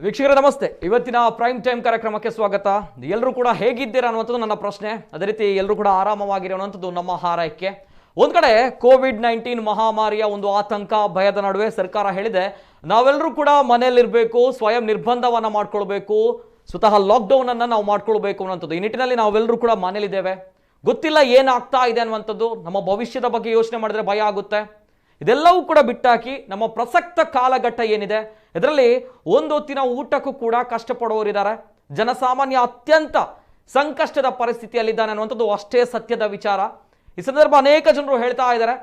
ವೀಕ್ಷಕರೇ ನಮಸ್ತೆ. ಇವತ್ತಿನ prime time ಕಾರ್ಯಕ್ರಮಕ್ಕೆ ಸ್ವಾಗತ. ಎಲ್ಲರೂ ಕೂಡ ಹೇಗಿದ್ದೀರಾ ಅನ್ನುವಂಥದ್ದು ನನ್ನ ಪ್ರಶ್ನೆ. ಅದೇ ರೀತಿ ಎಲ್ಲರೂ ಕೂಡ ಆರಾಮವಾಗಿರೋ ಅನ್ನುವಂಥದ್ದು ನಮ್ಮ ಹಾರೈಕೆ. ಒಂದ್ ಕಡೆ ಕೋವಿಡ್-19 ಮಹಾಮಾರಿಯ ಒಂದು ಆತಂಕ, ಭಯದ ನಡುವೆ ಸರ್ಕಾರ ಹೇಳಿದೆ ನಾವೆಲ್ಲರೂ ಕೂಡ ಮನೆಯಲ್ಲಿರಬೇಕು, ಸ್ವಯಂ ನಿರ್ಬಂಧವನ್ನ ಮಾಡ್ಕೊಳ್ಬೇಕು, ಸ್ವತಃ ಲಾಕ್ಡೌನ್ ಅನ್ನ ನಾವು ಮಾಡ್ಕೊಳ್ಬೇಕು ಅನ್ನುವಂಥದ್ದು. ಈ ನಿಟ್ಟಿನಲ್ಲಿ ನಾವೆಲ್ಲರೂ ಕೂಡ ಮನೇಲಿದ್ದೇವೆ. ಗೊತ್ತಿಲ್ಲ ಏನಾಗ್ತಾ ಇದೆ ಅನ್ನುವಂಥದ್ದು. ನಮ್ಮ ಭವಿಷ್ಯದ ಬಗ್ಗೆ ಯೋಚನೆ ಮಾಡಿದ್ರೆ ಭಯ ಆಗುತ್ತೆ. ಇದೆಲ್ಲವೂ ಕೂಡ ಬಿಟ್ಟಾಕಿ ನಮ್ಮ ಪ್ರಸಕ್ತ ಕಾಲಘಟ್ಟ ಏನಿದೆ ಇದರಲ್ಲಿ ಒಂದು ಹೊತ್ತಿನ ಊಟಕ್ಕೂ ಕೂಡ ಕಷ್ಟಪಡುವವರಿದ್ದಾರೆ. ಜನಸಾಮಾನ್ಯ ಅತ್ಯಂತ ಸಂಕಷ್ಟದ ಪರಿಸ್ಥಿತಿಯಲ್ಲಿದ್ದಾನೆ ಅನ್ನುವಂಥದ್ದು ಅಷ್ಟೇ ಸತ್ಯದ ವಿಚಾರ. ಈ ಸಂದರ್ಭ ಅನೇಕ ಜನರು ಹೇಳ್ತಾ ಇದ್ದಾರೆ,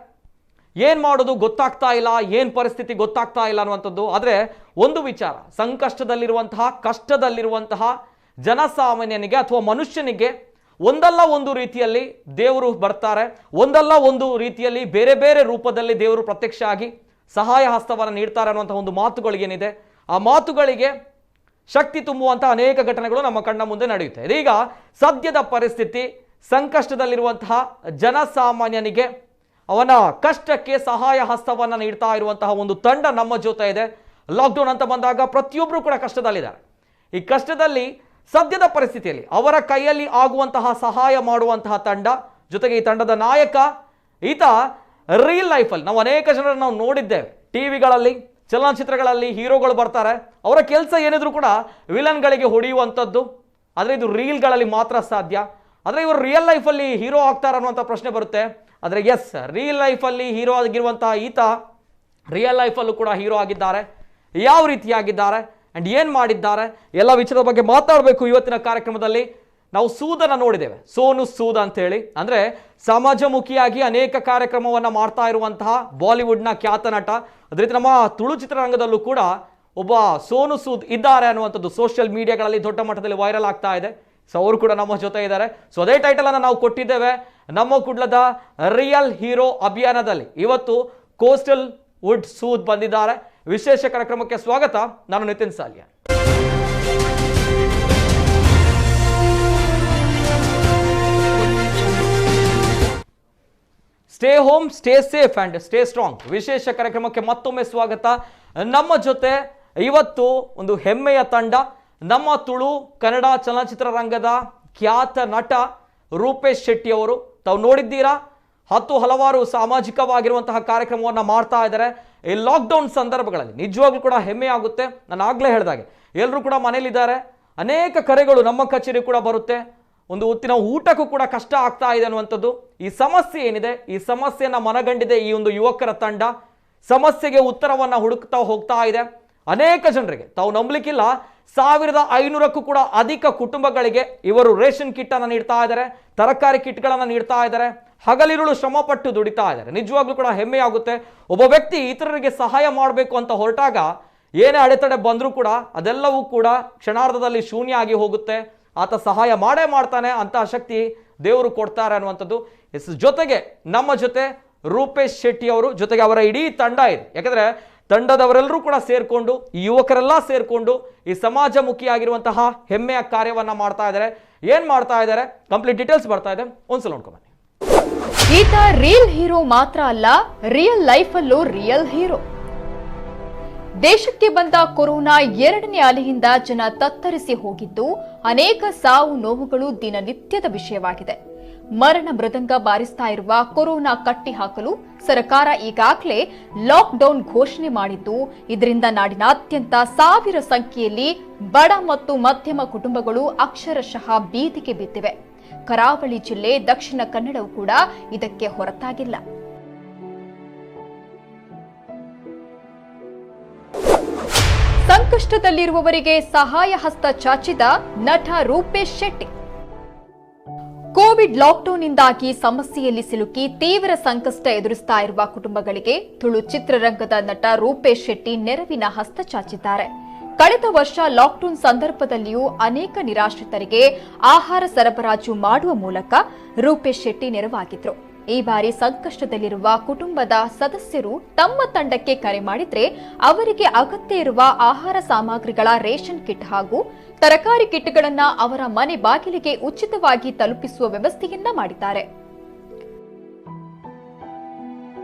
ಏನ್ ಮಾಡೋದು ಗೊತ್ತಾಗ್ತಾ ಇಲ್ಲ, ಏನ್ ಪರಿಸ್ಥಿತಿ ಗೊತ್ತಾಗ್ತಾ ಇಲ್ಲ ಅನ್ನುವಂಥದ್ದು. ಆದ್ರೆ ಒಂದು ವಿಚಾರ, ಸಂಕಷ್ಟದಲ್ಲಿರುವಂತಹ ಕಷ್ಟದಲ್ಲಿರುವಂತಹ ಜನಸಾಮಾನ್ಯನಿಗೆ ಅಥವಾ ಮನುಷ್ಯನಿಗೆ ಒಂದಲ್ಲ ಒಂದು ರೀತಿಯಲ್ಲಿ ದೇವರು ಬರ್ತಾರೆ, ಒಂದಲ್ಲ ಒಂದು ರೀತಿಯಲ್ಲಿ ಬೇರೆ ಬೇರೆ ರೂಪದಲ್ಲಿ ದೇವರು ಪ್ರತ್ಯಕ್ಷ ಆಗಿ ಸಹಾಯ ಹಸ್ತವನ್ನು ನೀಡ್ತಾರೆ ಅನ್ನುವಂಥ ಒಂದು ಮಾತುಗಳಿಗೇನಿದೆ, ಆ ಮಾತುಗಳಿಗೆ ಶಕ್ತಿ ತುಂಬುವಂಥ ಅನೇಕ ಘಟನೆಗಳು ನಮ್ಮ ಕಣ್ಣ ಮುಂದೆ ನಡೆಯುತ್ತೆ. ಇದೀಗ ಸದ್ಯದ ಪರಿಸ್ಥಿತಿ, ಸಂಕಷ್ಟದಲ್ಲಿರುವಂತಹ ಜನಸಾಮಾನ್ಯನಿಗೆ ಅವನ ಕಷ್ಟಕ್ಕೆ ಸಹಾಯ ಹಸ್ತವನ್ನು ನೀಡ್ತಾ ಇರುವಂತಹ ಒಂದು ತಂಡ ನಮ್ಮ ಜೊತೆ ಇದೆ. ಲಾಕ್ಡೌನ್ ಅಂತ ಬಂದಾಗ ಪ್ರತಿಯೊಬ್ಬರು ಕೂಡ ಕಷ್ಟದಲ್ಲಿದ್ದಾರೆ. ಈ ಕಷ್ಟದಲ್ಲಿ ಸದ್ಯದ ಪರಿಸ್ಥಿತಿಯಲ್ಲಿ ಅವರ ಕೈಯಲ್ಲಿ ಆಗುವಂತಹ ಸಹಾಯ ಮಾಡುವಂತಹ ತಂಡ, ಜೊತೆಗೆ ಈ ತಂಡದ ನಾಯಕ ಈತ ರಿಯಲ್ ಲೈಫಲ್ಲಿ ನಾವು ಅನೇಕ ಜನರನ್ನು ನಾವು ನೋಡಿದ್ದೇವೆ. ಟಿವಿಗಳಲ್ಲಿ, ಚಲನಚಿತ್ರಗಳಲ್ಲಿ ಹೀರೋಗಳು ಬರ್ತಾರೆ, ಅವರ ಕೆಲಸ ಏನಿದ್ರು ಕೂಡ ವಿಲನ್ಗಳಿಗೆ ಹೊಡೆಯುವಂಥದ್ದು. ಆದರೆ ಇದು ರೀಲ್ಗಳಲ್ಲಿ ಮಾತ್ರ ಸಾಧ್ಯ. ಆದರೆ ಇವರು ರಿಯಲ್ ಲೈಫಲ್ಲಿ ಹೀರೋ ಆಗ್ತಾರ ಅನ್ನುವಂಥ ಪ್ರಶ್ನೆ ಬರುತ್ತೆ. ಆದರೆ ಎಸ್, ರಿಯಲ್ ಲೈಫಲ್ಲಿ ಹೀರೋ ಆಗಿರುವಂತಹ ಈತ ರಿಯಲ್ ಲೈಫಲ್ಲೂ ಕೂಡ ಹೀರೋ ಆಗಿದ್ದಾರೆ. ಯಾವ ರೀತಿಯಾಗಿದ್ದಾರೆ ಆ್ಯಂಡ್ ಏನು ಮಾಡಿದ್ದಾರೆ ಎಲ್ಲ ವಿಚಾರದ ಬಗ್ಗೆ ಮಾತಾಡಬೇಕು ಇವತ್ತಿನ ಕಾರ್ಯಕ್ರಮದಲ್ಲಿ. ನಾವು ಸೂದನ ನೋಡಿದ್ದೇವೆ, ಸೋನು ಸೂದ್ ಅಂತೇಳಿ, ಅಂದರೆ ಸಮಾಜಮುಖಿಯಾಗಿ ಅನೇಕ ಕಾರ್ಯಕ್ರಮವನ್ನು ಮಾಡ್ತಾ ಇರುವಂತಹ ಬಾಲಿವುಡ್ನ ಖ್ಯಾತ ನಟ. ಅದೇ ರೀತಿ ನಮ್ಮ ತುಳು ಚಿತ್ರರಂಗದಲ್ಲೂ ಕೂಡ ಒಬ್ಬ ಸೋನು ಸೂದ್ ಇದ್ದಾರೆ ಅನ್ನುವಂಥದ್ದು ಸೋಷಿಯಲ್ ಮೀಡಿಯಾಗಳಲ್ಲಿ ದೊಡ್ಡ ಮಟ್ಟದಲ್ಲಿ ವೈರಲ್ ಆಗ್ತಾ ಇದೆ. ಸೊ ಅವರು ಕೂಡ ನಮ್ಮ ಜೊತೆ ಇದ್ದಾರೆ. ಸೊ ಅದೇ ಟೈಟಲನ್ನು ನಾವು ಕೊಟ್ಟಿದ್ದೇವೆ ನಮ್ಮ ಕುಡ್ಲದ ರಿಯಲ್ ಹೀರೋ ಅಭಿಯಾನದಲ್ಲಿ. ಇವತ್ತು ಕೋಸ್ಟಲ್ ವುಡ್ ಸೂದ್ ಬಂದಿದ್ದಾರೆ. ವಿಶೇಷ ಕಾರ್ಯಕ್ರಮಕ್ಕೆ ಸ್ವಾಗತ. ನಾನು Nitin Salian. Stay home, stay safe and stay strong ವಿಶೇಷ ಕಾರ್ಯಕ್ರಮಕ್ಕೆ ಮತ್ತೊಮ್ಮೆ ಸ್ವಾಗತ. ನಮ್ಮ ಜೊತೆ ಇವತ್ತು ಒಂದು ಹೆಮ್ಮೆಯ ತಂಡ, ನಮ್ಮ ತುಳು ಕನ್ನಡ ಚಲನಚಿತ್ರ ರಂಗದ ಖ್ಯಾತ ನಟ ರೂಪೇಶ್ ಶೆಟ್ಟಿ ಅವರು. ತಾವು ನೋಡಿದ್ದೀರಾ, 10 ಹಲವಾರು ಸಾಮಾಜಿಕವಾಗಿರುವಂತಹ ಕಾರ್ಯಕ್ರಮವನ್ನು ಮಾಡ್ತಾ ಇದ್ದಾರೆ. ಈ ಲಾಕ್ಡೌನ್ ಸಂದರ್ಭಗಳಲ್ಲಿ ನಿಜವಾಗ್ಲೂ ಕೂಡ ಹೆಮ್ಮೆ ಆಗುತ್ತೆ. ನಾನು ಆಗಲೇ ಹೇಳಿದಾಗೆ ಎಲ್ಲರೂ ಕೂಡ ಮನೇಲಿದ್ದಾರೆ, ಅನೇಕ ಕರೆಗಳು ನಮ್ಮ ಕಚೇರಿ ಕೂಡ ಬರುತ್ತೆ. ಒಂದು ಹೊತ್ತಿನ ಊಟಕ್ಕೂ ಕೂಡ ಕಷ್ಟ ಆಗ್ತಾ ಇದೆ ಅನ್ನುವಂಥದ್ದು. ಈ ಸಮಸ್ಯೆ ಏನಿದೆ, ಈ ಸಮಸ್ಯೆಯನ್ನು ಮನಗಂಡಿದೆ ಈ ಒಂದು ಯುವಕರ ತಂಡ. ಸಮಸ್ಯೆಗೆ ಉತ್ತರವನ್ನು ಹುಡುಕ್ತಾ ಹೋಗ್ತಾ ಇದೆ. ಅನೇಕ ಜನರಿಗೆ ತಾವು ನಂಬಲಿಕ್ಕಿಲ್ಲ, 1500ಕ್ಕೂ ಕೂಡ ಅಧಿಕ ಕುಟುಂಬಗಳಿಗೆ ಇವರು ರೇಷನ್ ಕಿಟ್ಟನ್ನು ನೀಡ್ತಾ ಇದ್ದಾರೆ, ತರಕಾರಿ ಕಿಟ್ಗಳನ್ನು ನೀಡ್ತಾ ಇದ್ದಾರೆ, ಹಗಲಿರುಳು ಶ್ರಮಪಟ್ಟು ದುಡಿತಾ ಇದ್ದಾರೆ. ನಿಜವಾಗ್ಲೂ ಕೂಡ ಹೆಮ್ಮೆ ಆಗುತ್ತೆ. ಒಬ್ಬ ವ್ಯಕ್ತಿ ಇತರರಿಗೆ ಸಹಾಯ ಮಾಡಬೇಕು ಅಂತ ಹೊರಟಾಗ ಏನೇ ಅಡೆತಡೆ ಬಂದರೂ ಕೂಡ ಅದೆಲ್ಲವೂ ಕೂಡ ಕ್ಷಣಾರ್ಧದಲ್ಲಿ ಶೂನ್ಯ ಆಗಿ ಹೋಗುತ್ತೆ. ಆತ ಸಹಾಯ ಮಾಡೇ ಮಾಡ್ತಾನೆ, ಅಂತಹ ಶಕ್ತಿ ದೇವರು ಕೊಡ್ತಾರೆ ಅನ್ನುವಂಥದ್ದು. ಎಸ್, ಜೊತೆಗೆ ನಮ್ಮ ಜೊತೆ ರೂಪೇಶ್ ಶೆಟ್ಟಿ ಅವರು, ಜೊತೆಗೆ ಅವರ ಇಡೀ ತಂಡ ಇದೆ. ಯಾಕಂದರೆ ತಂಡದವರೆಲ್ಲರೂ ಕೂಡ ಸೇರಿಕೊಂಡು, ಈ ಯುವಕರೆಲ್ಲ ಸೇರಿಕೊಂಡು ಈ ಸಮಾಜಮುಖಿಯಾಗಿರುವಂತಹ ಹೆಮ್ಮೆಯ ಕಾರ್ಯವನ್ನು ಮಾಡ್ತಾ ಇದ್ದಾರೆ. ಏನು ಮಾಡ್ತಾ ಇದ್ದಾರೆ ಕಂಪ್ಲೀಟ್ ಡೀಟೇಲ್ಸ್ ಬರ್ತಾ ಇದೆ, ಒಂದ್ಸಲ ನೋಡ್ಕೊಂಬನ್ನಿ. ಈತ ರಿಯಲ್ ಹೀರೋ ಮಾತ್ರ ಅಲ್ಲ, ರಿಯಲ್ ಲೈಫಲ್ಲೂ ರಿಯಲ್ ಹೀರೋ. ದೇಶಕ್ಕೆ ಬಂದ ಕೊರೋನಾ ಎರಡನೇ ಅಲೆಯಿಂದ ಜನ ತತ್ತರಿಸಿ ಹೋಗಿದ್ದು, ಅನೇಕ ಸಾವು ನೋವುಗಳು ದಿನನಿತ್ಯದ ವಿಷಯವಾಗಿದೆ. ಮರಣ ಮೃದಂಗ ಬಾರಿಸ್ತಾ ಇರುವ ಕೊರೋನಾ ಕಟ್ಟಿಹಾಕಲು ಸರ್ಕಾರ ಈಗಾಗಲೇ ಲಾಕ್ಡೌನ್ ಘೋಷಣೆ ಮಾಡಿದ್ದು, ಇದರಿಂದ ನಾಡಿನಾದ್ಯಂತ 1000 ಸಂಖ್ಯೆಯಲ್ಲಿ ಬಡ ಮತ್ತು ಮಧ್ಯಮ ಕುಟುಂಬಗಳು ಅಕ್ಷರಶಃ ಬೀದಿಗೆ ಬಿದ್ದಿವೆ. ಕರಾವಳಿ ಜಿಲ್ಲೆ ದಕ್ಷಿಣ ಕನ್ನಡವೂ ಕೂಡ ಇದಕ್ಕೆ ಹೊರತಾಗಿಲ್ಲ. ಸಂಕಷ್ಟದಲ್ಲಿರುವವರಿಗೆ ಸಹಾಯ ಹಸ್ತ ಚಾಚಿದ ನಟ ರೂಪೇಶ್ ಶೆಟ್ಟಿ. ಕೋವಿಡ್ ಲಾಕ್ಡೌನ್ನಿಂದಾಗಿ ಸಮಸ್ಯೆಯಲ್ಲಿ ಸಿಲುಕಿ ತೀವ್ರ ಸಂಕಷ್ಟ ಎದುರಿಸ್ತಾ ಇರುವ ಕುಟುಂಬಗಳಿಗೆ ತುಳು ಚಿತ್ರರಂಗದ ನಟ ರೂಪೇಶ್ ಶೆಟ್ಟಿ ನೆರವಿನ ಹಸ್ತ ಚಾಚಿದ್ದಾರೆ. ಕಳೆದ ವರ್ಷ ಲಾಕ್ಡೌನ್ ಸಂದರ್ಭದಲ್ಲಿಯೂ ಅನೇಕ ನಿರಾಶ್ರಿತರಿಗೆ ಆಹಾರ ಸರಬರಾಜು ಮಾಡುವ ಮೂಲಕ ರೂಪೇಶ್ ಶೆಟ್ಟಿ ನೆರವಾಗಿದ್ರು. ಈ ಬಾರಿ ಸಂಕಷ್ಟದಲ್ಲಿರುವ ಕುಟುಂಬದ ಸದಸ್ಯರು ತಮ್ಮ ತಂಡಕ್ಕೆ ಕರೆ ಮಾಡಿದ್ರೆ ಅವರಿಗೆ ಅಗತ್ಯ ಇರುವ ಆಹಾರ ಸಾಮಗ್ರಿಗಳ ರೇಷನ್ ಕಿಟ್ ಹಾಗೂ ತರಕಾರಿ ಕಿಟ್ಗಳನ್ನು ಅವರ ಮನೆ ಬಾಗಿಲಿಗೆ ಉಚಿತವಾಗಿ ತಲುಪಿಸುವ ವ್ಯವಸ್ಥೆಯನ್ನ ಮಾಡಿದ್ದಾರೆ.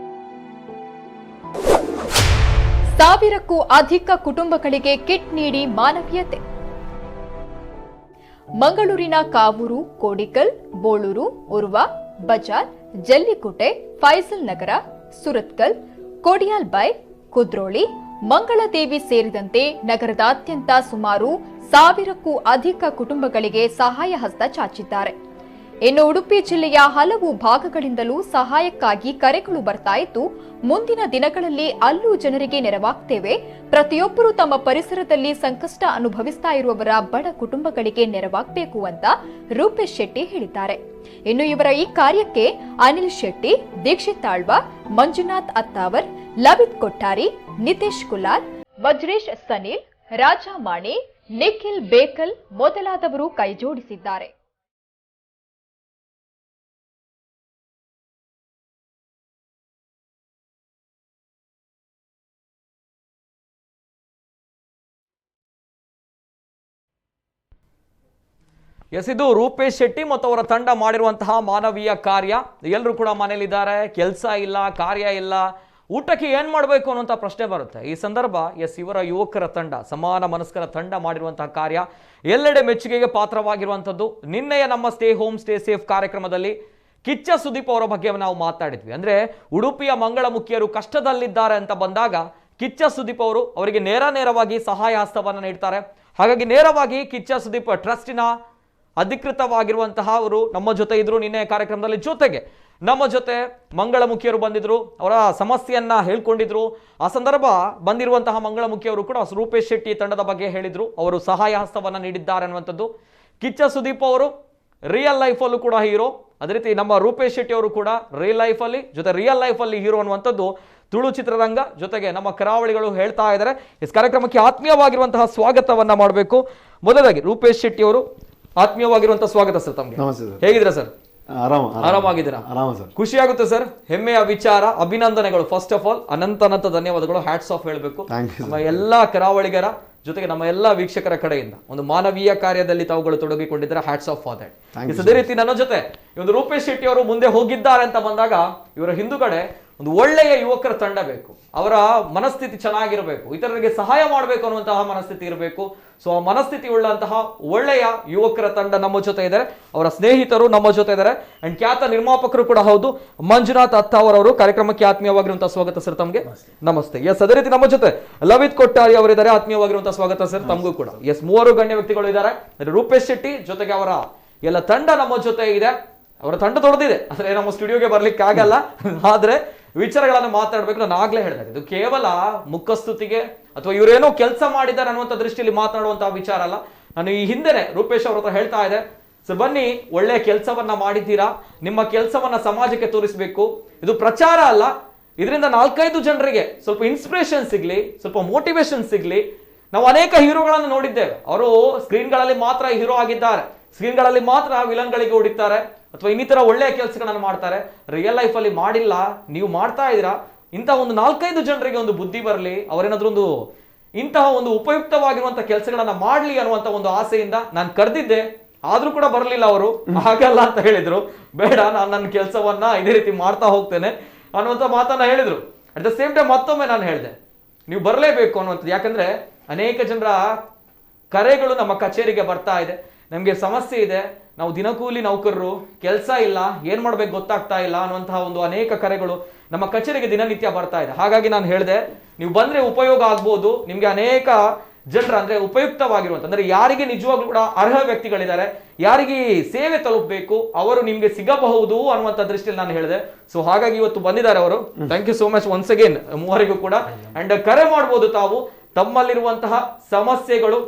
ಸಾವಿರಕ್ಕೂ ಅಧಿಕ ಕುಟುಂಬಗಳಿಗೆ ಕಿಟ್ ನೀಡಿ ಮಾನವೀಯತೆ. ಮಂಗಳೂರಿನ ಕಾವೂರು, ಕೋಡಿಕಲ್, ಬೋಳೂರು, ಉರ್ವ, ಬಜಾರ್, ಜಲ್ಲಿಕೋಟೆ, ಫೈಸಲ್ ನಗರ, ಸುರತ್ಕಲ್, ಕೊಡಿಯಾಲ್ಬೈ, ಕುದ್ರೋಳಿ, ಮಂಗಳದೇವಿ ಸೇರಿದಂತೆ ನಗರದಾದ್ಯಂತ ಸುಮಾರು 1000ಕ್ಕೂ ಅಧಿಕ ಕುಟುಂಬಗಳಿಗೆ ಸಹಾಯ ಹಸ್ತ ಚಾಚಿದ್ದಾರೆ. ಇನ್ನು ಉಡುಪಿ ಜಿಲ್ಲೆಯ ಹಲವು ಭಾಗಗಳಿಂದಲೂ ಸಹಾಯಕ್ಕಾಗಿ ಕರೆಗಳು ಬರ್ತಾ ಇದ್ದು, ಮುಂದಿನ ದಿನಗಳಲ್ಲಿ ಅಲ್ಲೂ ಜನರಿಗೆ ನೆರವಾಗ್ತೇವೆ. ಪ್ರತಿಯೊಬ್ಬರು ತಮ್ಮ ಪರಿಸರದಲ್ಲಿ ಸಂಕಷ್ಟ ಅನುಭವಿಸ್ತಾ ಇರುವವರ ಬಡ ಕುಟುಂಬಗಳಿಗೆ ನೆರವಾಗಬೇಕು ಅಂತ ರೂಪೇಶ್ ಶೆಟ್ಟಿ ಹೇಳಿದ್ದಾರೆ. ಇನ್ನು ಇವರ ಈ ಕಾರ್ಯಕ್ಕೆ ಅನಿಲ್ ಶೆಟ್ಟಿ, ದೀಕ್ಷಿತ್ ಆಳ್ವ, ಮಂಜುನಾಥ್ ಅತ್ತಾವರ್, ಲವಿತ್ ಕೊಟ್ಟಾರಿ, ನಿತೇಶ್ ಕುಲಾಲ್, ವಜ್ರೇಶ್ ಸನೀಲ್, ರಾಜಾ ಮಾಣಿ, ನಿಖಿಲ್ ಬೇಕಲ್ ಮೊದಲಾದವರು ಕೈಜೋಡಿಸಿದ್ದಾರೆ. ಎಸ್, ಇದು ರೂಪೇಶ್ ಶೆಟ್ಟಿ ಮತ್ತು ಅವರ ತಂಡ ಮಾಡಿರುವಂತಹ ಮಾನವೀಯ ಕಾರ್ಯ. ಎಲ್ಲರೂ ಕೂಡ ಮನೇಲಿದ್ದಾರೆ, ಕೆಲಸ ಇಲ್ಲ, ಕಾರ್ಯ ಇಲ್ಲ, ಊಟಕ್ಕೆ ಏನು ಮಾಡಬೇಕು ಅನ್ನುವಂಥ ಪ್ರಶ್ನೆ ಬರುತ್ತೆ. ಈ ಸಂದರ್ಭ ಎಸ್ ಇವರ ಯುವಕರ ತಂಡ, ಸಮಾನ ಮನಸ್ಕರ ತಂಡ ಮಾಡಿರುವಂತಹ ಕಾರ್ಯ ಎಲ್ಲೆಡೆ ಮೆಚ್ಚುಗೆಗೆ ಪಾತ್ರವಾಗಿರುವಂಥದ್ದು. ನಿನ್ನೆಯ ನಮ್ಮ stay home stay safe ಕಾರ್ಯಕ್ರಮದಲ್ಲಿ ಕಿಚ್ಚ ಸುದೀಪ್ ಅವರ ಬಗ್ಗೆ ನಾವು ಮಾತಾಡಿದ್ವಿ. ಅಂದರೆ ಉಡುಪಿಯ ಮಂಗಳಮುಖಿಯರು ಕಷ್ಟದಲ್ಲಿದ್ದಾರೆ ಅಂತ ಬಂದಾಗ ಕಿಚ್ಚ ಸುದೀಪ್ ಅವರು ಅವರಿಗೆ ನೇರವಾಗಿ ಸಹಾಯ ಹಸ್ತವನ್ನು ನೀಡ್ತಾರೆ. ಹಾಗಾಗಿ ನೇರವಾಗಿ ಕಿಚ್ಚ ಸುದೀಪ್ ಟ್ರಸ್ಟಿನ ಅಧಿಕೃತವಾಗಿರುವಂತಹ ಅವರು ನಮ್ಮ ಜೊತೆ ಇದ್ರು ನಿನ್ನೆ ಕಾರ್ಯಕ್ರಮದಲ್ಲಿ. ಜೊತೆಗೆ ನಮ್ಮ ಜೊತೆ ಮಂಗಳಮುಖಿಯರು ಬಂದಿದ್ರು, ಅವರ ಸಮಸ್ಯೆಯನ್ನ ಹೇಳ್ಕೊಂಡಿದ್ರು. ಆ ಸಂದರ್ಭ ಬಂದಿರುವಂತಹ ಮಂಗಳಮುಖಿಯವರು ಕೂಡ ರೂಪೇಶ್ ಶೆಟ್ಟಿ ತಂಡದ ಬಗ್ಗೆ ಹೇಳಿದ್ರು, ಅವರು ಸಹಾಯ ಹಸ್ತವನ್ನು ನೀಡಿದ್ದಾರೆ ಅನ್ನುವಂಥದ್ದು. ಕಿಚ್ಚ ಸುದೀಪ್ ಅವರು ರಿಯಲ್ ಲೈಫಲ್ಲೂ ಕೂಡ ಹೀರೋ, ಅದೇ ರೀತಿ ನಮ್ಮ ರೂಪೇಶ್ ಶೆಟ್ಟಿ ಅವರು ಕೂಡ ರಿಯಲ್ ಲೈಫಲ್ಲಿ ಜೊತೆ ರಿಯಲ್ ಲೈಫಲ್ಲಿ ಹೀರೋ ಅನ್ನುವಂಥದ್ದು ತುಳು ಚಿತ್ರರಂಗ ಜೊತೆಗೆ ನಮ್ಮ ಕರಾವಳಿಗಳು ಹೇಳ್ತಾ ಇದ್ದಾರೆ. ಈ ಕಾರ್ಯಕ್ರಮಕ್ಕೆ ಆತ್ಮೀಯವಾಗಿರುವಂತಹ ಸ್ವಾಗತವನ್ನ ಮಾಡಬೇಕು. ಮೊದಲಾಗಿ ರೂಪೇಶ್ ಶೆಟ್ಟಿ ಅವರು, ಆತ್ಮೀಯವಾಗಿರುವಂತಹ ಸ್ವಾಗತ ಸರ್ ತಮಗೆ. ಹೇಗಿದ್ದೀರಾ ಸರ್? ಆರಾಮಾಗಿದ್ದೀರಾ? ಖುಷಿ ಆಗುತ್ತೆ ಸರ್, ಹೆಮ್ಮೆಯ ವಿಚಾರ, ಅಭಿನಂದನೆಗಳು. First of all ಅನಂತ ಅನಂತ ಧನ್ಯವಾದಗಳು, ಹ್ಯಾಟ್ಸ್ ಆಫ್ ಹೇಳಬೇಕು ನಮ್ಮ ಎಲ್ಲಾ ಕರಾವಳಿಗರ ಜೊತೆಗೆ ನಮ್ಮ ಎಲ್ಲಾ ವೀಕ್ಷಕರ ಕಡೆಯಿಂದ. ಒಂದು ಮಾನವೀಯ ಕಾರ್ಯದಲ್ಲಿ ತಾವುಗಳು ತೊಡಗಿಕೊಂಡಿದ್ದಾರೆ, hats off for that. ಅದೇ ರೀತಿ ನನ್ನ ಜೊತೆ ಒಂದು ರೂಪೇಶ್ ಶೆಟ್ಟಿ ಅವರು ಮುಂದೆ ಹೋಗಿದ್ದಾರೆ ಅಂತ ಬಂದಾಗ ಇವರ ಹಿಂದುಗಡೆ ಒಂದು ಒಳ್ಳೆಯ ಯುವಕರ ತಂಡ ಬೇಕು, ಅವರ ಮನಸ್ಥಿತಿ ಚೆನ್ನಾಗಿರಬೇಕು, ಇತರರಿಗೆ ಸಹಾಯ ಮಾಡಬೇಕು ಅನ್ನುವಂತಹ ಮನಸ್ಥಿತಿ ಇರಬೇಕು. ಸೊ ಆ ಮನಸ್ಥಿತಿ ಉಳ್ಳಂತಹ ಒಳ್ಳೆಯ ಯುವಕರ ತಂಡ ನಮ್ಮ ಜೊತೆ ಇದ್ದಾರೆ, ಅವರ ಸ್ನೇಹಿತರು ನಮ್ಮ ಜೊತೆ ಇದ್ದಾರೆ, ಅಂಡ್ ಖ್ಯಾತ ನಿರ್ಮಾಪಕರು ಕೂಡ ಹೌದು, ಮಂಜುನಾಥ್ ಅತ್ತಾವರ್ ಅವರು. ಕಾರ್ಯಕ್ರಮಕ್ಕೆ ಆತ್ಮೀಯವಾಗಿರುವಂತಹ ಸ್ವಾಗತ ಸರ್ ತಮಗೆ, ನಮಸ್ತೆ. ಎಸ್, ಅದೇ ರೀತಿ ನಮ್ಮ ಜೊತೆ ಲವಿತ್ ಕೊಟ್ಟಾರಿ ಅವರಿದ್ದಾರೆ, ಆತ್ಮೀಯವಾಗಿರುವಂತಹ ಸ್ವಾಗತ ಸರ್ ತಮಗೂ ಕೂಡ. ಎಸ್, ಮೂವರು ಗಣ್ಯ ವ್ಯಕ್ತಿಗಳು ಇದ್ದಾರೆ. ರೂಪೇಶ್ ಶೆಟ್ಟಿ ಜೊತೆಗೆ ಅವರ ಎಲ್ಲ ತಂಡ ನಮ್ಮ ಜೊತೆ ಇದೆ. ಅವರ ತಂಡ ದೊಡ್ಡದಿದೆ, ಅಂದ್ರೆ ನಮ್ಮ ಸ್ಟುಡಿಯೋಗೆ ಬರ್ಲಿಕ್ಕೆ ಆಗಲ್ಲ, ಆದ್ರೆ ವಿಚಾರಗಳನ್ನು ಮಾತಾಡ್ಬೇಕು. ನಾನು ಆಗ್ಲೇ ಹೇಳಿದೆ, ಇದು ಕೇವಲ ಮುಖಸ್ತುತಿಗೆ ಅಥವಾ ಇವರೇನೋ ಕೆಲಸ ಮಾಡಿದ್ದಾರೆ ಅನ್ನುವಂಥ ದೃಷ್ಟಿಯಲ್ಲಿ ಮಾತನಾಡುವಂತಹ ವಿಚಾರ ಅಲ್ಲ. ನಾನು ಈ ಹಿಂದೆನೆ ರೂಪೇಶ್ ಅವ್ರ ಹತ್ರ ಹೇಳ್ತಾ ಇದ್ದೆ, ಸರ್ ಬನ್ನಿ, ಒಳ್ಳೆಯ ಕೆಲಸವನ್ನ ಮಾಡಿದ್ದೀರಾ, ನಿಮ್ಮ ಕೆಲಸವನ್ನ ಸಮಾಜಕ್ಕೆ ತೋರಿಸಬೇಕು, ಇದು ಪ್ರಚಾರ ಅಲ್ಲ, ಇದರಿಂದ 4-5 ಜನರಿಗೆ ಸ್ವಲ್ಪ ಇನ್ಸ್ಪಿರೇಷನ್ ಸಿಗ್ಲಿ, ಸ್ವಲ್ಪ ಮೋಟಿವೇಶನ್ ಸಿಗ್ಲಿ. ನಾವು ಅನೇಕ ಹೀರೋಗಳನ್ನು ನೋಡಿದ್ದೇವೆ, ಅವರು ಸ್ಕ್ರೀನ್ಗಳಲ್ಲಿ ಮಾತ್ರ ಹೀರೋ ಆಗಿದ್ದಾರೆ, ಸ್ಕ್ರೀನ್ಗಳಲ್ಲಿ ಮಾತ್ರ ವಿಲನ್ಗಳಿಗೆ ಹೊಡಿತಾರೆ ಅಥವಾ ಇನ್ನಿತರ ಒಳ್ಳೆಯ ಕೆಲಸಗಳನ್ನು ಮಾಡ್ತಾರೆ, ರಿಯಲ್ ಲೈಫಲ್ಲಿ ಮಾಡಿಲ್ಲ, ನೀವು ಮಾಡ್ತಾ ಇದ್ದೀರಾ. ಇಂತಹ ಒಂದು 4-5 ಜನರಿಗೆ ಒಂದು ಬುದ್ಧಿ ಬರಲಿ, ಅವರೇನಾದ್ರೂ ಒಂದು ಇಂತಹ ಒಂದು ಉಪಯುಕ್ತವಾಗಿರುವಂಥ ಕೆಲಸಗಳನ್ನ ಮಾಡಲಿ ಅನ್ನುವಂಥ ಒಂದು ಆಸೆಯಿಂದ ನಾನು ಕರೆದಿದ್ದೆ. ಆದ್ರೂ ಕೂಡ ಬರಲಿಲ್ಲ ಅವರು, ಹಾಗಲ್ಲ ಅಂತ ಹೇಳಿದ್ರು, ಬೇಡ ನಾನು ನನ್ನ ಕೆಲಸವನ್ನ ಇದೇ ರೀತಿ ಮಾಡ್ತಾ ಹೋಗ್ತೇನೆ ಅನ್ನುವಂಥ ಮಾತನ್ನ ಹೇಳಿದ್ರು. At the same time ಮತ್ತೊಮ್ಮೆ ನಾನು ಹೇಳಿದೆ, ನೀವು ಬರಲೇಬೇಕು ಅನ್ನುವಂಥದ್ದು. ಯಾಕಂದ್ರೆ ಅನೇಕ ಜನರ ಕರೆಗಳು ನಮ್ಮ ಕಚೇರಿಗೆ ಬರ್ತಾ ಇದೆ, ನಮಗೆ ಸಮಸ್ಯೆ ಇದೆ, ನಾವು ದಿನಕೂಲಿ ನೌಕರರು, ಕೆಲಸ ಇಲ್ಲ, ಏನ್ ಮಾಡ್ಬೇಕು ಗೊತ್ತಾಗ್ತಾ ಇಲ್ಲ ಅನ್ನುವಂತಹ ಒಂದು ಅನೇಕ ಕರೆಗಳು ನಮ್ಮ ಕಚೇರಿಗೆ ದಿನನಿತ್ಯ ಬರ್ತಾ ಇದೆ. ಹಾಗಾಗಿ ನಾನು ಹೇಳಿದೆ, ನೀವು ಬಂದ್ರೆ ಉಪಯೋಗ ಆಗ್ಬೋದು ನಿಮ್ಗೆ. ಅನೇಕ ಜನರ ಅಂದ್ರೆ ಉಪಯುಕ್ತವಾಗಿರುವಂತ, ಅಂದ್ರೆ ಯಾರಿಗೆ ನಿಜವಾಗ್ಲೂ ಕೂಡ ಅರ್ಹ ವ್ಯಕ್ತಿಗಳಿದ್ದಾರೆ, ಯಾರಿಗೆ ಸೇವೆ ತಲುಪಬೇಕು ಅವರು ನಿಮ್ಗೆ ಸಿಗಬಹುದು ಅನ್ನುವಂಥ ದೃಷ್ಟಿಯಲ್ಲಿ ನಾನು ಹೇಳಿದೆ. ಸೊ ಹಾಗಾಗಿ ಇವತ್ತು ಬಂದಿದ್ದಾರೆ ಅವರು. Thank you so much once again ಮೂವರಿಗೂ ಕೂಡ. ಅಂಡ್ ಕರೆ ಮಾಡ್ಬೋದು ತಾವು, ತಮ್ಮಲ್ಲಿರುವಂತಹ ಸಮಸ್ಯೆಗಳು,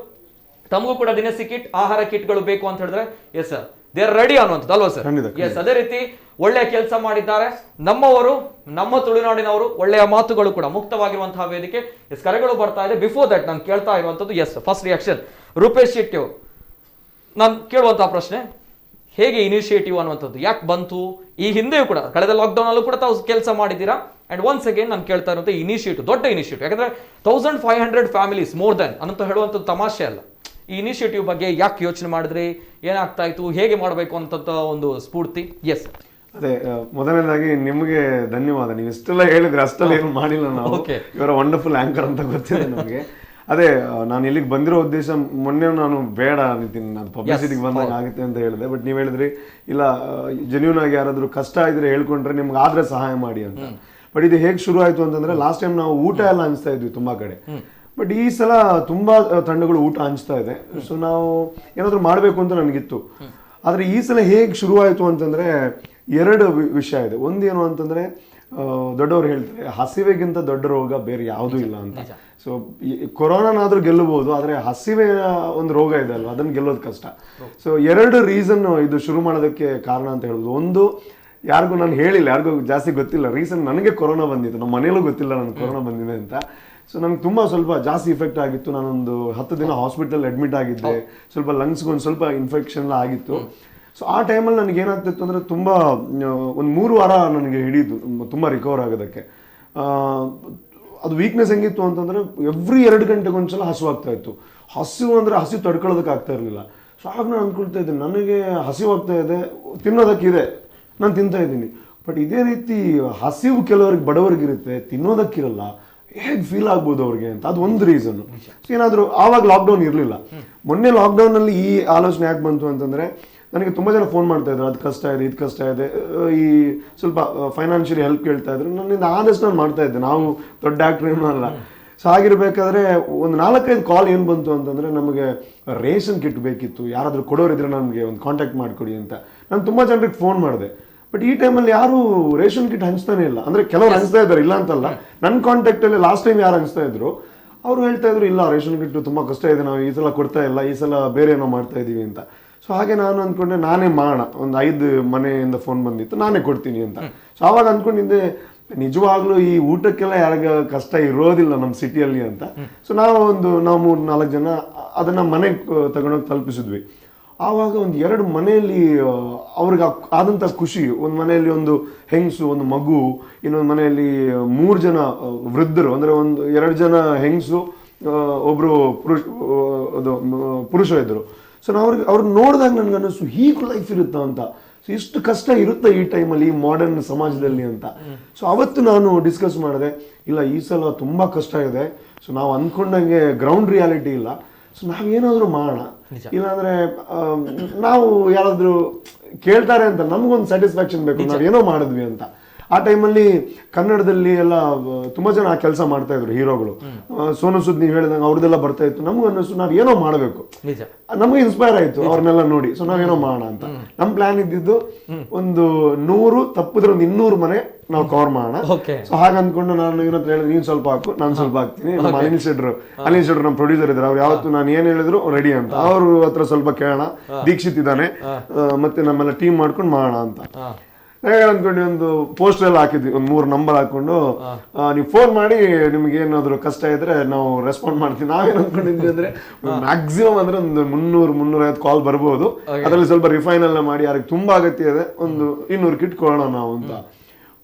ತಮಗೂ ಕೂಡ ದಿನಸಿ ಕಿಟ್, ಆಹಾರ ಕಿಟ್ಗಳು ಬೇಕು ಅಂತ ಹೇಳಿದ್ರೆ yes sir, they are ready ಅನ್ನುವಂಥದ್ದು ಅಲ್ವಾ ಸರ್? ಎಸ್, ಅದೇ ರೀತಿ ಒಳ್ಳೆಯ ಕೆಲಸ ಮಾಡಿದ್ದಾರೆ ನಮ್ಮವರು, ನಮ್ಮ ತುಳುನಾಡಿನವರು. ಒಳ್ಳೆಯ ಮಾತುಗಳು ಕೂಡ ಮುಕ್ತವಾಗಿರುವಂತಹ ವೇದಿಕೆ. ಎಸ್, ಕರೆಗಳು ಬರ್ತಾ ಇದೆ. ಬಿಫೋರ್ that ನಾನು ಕೇಳ್ತಾ ಇರುವಂಥದ್ದು, yes, first reaction Rupesh Shetty ಅವರು, ನಾನು ಕೇಳುವಂತಹ ಪ್ರಶ್ನೆ, ಹೇಗೆ ಇನಿಷಿಯೇಟಿವ್ ಅನ್ನುವಂಥದ್ದು ಯಾಕೆ ಬಂತು? ಈ ಹಿಂದೆಯೂ ಕೂಡ ಕಳೆದ ಲಾಕ್ಡೌನ್ ಅಲ್ಲೂ ಕೂಡ ತಾವು ಕೆಲಸ ಮಾಡಿದ್ದೀರಾ. And once again ನಾನು ಕೇಳ್ತಾ ಇರುವಂಥ ಇನಿಷಿಯೇಟಿವ್, ದೊಡ್ಡ ಇನಿಷಿಯೇಟಿವ್, ಯಾಕಂದ್ರೆ 1500 families more than ಅಂತ ಹೇಳುವಂಥದ್ದು ತಮಾಷೆ ಅಲ್ಲ. ಈ ಇನಿಷಿಯೇಟಿವ್ ಬಗ್ಗೆ ಯಾಕೆ ಯೋಚನೆ ಮಾಡಿದ್ರಿ, ಏನಾಗ್ತಾ ಇತ್ತು, ಹೇಗೆ ಮಾಡಬೇಕು ಅಂತ ಒಂದು ಸ್ಫೂರ್ತಿ? ಎಸ್, ಅದೇ, ಮೊದಲನೇದಾಗಿ ನಿಮಗೆ ಧನ್ಯವಾದ. ನೀವು ಇಷ್ಟೆಲ್ಲ ಹೇಳಿದ್ರೆ ಅಷ್ಟೆಲ್ಲ ಏನು ಮಾಡಿಲ್ಲ ನಾವು. ಇವರ ವಂಡರ್ಫುಲ್ ಆಂಕರ್ ಅಂತ ಗೊತ್ತಿದೆ ನಮಗೆ. ಅದೇ ನಾನು ಇಲ್ಲಿಗೆ ಬಂದಿರೋ ಉದ್ದೇಶ, ಮೊನ್ನೆ ನಾನು ಬೇಡ ನಿತಿನ್, ಅದು ಪಬ್ಲಿಸಿಟಿಗೆ ಬಂದಾಗ ಆಗುತ್ತೆ ಅಂತ ಹೇಳಿದೆ. ಬಟ್ ನೀವು ಹೇಳಿದ್ರಿ ಇಲ್ಲ, ಜೆನ್ಯೂನ್ ಆಗಿ ಯಾರಾದರೂ ಕಷ್ಟ ಇದ್ರೆ ಹೇಳ್ಕೊಂಡ್ರೆ ನಿಮ್ಗೆ ಆದ್ರೆ ಸಹಾಯ ಮಾಡಿ ಅಂತ. ಬಟ್ ಇದು ಹೇಗೆ ಶುರು ಆಯಿತು ಅಂತಂದ್ರೆ, ಲಾಸ್ಟ್ ಟೈಮ್ ನಾವು ಊಟ ಎಲ್ಲ ಹಂಚ್ತಾ ಇದ್ವಿ ತುಂಬಾ ಕಡೆ. ಬಟ್ ಈ ಸಲ ತುಂಬಾ ತಂಡಗಳು ಊಟ ಹಂಚ್ತಾ ಇದೆ. ಸೊ ನಾವು ಏನಾದರೂ ಮಾಡಬೇಕು ಅಂತ ನನಗಿತ್ತು. ಆದರೆ ಈ ಸಲ ಹೇಗೆ ಶುರುವಾಯಿತು ಅಂತಂದರೆ ಎರಡು ವಿಷಯ ಇದೆ. ಒಂದೇನು ಅಂತಂದರೆ, ದೊಡ್ಡವರು ಹೇಳ್ತಾರೆ ಹಸಿವೆಗಿಂತ ದೊಡ್ಡ ರೋಗ ಬೇರೆ ಯಾವುದೂ ಇಲ್ಲ ಅಂತ. ಸೊ ಕೊರೋನಾನಾದರೂ ಗೆಲ್ಲಬಹುದು, ಆದರೆ ಹಸಿವೆಯ ಒಂದು ರೋಗ ಇದೆ ಅಲ್ವಾ, ಅದನ್ನು ಗೆಲ್ಲೋದು ಕಷ್ಟ. ಸೊ ಎರಡು ರೀಸನ್ ಇದು ಶುರು ಮಾಡೋದಕ್ಕೆ ಕಾರಣ ಅಂತ ಹೇಳ್ಬೋದು. ಒಂದು, ಯಾರಿಗೂ ನಾನು ಹೇಳಿಲ್ಲ, ಯಾರಿಗೂ ಜಾಸ್ತಿ ಗೊತ್ತಿಲ್ಲ ರೀಸನ್. ನನಗೆ ಕೊರೋನಾ ಬಂದಿತ್ತು, ನಮ್ಮ ಮನೇಲೂ ಗೊತ್ತಿಲ್ಲ ನನಗೆ ಕೊರೋನಾ ಬಂದಿದೆ ಅಂತ. ಸೊ ನನಗೆ ತುಂಬ ಸ್ವಲ್ಪ ಜಾಸ್ತಿ ಇಫೆಕ್ಟ್ ಆಗಿತ್ತು. ನಾನೊಂದು 10 ದಿನ ಹಾಸ್ಪಿಟಲ್ ಅಡ್ಮಿಟ್ ಆಗಿದ್ದೆ. ಸ್ವಲ್ಪ ಲಂಗ್ಸ್ಗೆ ಒಂದು ಸ್ವಲ್ಪ ಇನ್ಫೆಕ್ಷನ್ ಎಲ್ಲ ಆಗಿತ್ತು. ಸೊ ಆ ಟೈಮಲ್ಲಿ ನನಗೆ ಏನಾಗ್ತಿತ್ತು ಅಂದರೆ, ತುಂಬ ಒಂದು 3 ವಾರ ನನಗೆ ಹಿಡಿಯಿತು ತುಂಬ ರಿಕವರ್ ಆಗೋದಕ್ಕೆ. ಅದು ವೀಕ್ನೆಸ್ ಹೆಂಗಿತ್ತು ಅಂತಂದರೆ, ಎವ್ರಿ 2 ಗಂಟೆಗೆ ಒಂದ್ಸಲ ಹಸುವಾಗ್ತಾ ಇತ್ತು. ಹಸಿವು ಅಂದರೆ ಹಸಿವು ತಡ್ಕೊಳ್ಳೋದಕ್ಕೆ ಆಗ್ತಾ ಇರಲಿಲ್ಲ. ಸೊ ಆಗ ನಾನು ಅಂದ್ಕೊಳ್ತಾ ಇದ್ದೆ, ನನಗೆ ಹಸಿವಾಗ್ತಾ ಇದೆ, ತಿನ್ನೋದಕ್ಕಿದೆ, ನಾನು ತಿಂತಾ ಇದ್ದೀನಿ. ಬಟ್ ಇದೇ ರೀತಿ ಹಸಿವು ಕೆಲವ್ರಿಗೆ ಬಡವರಿಗಿರುತ್ತೆ, ತಿನ್ನೋದಕ್ಕಿರಲ್ಲ, ಹೇಗೆ ಫೀಲ್ ಆಗ್ಬೋದು ಅವ್ರಿಗೆ ಅಂತ. ಅದು ಒಂದು ರೀಸನ್ನು. ಸೊ ಏನಾದರೂ ಆವಾಗ ಲಾಕ್ಡೌನ್ ಇರಲಿಲ್ಲ. ಮೊನ್ನೆ ಲಾಕ್ಡೌನಲ್ಲಿ ಈ ಆಲೋಚನೆ ಯಾಕೆ ಬಂತು ಅಂತಂದರೆ, ನನಗೆ ತುಂಬ ಜನ ಫೋನ್ ಮಾಡ್ತಾ ಇದ್ರು, ಅದು ಕಷ್ಟ ಇದೆ, ಇದು ಕಷ್ಟ ಇದೆ, ಈ ಸ್ವಲ್ಪ ಫೈನಾನ್ಷಿಯಲಿ ಹೆಲ್ಪ್ ಕೇಳ್ತಾ ಇದ್ರು. ನನ್ನಿಂದ ಆದಷ್ಟು ನಾನು ಮಾಡ್ತಾ ಇದ್ದೆ, ನಾವು ದೊಡ್ಡ ಆ್ಯಕ್ಟ್ರ್ ಏನೂ ಅಲ್ಲ. ಸೊ ಆಗಿರಬೇಕಾದ್ರೆ ಒಂದು 4-5 ಕಾಲ್ ಏನು ಬಂತು ಅಂತಂದರೆ, ನಮಗೆ ರೇಷನ್ ಕಿಟ್ ಬೇಕಿತ್ತು, ಯಾರಾದರೂ ಕೊಡೋರಿದ್ರೆ ನಮಗೆ ಒಂದು ಕಾಂಟ್ಯಾಕ್ಟ್ ಮಾಡಿಕೊಡಿ ಅಂತ. ನಾನು ತುಂಬ ಜನರಿಗೆ ಫೋನ್ ಮಾಡಿದೆ. ಬಟ್ ಈ ಟೈಮಲ್ಲಿ ಯಾರೂ ರೇಷನ್ ಕಿಟ್ ಹಂಚ್ತಾನೆ ಇಲ್ಲ. ಅಂದರೆ ಕೆಲವರು ಹಂಚ್ತಾ ಇದ್ದಾರೆ, ಇಲ್ಲ ಅಂತಲ್ಲ. ನನ್ನ ಕಾಂಟ್ಯಾಕ್ಟಲ್ಲಿ ಲಾಸ್ಟ್ ಟೈಮ್ ಯಾರು ಹಂಚ್ತಾ ಇದ್ರು ಅವರು ಹೇಳ್ತಾ ಇದ್ರು, ಇಲ್ಲ ರೇಷನ್ ಕಿಟ್ಟು ತುಂಬ ಕಷ್ಟ ಇದೆ, ನಾವು ಈ ಸಲ ಕೊಡ್ತಾ ಇಲ್ಲ, ಈ ಸಲ ಬೇರೆ ಏನೋ ಮಾಡ್ತಾ ಇದ್ದೀವಿ ಅಂತ. ಸೊ ಹಾಗೆ ನಾನು ಅಂದ್ಕೊಂಡೆ, ನಾನೇ ಮಾಡೋಣ, ಒಂದು 5 ಮನೆಯಿಂದ ಫೋನ್ ಬಂದಿತ್ತು, ನಾನೇ ಕೊಡ್ತೀನಿ ಅಂತ. ಸೊ ಆವಾಗ ಅಂದ್ಕೊಂಡಿದ್ದೆ, ನಿಜವಾಗ್ಲೂ ಈ ಊಟಕ್ಕೆಲ್ಲ ಯಾರಿಗ ಕಷ್ಟ ಇರೋದಿಲ್ಲ ನಮ್ಮ ಸಿಟಿಯಲ್ಲಿ ಅಂತ. ಸೊ ನಾವು 3-4 ಜನ ಅದನ್ನು ಮನೆಗೆ ತಗೊಂಡೋಗಿ ತಲುಪಿಸಿದ್ವಿ. ಆವಾಗ ಒಂದು 2 ಮನೆಯಲ್ಲಿ ಅವ್ರಿಗೆ ಆದಂಥ ಖುಷಿ, ಒಂದು ಮನೆಯಲ್ಲಿ ಒಂದು ಹೆಂಗಸು, ಒಂದು ಮಗು, ಇನ್ನೊಂದು ಮನೆಯಲ್ಲಿ 3 ಜನ ವೃದ್ಧರು, ಅಂದರೆ ಒಂದು 2 ಜನ ಹೆಂಗಸು, ಒಬ್ಬರು ಪುರುಷ ಇದ್ದರು. ಸೊ ನಾವು ಅವ್ರಿಗೆ ನೋಡಿದಾಗ ನನಗೆ ಅನ್ನಿಸ್ತು, ಹೀಗೂ ಲೈಫ್ ಇರುತ್ತಾ ಅಂತ, ಸೊ ಇಷ್ಟು ಕಷ್ಟ ಇರುತ್ತಾ ಈ ಟೈಮಲ್ಲಿ, ಈ ಮಾಡರ್ನ್ ಸಮಾಜದಲ್ಲಿ ಅಂತ. ಸೊ ಅವತ್ತು ನಾನು ಡಿಸ್ಕಸ್ ಮಾಡಿದೆ, ಇಲ್ಲ ಈ ಸಲ ತುಂಬ ಕಷ್ಟ ಇದೆ, ಸೊ ನಾವು ಅಂದ್ಕೊಂಡಂಗೆ ಗ್ರೌಂಡ್ ರಿಯಾಲಿಟಿ ಇಲ್ಲ, ಸೊ ನಾವೇನಾದರೂ ಮಾಡೋಣ, ಇಲ್ಲಾಂದರೆ ನಾವು ಯಾರಾದರೂ ಕೇಳ್ತಾರೆ ಅಂತ ನಮಗೊಂದು ಸ್ಯಾಟಿಸ್ಫ್ಯಾಕ್ಷನ್ ಬೇಕು, ನಾವೇನೋ ಮಾಡಿದ್ವಿ ಅಂತ. ಆ ಟೈಮಲ್ಲಿ ಕನ್ನಡದಲ್ಲಿ ಎಲ್ಲ ತುಂಬ ಜನ ಆ ಕೆಲಸ ಮಾಡ್ತಾ ಇದ್ರು ಹೀರೋಗಳು, ಸೋನು ಸೂದ್ ನೀವು ಹೇಳಿದಂಗೆ ಅವ್ರದ್ದೆಲ್ಲ ಬರ್ತಾ ಇತ್ತು. ನಮಗೂ ಅನ್ನಿಸ್ತು ನಾವೇನೋ ಮಾಡಬೇಕು, ನಮಗೆ ಇನ್ಸ್ಪೈರ್ ಆಯಿತು ಅವ್ರನ್ನೆಲ್ಲ ನೋಡಿ. ಸೊ ನಾವೇನೋ ಮಾಡೋಣ ಅಂತ ನಮ್ಮ ಪ್ಲಾನ್ ಇದ್ದಿದ್ದು ಒಂದು 100 ತಪ್ಪಿದ್ರೆ ಒಂದು 200 ಮನೆ ನಾವು ಕವರ್ ಮಾಡೋಣ. ಸೊ ಹಾಗೆ ಅಂದ್ಕೊಂಡು ನಾನು ಇವನ ಹತ್ರ ಹೇಳಿದ್ರೆ, ನೀನು ಸ್ವಲ್ಪ ಹಾಕು, ನಾನು ಸ್ವಲ್ಪ ಹಾಕ್ತೀನಿ. ನಮ್ಮ ಅನಿಲ್ ಶೆಟ್ರು ನಮ್ಮ ಪ್ರೊಡ್ಯೂಸರ್ ಇದ್ರು, ಅವ್ರು ಯಾವತ್ತು ನಾನು ಏನ್ ಹೇಳಿದ್ರು ರೆಡಿ ಅಂತ. ಅವ್ರ ಹತ್ರ ಸ್ವಲ್ಪ ಕೇಳೋಣ, ದೀಕ್ಷಿತ್ ಇದ್ದಾನೆ, ಮತ್ತೆ ನಮ್ಮೆಲ್ಲ ಟೀಮ್ ಮಾಡ್ಕೊಂಡು ಮಾಡೋಣ ಅಂತ ಅಂದ್ಕೊಂಡು ಒಂದು ಪೋಸ್ಟರ್ ಎಲ್ಲ ಹಾಕಿದ್ವಿ, ಒಂದು 3 ನಂಬರ್ ಹಾಕೊಂಡು, ನೀವು ಫೋನ್ ಮಾಡಿ ನಿಮ್ಗೆ ಏನಾದ್ರು ಕಷ್ಟ ಇದ್ರೆ ನಾವು ರೆಸ್ಪಾಂಡ್ ಮಾಡ್ತೀವಿ. ನಾವೇನ್ ಅನ್ಕೊಂಡಿದ್ವಿ ಅಂದ್ರೆ ಮ್ಯಾಕ್ಸಿಮಮ್ ಅಂದ್ರೆ ಒಂದು 300-350 ಕಾಲ್ ಬರ್ಬೋದು, ಅದರಲ್ಲಿ ಸ್ವಲ್ಪ ರಿಫೈನ್ ಎಲ್ಲ ಮಾಡಿ ಯಾರಿಗೆ ತುಂಬಾ ಅಗತ್ಯ ಇದೆ ಒಂದು 200 ಕಿಟ್ ಕೊಡೋಣ ನಾವು ಅಂತ.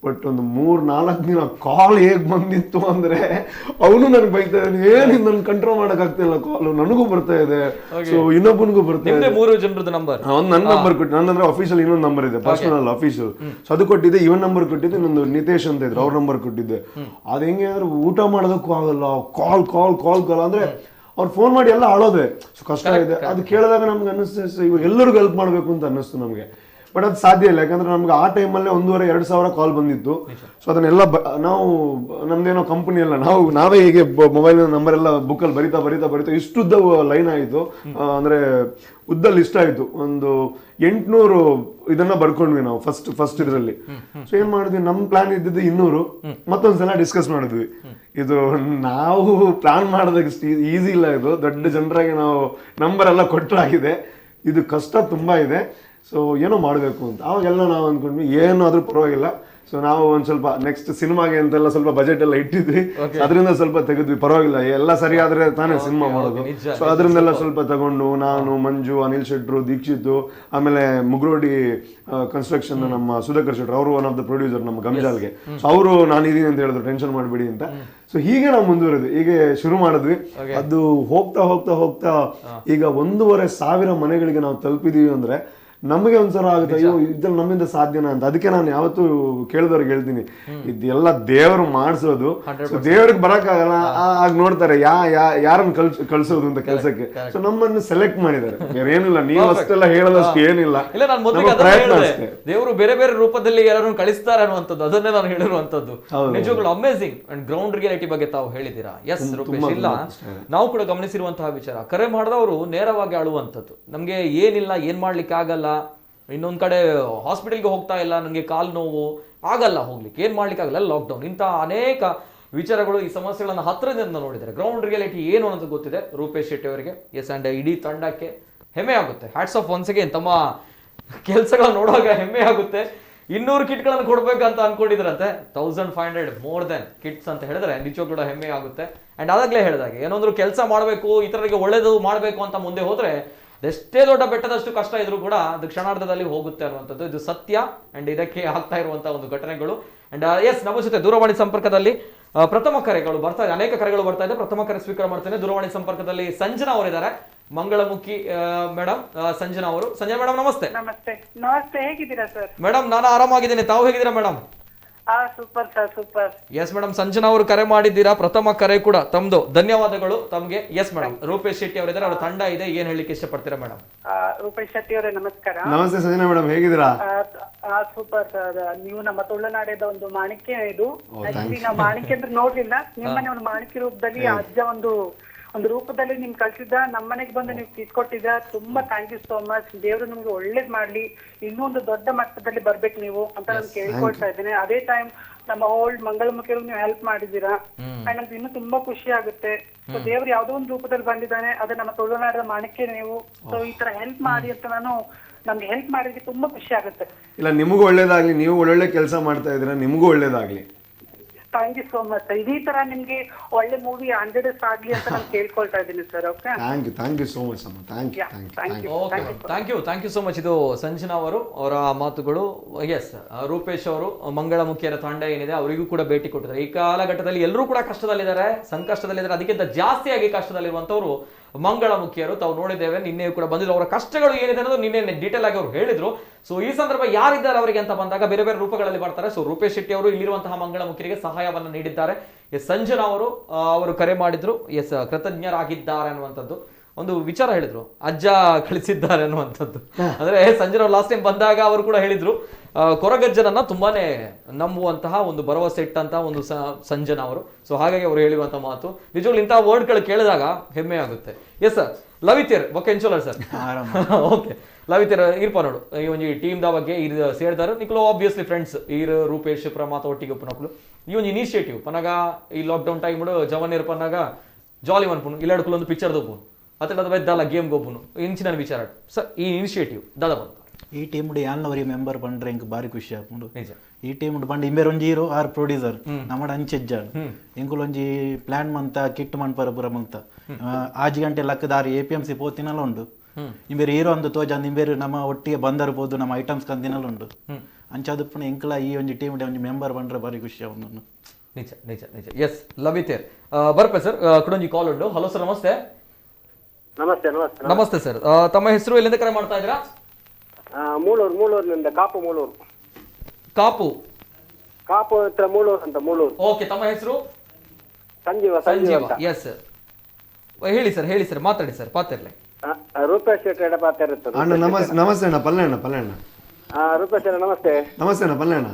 ಬಟ್ ಒಂದು 3-4 ದಿನ ಕಾಲ್ ಹೇಗ್ ಬಂದಿತ್ತು ಅಂದ್ರೆ, ಅವನು ನನ್ಗೆ ಬೈತಾ ಇದ್ದಾನೆ, ಏನು ನನ್ ಕಂಟ್ರೋಲ್ ಮಾಡಕ್ ಆಗ್ತಿಲ್ಲ, ಕಾಲ್ ನನಗೂ ಬರ್ತಾ ಇದೆ, ಸೊ ಇನ್ನೊಬ್ಬನಿಗೂ ಬರ್ತಾ ಇದೆ. 3 ಜನರದ್ದು ನಂಬರ್, ಅವ್ನು ನನ್ನ ನಂಬರ್ ಕೊಟ್ಟು, ನನ್ನಂದ್ರೆ ಅಫಿಷಿಯಲ್ ಇನ್ನೊಂದು ನಂಬರ್ ಇದೆ, personal official, so ಅದು ಕೊಟ್ಟಿದ್ದೆ, ಇವನ್ ನಂಬರ್ ಕೊಟ್ಟಿದ್ದೆ, ಇನ್ನೊಂದು ನಿತೇಶ್ ಅಂತ ಇದ್ರು ಅವ್ರ ನಂಬರ್ ಕೊಟ್ಟಿದ್ದೆ. ಅದು ಹೆಂಗೆ ಅಂದ್ರೆ ಊಟ ಮಾಡೋದಕ್ಕೂ ಆಗಲ್ಲ, ಕಾಲ್ ಕಾಲ್ ಕಾಲ್ ಕಾಲ್ ಅಂದ್ರೆ ಅವ್ರು ಫೋನ್ ಮಾಡಿ ಎಲ್ಲ ಅಳೋದೆ, ಸೊ ಕಷ್ಟ ಇದೆ. ಅದು ಕೇಳಿದಾಗ ನಮ್ಗೆ ಅನ್ನಿಸ್ತು ಇವ್ರು ಎಲ್ಲರಿಗೂ ಹೆಲ್ಪ್ ಮಾಡಬೇಕು ಅಂತ ಅನ್ನಿಸ್ತು ನಮಗೆ. ಬಟ್ ಅದು ಸಾಧ್ಯ ಇಲ್ಲ, ಯಾಕಂದ್ರೆ ನಮ್ಗೆ ಆ ಟೈಮಲ್ಲೇ 1,500-2 ಸಾವಿರ ಕಾಲ್ ಬಂದಿತ್ತು. ಸೊ ಅದನ್ನೆಲ್ಲ ನಾವು ನಮ್ದೇನೋ ಕಂಪನಿ ಅಲ್ಲ, ನಾವೇ ಹೀಗೆ ಮೊಬೈಲ್ ನಂಬರ್ ಎಲ್ಲ ಬುಕ್ಕಲ್ಲಿ ಬರಿತಾ ಬರಿತಾ ಬರಿತಾ ಇಷ್ಟುದ್ದ ಲೈನ್ ಆಯಿತು, ಅಂದ್ರೆ ಉದ್ದ ಲಿಸ್ಟ್ ಆಯಿತು. ಒಂದು 800 ಇದನ್ನ ಬರ್ಕೊಂಡ್ವಿ ನಾವು ಫಸ್ಟ್ ಇದರಲ್ಲಿ. ಸೊ ಏನ್ ಮಾಡಿದ್ವಿ, ನಮ್ಮ ಪ್ಲಾನ್ ಇದ್ದಿದ್ದು 200, ಮತ್ತೊಂದ್ಸಲ ಡಿಸ್ಕಸ್ ಮಾಡಿದ್ವಿ, ಇದು ನಾವು ಪ್ಲಾನ್ ಮಾಡೋದಕ್ಕೆ ಈಸಿ ಇಲ್ಲ, ಇದು ದೊಡ್ಡ ಜನರಾಗಿ ನಾವು ನಂಬರ್ ಎಲ್ಲ ಕೊಟ್ಟರಾಗಿದೆ, ಇದು ಕಷ್ಟ ತುಂಬಾ ಇದೆ, ಸೊ ಏನೋ ಮಾಡಬೇಕು ಅಂತ. ಆವಾಗೆಲ್ಲ ನಾವು ಅಂದ್ಕೊಂಡ್ವಿ ಏನಾದರೂ ಪರವಾಗಿಲ್ಲ, ಸೊ ನಾವು ಒಂದು ಸ್ವಲ್ಪ ನೆಕ್ಸ್ಟ್ ಸಿನಿಮಾಗೆ ಅಂತೆಲ್ಲ ಸ್ವಲ್ಪ ಬಜೆಟ್ ಎಲ್ಲ ಇಟ್ಟಿದ್ವಿ, ಅದರಿಂದ ಸ್ವಲ್ಪ ತೆಗೆದ್ವಿ, ಪರವಾಗಿಲ್ಲ ಎಲ್ಲ ಸರಿ ಆದ್ರೆ ತಾನೇ ಸಿನಿಮಾ ಮಾಡೋದು. ಸೊ ಅದರಿಂದೆಲ್ಲ ಸ್ವಲ್ಪ ತಗೊಂಡು ನಾನು, ಮಂಜು, ಅನಿಲ್ ಶೆಟ್ರು, ದೀಕ್ಷಿತ್, ಆಮೇಲೆ ಮುಗ್ರೋಡಿ ಕನ್ಸ್ಟ್ರಕ್ಷನ್ ನಮ್ಮ ಸುಧಾಕರ್ ಶೆಟ್ರು, ಅವರು one of the producer ನಮ್ಮ ಗಂಜಾಲ್ಗೆ. ಸೊ ಅವರು ನಾನಿದ್ದೀನಿ ಅಂತ ಹೇಳಿದ್ರು, ಟೆನ್ಷನ್ ಮಾಡಬೇಡಿ ಅಂತ. ಸೊ ಹೀಗೆ ನಾವು ಮುಂದುವರೆದ್ವಿ, ಹೀಗೆ ಶುರು ಮಾಡಿದ್ವಿ. ಅದು ಹೋಗ್ತಾ ಹೋಗ್ತಾ ಹೋಗ್ತಾ ಈಗ 1,500 ಮನೆಗಳಿಗೆ ನಾವು ತಲುಪಿದೀವಿ. ಅಂದ್ರೆ ನಮಗೆ ಒಂದ್ಸಲ ಆಗುತ್ತೆ, ಅಯ್ಯೋ ಇದ್ರಲ್ಲಿ ನಮ್ಮಿಂದ ಸಾಧ್ಯನಾ ಅಂತ. ಅದಕ್ಕೆ ನಾನು ಯಾವತ್ತೂ ಕೇಳಿದವ್ರಿಗೆ ಹೇಳ್ತೀನಿ, ಇದೆಲ್ಲ ದೇವರು ಮಾಡಿಸೋದು, ದೇವ್ರಿಗೆ ಬರಕ್ಕಾಗಲ್ಲ. ಆಗ ನೋಡ್ತಾರೆ ಯಾ ಯಾರನ್ನ ಕಳ್ಸೋದು ಅಂತ ಕೆಲಸಕ್ಕೆ. ಸೊ ನಮ್ಮನ್ನು ಸೆಲೆಕ್ಟ್ ಮಾಡಿದ್ದಾರೆ, ಬೇರೆ ಏನಿಲ್ಲ. ನೀವು ಅಷ್ಟೆಲ್ಲ ಹೇಳೋದಷ್ಟು ಏನಿಲ್ಲ. ಇಲ್ಲ, ನಾನು ಮೊದಲಿಗೆ ಅದನ್ನ ಹೇಳಿದೆ, ದೇವರು ಬೇರೆ ಬೇರೆ ರೂಪದಲ್ಲಿ ಯಾರನ್ನು ಕಳಿಸ್ತಾರೆ ಅನ್ನುವಂಥದ್ದು, ಅದನ್ನೇ ನಾನು ಹೇಳಿರುವಂತದ್ದು. ನಿಜವಾಗ್ಲೂ amazing. And ground reality ಬಗ್ಗೆ ತಾವು ಹೇಳಿದ್ದೀರಾ. ಎಸ್ ರೂಪೇಶ್, ಇಲ್ಲ ನಾವು ಕೂಡ ಗಮನಿಸಿರುವಂತಹ ವಿಚಾರ, ಕರೆ ಮಾಡಿದವರು ನೇರವಾಗಿ ಅಳುವಂಥದ್ದು, ನಮ್ಗೆ ಏನಿಲ್ಲ, ಏನ್ ಮಾಡ್ಲಿಕ್ಕೆ ಆಗಲ್ಲ, ಇನ್ನೊಂದ್ ಕಡೆ ಹಾಸ್ಪಿಟಲ್ಗೆ ಹೋಗ್ತಾ ಇಲ್ಲ, ನನಗೆ ಕಾಲು ನೋವು ಆಗಲ್ಲ, ಹೋಗ್ಲಿಕ್ಕೆ ಏನ್ ಮಾಡ್ಲಿಕ್ಕೆ ಆಗಲ್ಲ, ಲಾಕ್ಡೌನ್, ಇಂತಹ ಅನೇಕ ವಿಚಾರಗಳು, ಈ ಸಮಸ್ಯೆಗಳನ್ನು ಹತ್ತಿರದಿಂದ ನೋಡಿದ್ದಾರೆ. ಗ್ರೌಂಡ್ ರಿಯಾಲಿಟಿ ಏನು ಅನ್ನೋದು ಗೊತ್ತಿದೆ ರೂಪೇಶ್ ಶೆಟ್ಟಿ ಅವರಿಗೆ. ಎಸ್, ಅಂಡ್ ಇಡೀ ತಂಡಕ್ಕೆ ಹೆಮ್ಮೆ ಆಗುತ್ತೆ. Hats off once again, ತಮ್ಮ ಕೆಲಸಗಳನ್ನ ನೋಡುವಾಗ ಹೆಮ್ಮೆ ಆಗುತ್ತೆ. 200 ಕಿಟ್ಗಳನ್ನು ಕೊಡ್ಬೇಕಂತ ಅನ್ಕೊಂಡಿದ್ರಂತೆ, 1500 more than kits ಅಂತ ಹೇಳಿದ್ರೆ ನಿಜಕ್ಕೂ ಕೂಡ ಹೆಮ್ಮೆ ಆಗುತ್ತೆ. ಅಂಡ್ ಅದಾಗಲೇ ಹೇಳಿದಾಗೆ ಏನೊಂದ್ರು ಕೆಲಸ ಮಾಡಬೇಕು, ಇತರರಿಗೆ ಒಳ್ಳೇದು ಮಾಡಬೇಕು ಅಂತ ಮುಂದೆ ಹೋದ್ರೆ ಎಷ್ಟೇ ದೊಡ್ಡ ಬೆಟ್ಟದಷ್ಟು ಕಷ್ಟ ಇದ್ರೂ ಕೂಡ ಅದು ಕ್ಷಣಾರ್ಧದಲ್ಲಿ ಹೋಗುತ್ತೆ ಅನ್ನುವಂಥದ್ದು ಇದು ಸತ್ಯ. ಅಂಡ್ ಇದಕ್ಕೆ ಆಗ್ತಾ ಇರುವಂತಹ ಒಂದು ಘಟನೆಗಳು. ಅಂಡ್ ಎಸ್, ನಮ್ಮ ಜೊತೆ ದೂರವಾಣಿ ಸಂಪರ್ಕದಲ್ಲಿ ಪ್ರಥಮ ಕರೆಗಳು ಬರ್ತಾ ಇದೆ, ಅನೇಕ ಕರೆಗಳು ಬರ್ತಾ ಇದೆ. ಪ್ರಥಮ ಕರೆ ಸ್ವೀಕಾರ ಮಾಡ್ತೇನೆ. ದೂರವಾಣಿ ಸಂಪರ್ಕದಲ್ಲಿ ಸಂಜನಾ ಅವರಿದ್ದಾರೆ, ಮಂಗಳಮುಖಿ ಮೇಡಮ್ ಸಂಜನಾ ಅವರು. ಸಂಜನಾ ಮೇಡಮ್ ನಮಸ್ತೆ. ನಮಸ್ತೆ ನಮಸ್ತೆ, ಹೇಗಿದ್ದೀರಾ ಸರ್? ಮೇಡಮ್ ನಾನು ಆರಾಮಾಗಿದ್ದೇನೆ, ತಾವು ಹೇಗಿದ್ದೀರಾ madam? Super sir, super. Yes madam, Sanjana ಅವರು ಕರೆ ಮಾಡಿದ್ದೀರಾ, ಪ್ರಥಮ ಕರೆ ಕೂಡ ತಮ್ದು, ಧನ್ಯವಾದಗಳು ತಮ್ಗೆ. ಎಸ್ ಮೇಡಮ್, ರೂಪೇಶ್ ಶೆಟ್ಟಿ ಅವರಿದ್ದಾರೆ, ಅವರ ತಂಡ ಇದೆ, ಏನ್ ಹೇಳಲಿಕ್ಕೆ ಇಷ್ಟಪಡ್ತೀರಾ ಮೇಡಮ್? ರೂಪೇಶ್ ಶೆಟ್ಟಿ ಅವರೇ ನಮಸ್ಕಾರ. ನಮಸ್ತೆ ಸಂಜನಾ ಮೇಡಮ್, ಹೇಗಿದ್ದೀರಾ? ಸೂಪರ್ ಸರ್, ನೀವು ನಮ್ಮ ತುಳುನಾಡಿದ ಒಂದು ಮಾಣಿಕ್ಯ ಇದು. ಆಕ್ಚುಲಿ ನಾವು ಮಾಣಿಕ್ಯ ಅಂದ್ರೆ ನೋಡ್ಲಿಲ್ಲ, ನಿಮ್ಮನೆ ಒಂದು ಮಾಣಿಕ್ಯ ರೂಪದಲ್ಲಿ ಅಜ್ಜ ಒಂದು ಒಂದು ರೂಪದಲ್ಲಿ ನಿಮ್ ಕಳ್ಸಿದ್ದ, ನಮ್ಮನೆಗೆ ಬಂದು ನೀವು ಕಿಟ್ ಕೊಟ್ಟಿದ್ದ, ತುಂಬಾ thank you so much. ದೇವ್ರು ನಿಮ್ಗೆ ಒಳ್ಳೇದ್ ಮಾಡ್ಲಿ, ಇನ್ನೂ ಒಂದು ದೊಡ್ಡ ಮಟ್ಟದಲ್ಲಿ ಬರ್ಬೇಕು ನೀವು ಅಂತ ನಾನು ಕೇಳ್ಕೊಳ್ತಾ ಇದ್ದೇನೆ. ಅದೇ ಟೈಮ್ ನಮ್ಮ ಓಲ್ಡ್ ಮಂಗಳಮುಖಿಯವ್ರಿಗೆ ನೀವು ಹೆಲ್ಪ್ ಮಾಡಿದ್ದೀರಾ, ಅಂಡ್ ನಮ್ಗೆ ಇನ್ನೂ ತುಂಬಾ ಖುಷಿ ಆಗುತ್ತೆ. ಸೊ ದೇವ್ರು ಯಾವ್ದೋ ಒಂದು ರೂಪದಲ್ಲಿ ಬಂದಿದ್ದಾನೆ, ಅದೇ ನಮ್ಮ ತುಳುನಾಡಿನ ಮಾಣಿಕ್ಯ ನೀವು. ಸೊ ಈ ತರ ಹೆಲ್ಪ್ ಮಾಡಿ ಅಂತ ನಾನು, ನಮ್ಗೆ ಹೆಲ್ಪ್ ಮಾಡಿದ್ರೆ ತುಂಬಾ ಖುಷಿ ಆಗುತ್ತೆ. ಇಲ್ಲ, ನಿಮಗೂ ಒಳ್ಳೇದಾಗ್ಲಿ, ನೀವು ಒಳ್ಳೊಳ್ಳೆ ಕೆಲಸ ಮಾಡ್ತಾ ಇದ್ದೀರಾ, ನಿಮಗೂ ಒಳ್ಳೇದಾಗ್ಲಿ. Thank you so much. ಇದೇ ತರ ನಿಮ್ಗೆ ಒಳ್ಳೆ ಮೂವಿ 100 ಆಗ್ಲಿ ಅಂತ ನಾನು ಕೇಳ್ಕೊಳ್ತಾ ಇದ್ದೀನಿ sir. Okay, thank you, thank you so much ಅಮ್ಮ. Thank you, thank you, okay, thank you, thank you so much. ಇದು ಸಂಜನಾ ಅವರು, ಅವರ ಮಾತುಗಳು. ಎಸ್, ರೂಪೇಶ್ ಅವರು ಮಂಗಳಮುಖಿಯರ ತಂಡ ಏನಿದೆ ಅವರಿಗೂ ಕೂಡ ಭೇಟಿ ಕೊಟ್ಟಿದ್ದಾರೆ. ಈ ಕಾಲಘಟ್ಟದಲ್ಲಿ ಎಲ್ಲರೂ ಕೂಡ ಕಷ್ಟದಲ್ಲಿದ್ದಾರೆ, ಸಂಕಷ್ಟದಲ್ಲಿದ್ದಾರೆ, ಅದಕ್ಕಿಂತ ಜಾಸ್ತಿಯಾಗಿ ಕಷ್ಟದಲ್ಲಿರುವಂತವರು ಮಂಗಳಮುಖಿಯರು. ತಾವು ನೋಡಿದ್ದೇವೆ, ನಿನ್ನೆ ಕೂಡ ಬಂದಿದ್ರು, ಅವರ ಕಷ್ಟಗಳು ಏನಿದೆ ಅನ್ನೋದು ನಿನ್ನೆ ಡೀಟೇಲ್ ಆಗಿ ಅವರು ಹೇಳಿದ್ರು. ಸೊ ಈ ಸಂದರ್ಭ ಯಾರಿದ್ದಾರೆ ಅವರಿಗೆ ಅಂತ ಬಂದಾಗ ಬೇರೆ ಬೇರೆ ರೂಪಗಳಲ್ಲಿ ಬರ್ತಾರೆ. ಸೊ ರೂಪೇಶ್ ಶೆಟ್ಟಿ ಅವರು ಇಲ್ಲಿರುವಂತಹ ಮಂಗಳಮುಖಿಯರಿಗೆ ಸಹಾಯವನ್ನು ನೀಡಿದ್ದಾರೆ. ಎಸ್, ಸಂಜನಾ ಅವರು ಅವರು ಕರೆ ಮಾಡಿದ್ರು. ಎಸ್, ಕೃತಜ್ಞರಾಗಿದ್ದಾರೆ ಅನ್ನುವಂಥದ್ದು ಒಂದು ವಿಚಾರ ಹೇಳಿದ್ರು, ಅಜ್ಜ ಕಳಿಸಿದ್ದಾರೆ ಅನ್ನುವಂಥದ್ದು. ಅಂದ್ರೆ ಸಂಜನಾ ಅವರು ಲಾಸ್ಟ್ ಟೈಮ್ ಬಂದಾಗ ಅವರು ಕೂಡ ಹೇಳಿದ್ರು, ಕೊರಗಜ್ಜನನ್ನ ತುಂಬಾನೇ ನಂಬುವಂತಹ ಒಂದು ಭರವಸೆ ಇಟ್ಟಂತಹ ಒಂದು ಸಂಜನಾ ಅವರು. ಸೊ ಹಾಗಾಗಿ ಅವರು ಹೇಳಿರುವಂತಹ ಮಾತು ನಿಜವಾಗ್ಲೂ ಇಂತಹ ವರ್ಡ್ಗಳು ಕೇಳಿದಾಗ ಹೆಮ್ಮೆ ಆಗುತ್ತೆ. ಎಸ್ ಸರ್, ಲವಿತೇರ್ ಬೊಕ್ಕ ಎಂಚೋಲರ್ ಸರ್. ಓಕೆ, ಲವಿತೇರ್ ಇರ್ಪ ನೋಡು, ಈ ಒಂಜಿ ಟೀಮ್ the ಬಗ್ಗೆ ಇರ್ ಸೇರ್ದಾರು ನಿಕ್ಲು ಆಬ್ವಿಯಸ್ಲಿ ಫ್ರೆಂಡ್ಸ್ ಇರ್ ರೂಪೇಶ್ ಪ್ರಮಾತ ಒಟ್ಟಿಗೆ ಒಪ್ಪನಕ್ಲು. ಈ ಒಂದು ಇನಿಷಿಯೇಟಿವ್ ಪನಾಗ ಈ ಲಾಕ್ಡೌನ್ ಟೈಮ್ ಜವನ್ ಪನ್ನಾಗ ಜಾಲಿ ಮನ್ಪುನು ಇಲ್ಲಾಡ್ಕುಲು ಒಂದು ಪಿಕ್ಚರ್ ದೊಪ್ಪುನು ಅತ್ತ ಬೆದ್ದಲ್ಲ ಗೇಮ್ ಗೊಬ್ಬುನು ಇಂಚಿನ ವಿಚಾರ ಸರ್. ಈ ಇನಿಷಿಯೇಟಿವ್ ದಾದ ಬಂತು ಈ ಟೀಮ್ ಯಾಲ್ನವರಿ ಮೆಂಬರ್ ಬಂಡ್ರೆ ಎಂಕ್ ಬಾರಿ ಖುಷಿ ಆಪುಂಡು. ನಿಜ, ಈ ಟೀಮ್ ಬಂಡ ಇಂಬೇರ್ ಒಂಜಿ hero R producer ನಮ್ಮಡ ಅಂಚೆಜ್ಜಾಡು ಎಂಕುಲು ಒಂಜಿ ಪ್ಲಾನ್ ಮಂತ ಕಿಟ್ ಮನ್ಪರ ಪೂರ ಮಂತ 5 ಗಂಟೆ ಲಕ್ಕದಾರಿ APMC ಪೋತಿನಲ ಉಂಡು. ಇಂಬೇರು ಹೀರೋ ಅಂದು ತೋಜಂದು ಇಂಬೇರು ನಮ್ಮ ಒಟ್ಟಿಗೆ ಬಂದರು ಪೋದು ನಮ್ಮ ಐಟಮ್ಸ್ ಕಂದಿನಲ ಉಂಡು. ಅಂಚಾದಪ್ಪನ ಎಂಕುಲ ಈ ಒಂಜಿ ಟೀಮ್ ಒಂಜಿ ಮೆಂಬರ್ ಬಂಡ್ರೆ ಬಾರಿ ಖುಷಿ ಆಪುಂಡು. ನಿಜ ನಿಜ ನಿಜ. ಎಸ್ ಲವಿತೇರ್ ಬರ್ಪೆ ಸರ್, ಕುಡೊಂಜಿ ಕಾಲ್ ಉಂಡು. ಹಲೋ ಸರ್, ನಮಸ್ತೆ. ನಮಸ್ತೆ ನಮಸ್ತೆ ನಮಸ್ತೆ ಸರ್, ತಮ್ಮ ಹೆಸರು, ಎಲ್ಲಿಂದ ಕರೆ ಮಾಡ್ತಾ ಇದ್ದೀರಾ? ಮೂಳೂರು, ಮೂಳೂರಿನಿಂದ, ಕಾಪು, ಮೂಳೂರು. ಕಾಪು, ಕಾಪು ಹತ್ರ ಮೂಳೂರು ಅಂತ, ಮೂಳೂರು. ಓಕೆ, ತಮ್ಮ ಹೆಸರು? ಸಂಜೀವ. ಸಂಜೀವ. ಎಸ್, ಹೇಳಿ ಸರ್, ಹೇಳಿ ಸರ್, ಮಾತಾಡಿ ಸರ್, ಪಾತಿರ್ಲಿ. ರೂಪೇಶ್ ಶೆಟ್ಟಿ ಪಾತಿರುತ್ತೆ. ಅಣ್ಣ ನಮಸ್ತೆ. ನಮಸ್ತೆ ಅಣ್ಣ, ಪಲ್ಲೆ ಅಣ್ಣ, ಪಲ್ಲೆ ಅಣ್ಣ. ರೂಪೇಶ್ ಅಣ್ಣ ನಮಸ್ತೆ. ನಮಸ್ತೆ ಅಣ್ಣ, ಪಲ್ಲೆ ಅಣ್ಣ.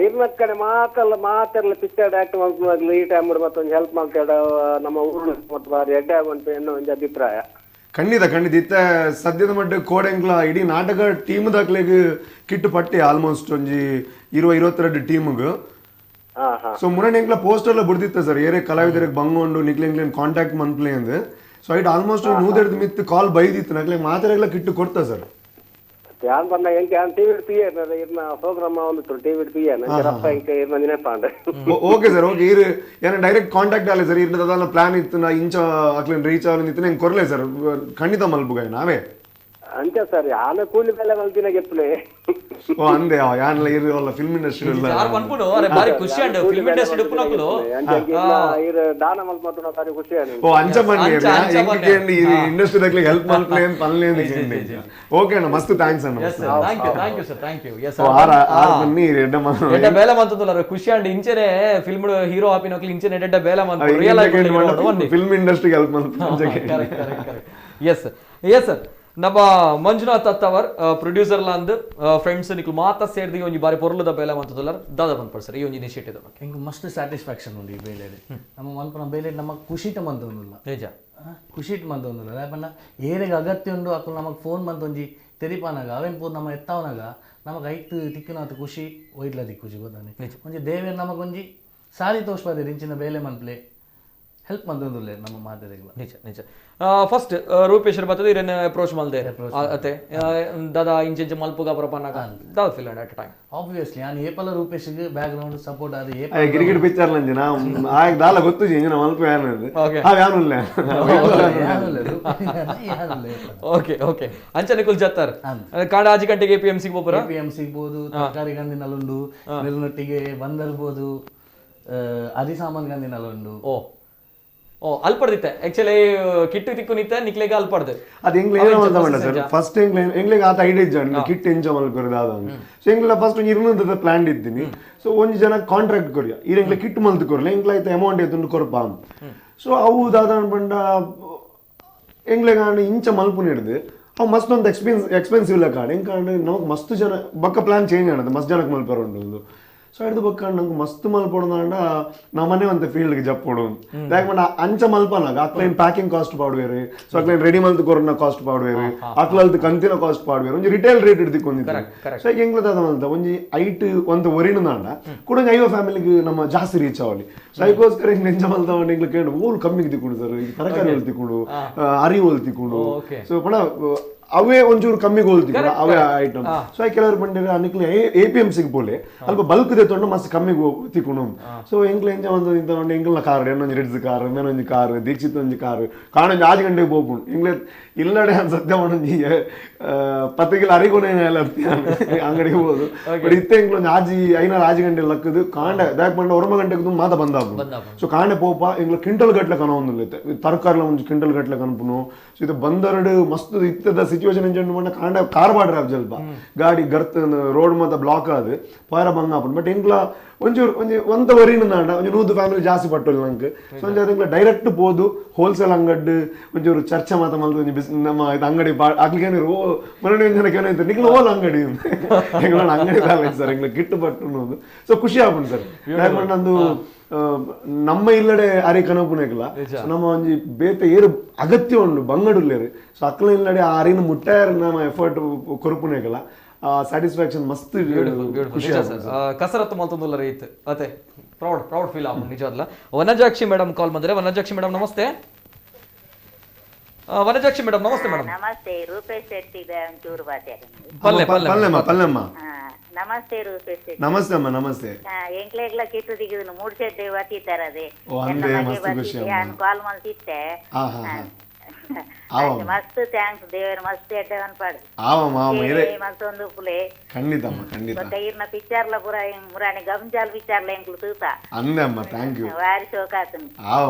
ಇರ್ನಕ್ ಕಡೆ ಮಾತೆಲ್ಲ ಪಿಕ್ಚರ್ ಆಕ್ಟ್ ಮಾಡ್ಲು ಈ ಟೈಮ್ ಮತ್ತೊಂದು ಹೆಲ್ಪ್ ಮಾಡ್ತಾಡ ನಮ್ಮ ಊರು ಮತ್ತು ಬಾರಿ ಎಡ್ಡೆ ಆಗುವಂತ ಎನ್ನೋ ಒಂದು ಅಭಿಪ್ರಾಯ. ಖಂಡಿತ ಖಂಡಿತ. ಇತ್ತ ಸದ್ಯದ ಮಟ್ಟ ಕೋಡೆಂಕ್ಲ ಇಡೀ ನಾಟಕ ಟೀಮ್ ದಾಖಲೆಗ್ ಕಿಟ್ಟು ಪಟ್ಟಿ ಆಲ್ಮೋಸ್ಟ್ ಒಂಜಿ 20-22 ಟೀಮ್ಗ್. ಸೊ ಮುರಣ್ ಎಂಕ್ಲ ಪೋಸ್ಟರ್ ಎಲ್ಲ ಬಿಡ್ದಿತ್ತ ಸರ್, ಏರೇ ಕಲಾವಿದರಿಗೆ ಬಂಗೊಂಡು ನಿಕ್ಲೆಂಕ್ಲೇನ್ ಕಾಂಟ್ಯಾಕ್ಟ್ ಮನ್ಪ್ಲೆ ಅಂದ್. So it almost ನೂದೆರಡು ಮಿತ್ ಕಾಲ್ ಬೈದಿತ್ತು ನಕ್ಲೆ ಮಾತಾಡಲ್ಲ ಕಿಟ್ಟು ಕೊಡ್ತಾ ಸರ್. ಯಾನ್ ಬಂದ ಎಂಕೆ ಯಾನ್ ಟಿವಿ ಪಿ ಇರ್ನ ಪ್ರೋಗ್ರಾಮ್ ಒಂದು TV P ರಪ್ಪ ಎಂಕೆ ಇರ್ನ ನೆನಪಾಂಡ್. Okay sir, okay. ಇರ್ ಏನ ಡೈರೆಕ್ಟ್ ಕಾಂಟ್ಯಾಕ್ಟ್ ಆಲೆ ಸರ್, ಇರ್ನ ದಾಲ ಪ್ಲಾನ್ ಇತ್ತು ನಾ ಇಂಚ ಅಕ್ಲೇನ್ ರೀಚ್ ಆವಲಿಂದ ಇತ್ತು ನಂಗೆ ಕೊರ್ಲೆ ಸರ್, ಖಂಡಿತ ಮಲ್ಬುಗಾಯ್ ನಾವೇ. ಅಂಚ ಸರ್ ಆನ ಕೂಲಿ ಬೇಲೆ ಮಲ್ತಿನ ಗೆಪ್ಪಲೆ ಓ ಅಂದೆ ಯಾನ್ಲ ಇರು ಅಲ್ಲ ಫಿಲ್ಮ್ ಇಂಡಸ್ಟ್ರಿ ಯಾರು ಪನ್ಪುನು ಅರೆ ಬಾರಿ ಖುಷಿ ಅಂಡ್ ಫಿಲ್ಮ್ ಇಂಡಸ್ಟ್ರಿ ಉಪ್ಪುನಕುಲು ಇರ್ ದಾನ ಮಲ್ಪುನ ಬಾರಿ ಖುಷಿ ಆಂಡ್ ಓ ಅಂಚ ಬನ್ನಿ ಎಂಕೆ ಈ ಇಂಡಸ್ಟ್ರಿ ದಕ್ಲೆ ಹೆಲ್ಪ್ ಮಲ್ಪಲೆ ಅಂತ ಪನ್ಲೆ ಅಂತ ಓಕೆ ಅಣ್ಣ ಮಸ್ತ್ thanks ಅಣ್ಣ yes sir thank you thank you sir thank you yes R R ಬನ್ನಿ ಎಡ್ಡ ಎಡ್ಡ ಬೇಲೆ ಮಂತುಲ್ಲ ಖುಷಿ ಅಂಡ್ ಇಂಚೆನೆ ಫಿಲ್ಮ್ ಹೀರೋ ಆಪಿನಕ್ಲು ಇಂಚೆನೆ ಎಡ್ಡ ಬೇಲೆ ಮಂತು real life film ಇಂಡಸ್ಟ್ರಿಗೆ ಹೆಲ್ಪ್ ಮಲ್ಪಲೆ correct correct correct yes yes sir ನಮ್ಮ ಮಂಜುನಾಥ್ ಅತ್ತವರ್ ಪ್ರೊಡ್ಯೂಸರ್ ಲಾಂದ್ ಫ್ರೆಂಡ್ಸ್ ನಿಕ್ಲು ಮಾತ ಸೇರ್ದಿ ಒಂಜಿ ಬಾರಿ ಪೊರ್ಲುದ ಬೇಲೆ ಮಂತುಲ್ಲ ದಾದ ಬಂದ್ಪಡ್ ಸರ್ ಈ ಒಂಜಿ ಇನಿಷಿಯೇಟಿವ್ ಬಗ್ಗೆ ಎಂಕ್ ಮಸ್ತ್ ಸ್ಯಾಟಿಸ್ಫ್ಯಾಕ್ಷನ್ ಉಂಡು ಈ ಬೇಲೆ ನಮ್ಮ ಮಲ್ಪನ ಬೇಲೆ ನಮ್ಮ ಖುಷಿಟ ಮಂತೊಂದುಲ್ಲ ನಿಜ ಖುಷಿಟ್ ಮಂತೊಂದುಲ್ಲ ದಾಯೆ ಏರೆಗ್ ಅಗತ್ಯ ಉಂಡು ಅಕುಲು ನಮಕ್ ಫೋನ್ ಮಂತೊಂಜಿ ತೆರಿಪಾನಾಗ ಅವೇನ್ ಪೂರ್ ನಮ್ಮ ಎತ್ತಾವನಾಗ ನಮಕ್ ಐತ್ ತಿಕ್ಕಿನಾತ್ ಖುಷಿ ಒಯ್ಡ್ಲ ದಿಕ್ಕುಜಿ ಗೊತ್ತಾನೆ ಒಂಜಿ ದೇವೇರ್ ನಮಗೊಂಜಿ ಸಾರಿ ತೋಷ್ಪಾದೇರ್ ಇಂಚಿನ ಬೇಲೆ ಮನ್ಪ್ಲೆ ಹೆಲ್ಪ್ ಮಂತೊಂದುಲ್ಲೆ ನಮ್ಮ ಮಾತೆರೆಗ್ಲ ನಿಜ ನಿಜ ಫಸ್ಟ್ ರೂಪೇಶ್ವರ್ ಬರ್ತದೆ ಇರನ್ನ ಅಪ್ರೋಚ್ ಮಲ್ದೆ ಅತೆ ದಾದಾ ಇಂಚೆಂಚ ಮಲ್ಪುಗ ಬರಪನಾಗ ದಾದ feel at time obviously ನಾನು ಏಪಲ ರೂಪೇಶ್ಗೆ back ground support ಆದ ಏಪ ಕ್ರಿಕೆಟ್ ಪಿಕ್ಚರ್ ಲಂಜಿ ನಾ ಆಯ್ ದಾಲ ಗೊತ್ತು ಜಿ ಇಂಜಿನ ಮಲ್ಪ ಯಾನು ಆ ಯಾನು ಇಲ್ಲ ಓಕೆ ಓಕೆ ಅಂಚನೆ ಕುಲ್ ಜತ್ತಾರ್ ಕಾಡ ಆಜಿ ಗಂಟೆಗೆ ಎಪಿಎಂ ಸಿಗ್ಬೋಪುರ ಎಪಿಎಂ ಸಿಗ್ಬೋದು ತರಕಾರಿ ಗಂದಿನಲ್ಲುಂಡು ಮೆರುನೊಟ್ಟಿಗೆ ಬಂದರ್ಬೋದು ಅರಿ ಸಾಮಾನು ಗಂದಿನಲ್ಲುಂಡು ಓ ಓ ಅಲ್ಪಡ್ದಿತ್ತೆ ಆಕ್ಚುಲಿ ಕಿಟ್ಟು ತಿಕ್ಕು ನಿತ್ತ ನಿಕ್ಲೆಗ ಅಲ್ಪಡ್ದು ಅದು ಎಂಗ್ಲ ಏನೋ ಅಂತ ಮಾಡ ಸರ್ ಫಸ್ಟ್ ಎಂಗ್ಲ ಎಂಗ್ಲಿಗೆ ಆತ ಐಡಿಯಾ ಇಜ್ಜಾಂಡ್ ಕಿಟ್ ಎಂಜ ಮಲ್ಪೆರ್ ದಾದ ಸೊ ಎಂಗ್ಲ ಫಸ್ಟ್ ಒಂಜಿ ಇರ್ನಂತದ ಪ್ಲಾನ್ ಇದ್ದೀನಿ ಸೊ ಒಂಜಿ ಜನ ಕಾಂಟ್ರಾಕ್ಟ್ ಕೊರಿಯ ಇರ್ ಎಂಗ್ಲ ಕಿಟ್ ಮಲ್ತು ಕೊರ್ಲೆ ಎಂಗ್ಲ ಐತ ಅಮೌಂಟ್ ಐತುಂಡು ಕೊರ್ಪ ಸೊ ಅವು ದಾದ ಪಂಡ ಎಂಗ್ಲೆಗ ಇಂಚ ಮಲ್ಪುನ ಹಿಡ್ದು ಅವು ಮಸ್ತ್ ಒಂದು ಎಕ್ಸ್ಪೆನ್ಸಿವ್ ಇಲ್ಲ ಕಾಡು ಹೆಂಗೆ ಕಾಂಡ್ ನಮಗೆ ಮಸ್ತ್ ಜನ ಬಕ್ಕ ಪ್ಲಾನ್ ಚೇಂಜ್ ಆಡೋದು ಮಸ್ತ್ ಜನಕ್ಕೆ ಮಲ್ಪೆರ್ ಉಂಟು ಸೊ ಹಿಡ್ದು ಬಕ್ಕ ನಂಗೆ ಮಸ್ತ್ ಮಲ್ಪೊಡೋದಾಂಡ ನಮ್ಮನೆ ಒಂದು ಫೀಲ್ಡ್ಗೆ ಜಪ್ಪೊಡು ಯಾಕೆ ಮಂಡ ಅಂಚ ಮಲ್ಪನಾಗ ಅಕ್ಲೈನ್ ಪ್ಯಾಕಿಂಗ್ ಕಾಸ್ಟ್ ಪಾಡುವೇರು ಸೊ ಅಕ್ಲೈನ್ ರೆಡಿ ಮಲ್ತ್ ಕೊರನ ಕಾಸ್ಟ್ ಪಾಡುವೇರು ಅಕ್ಲಲ್ತ್ ಕಂತಿನ ಕಾಸ್ಟ್ ಪಾಡುವೇರು ಒಂಜಿ ರಿಟೇಲ್ ರೇಟ್ ಹಿಡ್ದಿಕ್ಕೊಂದಿತ್ತು ಸೊ ಈಗ ಹೆಂಗ್ಲದ ಮಲ್ತ ಒಂಜಿ ಐಟ್ ಒಂದು ಒರಿನದಾಂಡ ಕೂಡ ಒಂಜಿ ಐವ ಫ್ಯಾಮಿಲಿಗೆ ನಮ್ಮ ಜಾಸ್ತಿ ರೀಚ್ ಆವಲಿ ಸೊ ಅದಕ್ಕೋಸ್ಕರ ಹಿಂಗೆ ನೆಂಜ ಮಲ್ತ ಎಂಗ್ಲ ಕೇಳು ಓಲ್ ಕಮ್ಮಿಗೆ ತಿಕ್ಕೊಂಡು ಸರ್ ಈಗ ತರಕಾರಿ ಹೋಲ್ ತಿಕ್ಕೊಂಡು ಅರಿ ಹೋಲ್ ತಿಕ್ಕೊಂಡು ಸೊ ಪಣ ಅವೇ ಒಂಚೂರು ಕಮ್ಮಿಗೆ ಹೋಲ್ತಿದ್ರು ಅವೇ ಐಟಮ್ ಸೊ ಕೆಲವರು ಬಂದಿರ ಅನಿಕ್ಲೆ A P M ಸಿಗ್ ಪೋಲೆ ಅಲ್ಪ ಬಲ್ಕ್ ತೊಂಡು ಮಸ್ತ್ ಕಮ್ಮಿಗೆ ತಿಕ್ಕೊಂಡು ಸೊ ಎಂಗ್ಲ ಎಂಜ ಒಂದು ಇಂತ ಎಂಗ್ಲ ಕಾರ್ ಏನೊಂಜಿ ರೆಡ್ಸ್ ಕಾರ್ ಮೇನೊಂಜಿ ಕಾರ್ ದೀಕ್ಷಿತ್ ಒಂಜಿ ಕಾರ್ ಕಾಣೊಂಜಿ ಆಜ್ ಗಂಟೆಗೆ ಹೋಗ್ಬೋದು ಎಂಗ್ಲೆ ಇಲ್ಲಡೆ ಸತ್ಯ ಒಂಜಿ ಪತ್ತಿಗೆಲ್ಲ ಅರಿಗೊನೆ ಅಂಗಡಿಗೆ ಹೋದು ಬಟ್ ಇತ್ತೆ ಎಂಗ್ಲ ಒಂಜಿ ಆಜಿ ಐನಾರು ಆಜಿ ಗಂಟೆ ಲಕ್ಕದು ಕಾಂಡೆ ಬ್ಯಾಕ್ ಬಂಡ ಒರಮ ಗಂಟೆಗೆ ಮಾತ ಬಂದಾಪು ಸೊ ಕಾಂಡೆ ಪೋಪ ಎಂಗ್ಲ ಕ್ವಿಂಟಲ್ ಗಟ್ಲೆ ಕನ ಒಂದು ತರಕಾರಿಲ ಒಂಜಿ ಕ್ವಿಂಟಲ್ ಗಟ್ಲೆ ಕನಪುನು ಸೊ ಇದು ಬಂದರಡು ಮಸ್ತ್ ಇತ್ತದ ಸಿಚುವೇಶನ್ ಎಂಜಾಯ್ ಮಾಡ ಕಾಂಡ ಕಾರ್ ಬಾಡ್ರ ಸ್ವಲ್ಪ ಗಾಡಿ ಗರ್ತ್ ರೋಡ್ ಮಾತ ಬ್ಲಾಕ್ ಆದು ಪಾರ ಬಂಗ ಆಪುಂಡು ಬಟ್ ಎಂಗ್ಲ ಒಂಚೂರು ಒಂಜಿ ಒಂತ ವರಿನ ನಾಂಡ ಒಂಜಿ ನೂದು ಫ್ಯಾಮಿಲಿ ಜಾಸ್ತಿ ಪಟ್ಟೋಲ್ ನಂಗೆ ಸೊ ಒಂಜಿ ಅದು ಡೈರೆಕ್ಟ್ ಪೋದು ಹೋಲ್ಸೇಲ್ ಅಂಗಡ್ ಒಂಚೂರು ಚರ್ಚೆ ಮಾತ ಮಲ್ತು ಒಂಜಿ ಬಿಸ್ ನಮ್ಮ ಇದು ಅಂಗಡಿ ಅಕ್ಲಿಗೆ ಓ ಮರಳಿ ಒಂಜಿ ಜನಕ್ಕೆ ಏನಾಯ್ತು ನಿಕ್ಲ ಓಲ್ ಅಂಗಡಿ ಎಂಗ್ಲ ಅಂಗಡಿ ಬ್ಯಾಲೆನ್ಸ್ ಸರ್ ಎಂಗ್ಲ ಗಿಟ್ಟು ಪಟ್ಟು ಸೊ ಖುಷಿ ಆಪುಂಡು ಸರ್ ಯಾಕಂದ್ರೆ ನಂದು ನಮ್ಮ ಇಲ್ಲಡೆ ಅರೆ ಕನಪುನೇಕಲ ನಮ್ಮ ಒಂಜಿ ಬೇತೆ ಏರು ಅಗತ್ಯ ಉಂಡು ಬಂಗಡುಲ್ಲೇರು ಸೊ ಅಕ್ಲ ಇಲ್ಲಡೆ ಆ ಅರಿನ ಮುಟ್ಟಾರ ನಮ್ಮ ಎಫರ್ಟ್ ಕೊರುಪುನೇಕಲ ಆ ಸ್ಯಾಟಿಸ್ಫ್ಯಾಕ್ಷನ್ ಮಸ್ತ್ ಖುಷಿ ಕಸರತ್ತು ಮಲ್ತೊಂದುಲ್ಲ ರೈತ್ ಅತೆ proud proud feel ಆಪುಂಡು ನಿಜವಾದ್ಲ ವನಜಾಕ್ಷಿ ಮೇಡಮ್ ಕಾಲ್ ಬಂದ್ರೆ ವನಜಾಕ್ಷಿ ಮೇಡಮ್ ನಮಸ್ತೆ ವನಜಾಕ್ಷಿ ಮೇಡಮ್ ನಮಸ್ತೆ ಮೇಡಮ್ ನಮಸ್ತೆ ರೂಪೇಶ್ ಶೆಟ್ಟಿ ಚೂರು ಪಲ್ಲೆ ಪಲ್ಲೆ ಪಲ್ಲೆಮ್ಮ ನಮಸ್ತೆ ರೂಪೇಶ್ ಶೆಟ್ಟಿ ನಮಸ್ತೆ ಅಮ್ಮ ನಮಸ್ತೆ ಎಂಕ್ಲೆಗ್ಲ ಕಿಟ್ಟು ದಿಗಿದನು ಮೂಡ್ ಶೆಟ್ಟಿ ಬತ್ತಿತ್ತಾರದೆ ಕಾಲ್ ಮಲ್ತಿತ್ತೆ ಮಸ್ತ್ thanks ದೇವರ ಮಸ್ತ್ ಎಡ್ಡೆ ಅನ್ಪಾಡು ಮತ್ತೊಂದು ಪುಲೆ ಖಂಡಿತ ಅಮ್ಮ ಖಂಡಿತ ಇರ್ನ ಪಿಕ್ಚರ್ಲ ಪುರ ಮುರಾಣಿ ಗಂಜಾಲ್ ಪಿಕ್ಚರ್ಲ ಎಂಕ್ಲು ತೂತ ಅಂದೆ ಅಮ್ಮ thank you ವಾರಿ ಶೋಕ ಆತನು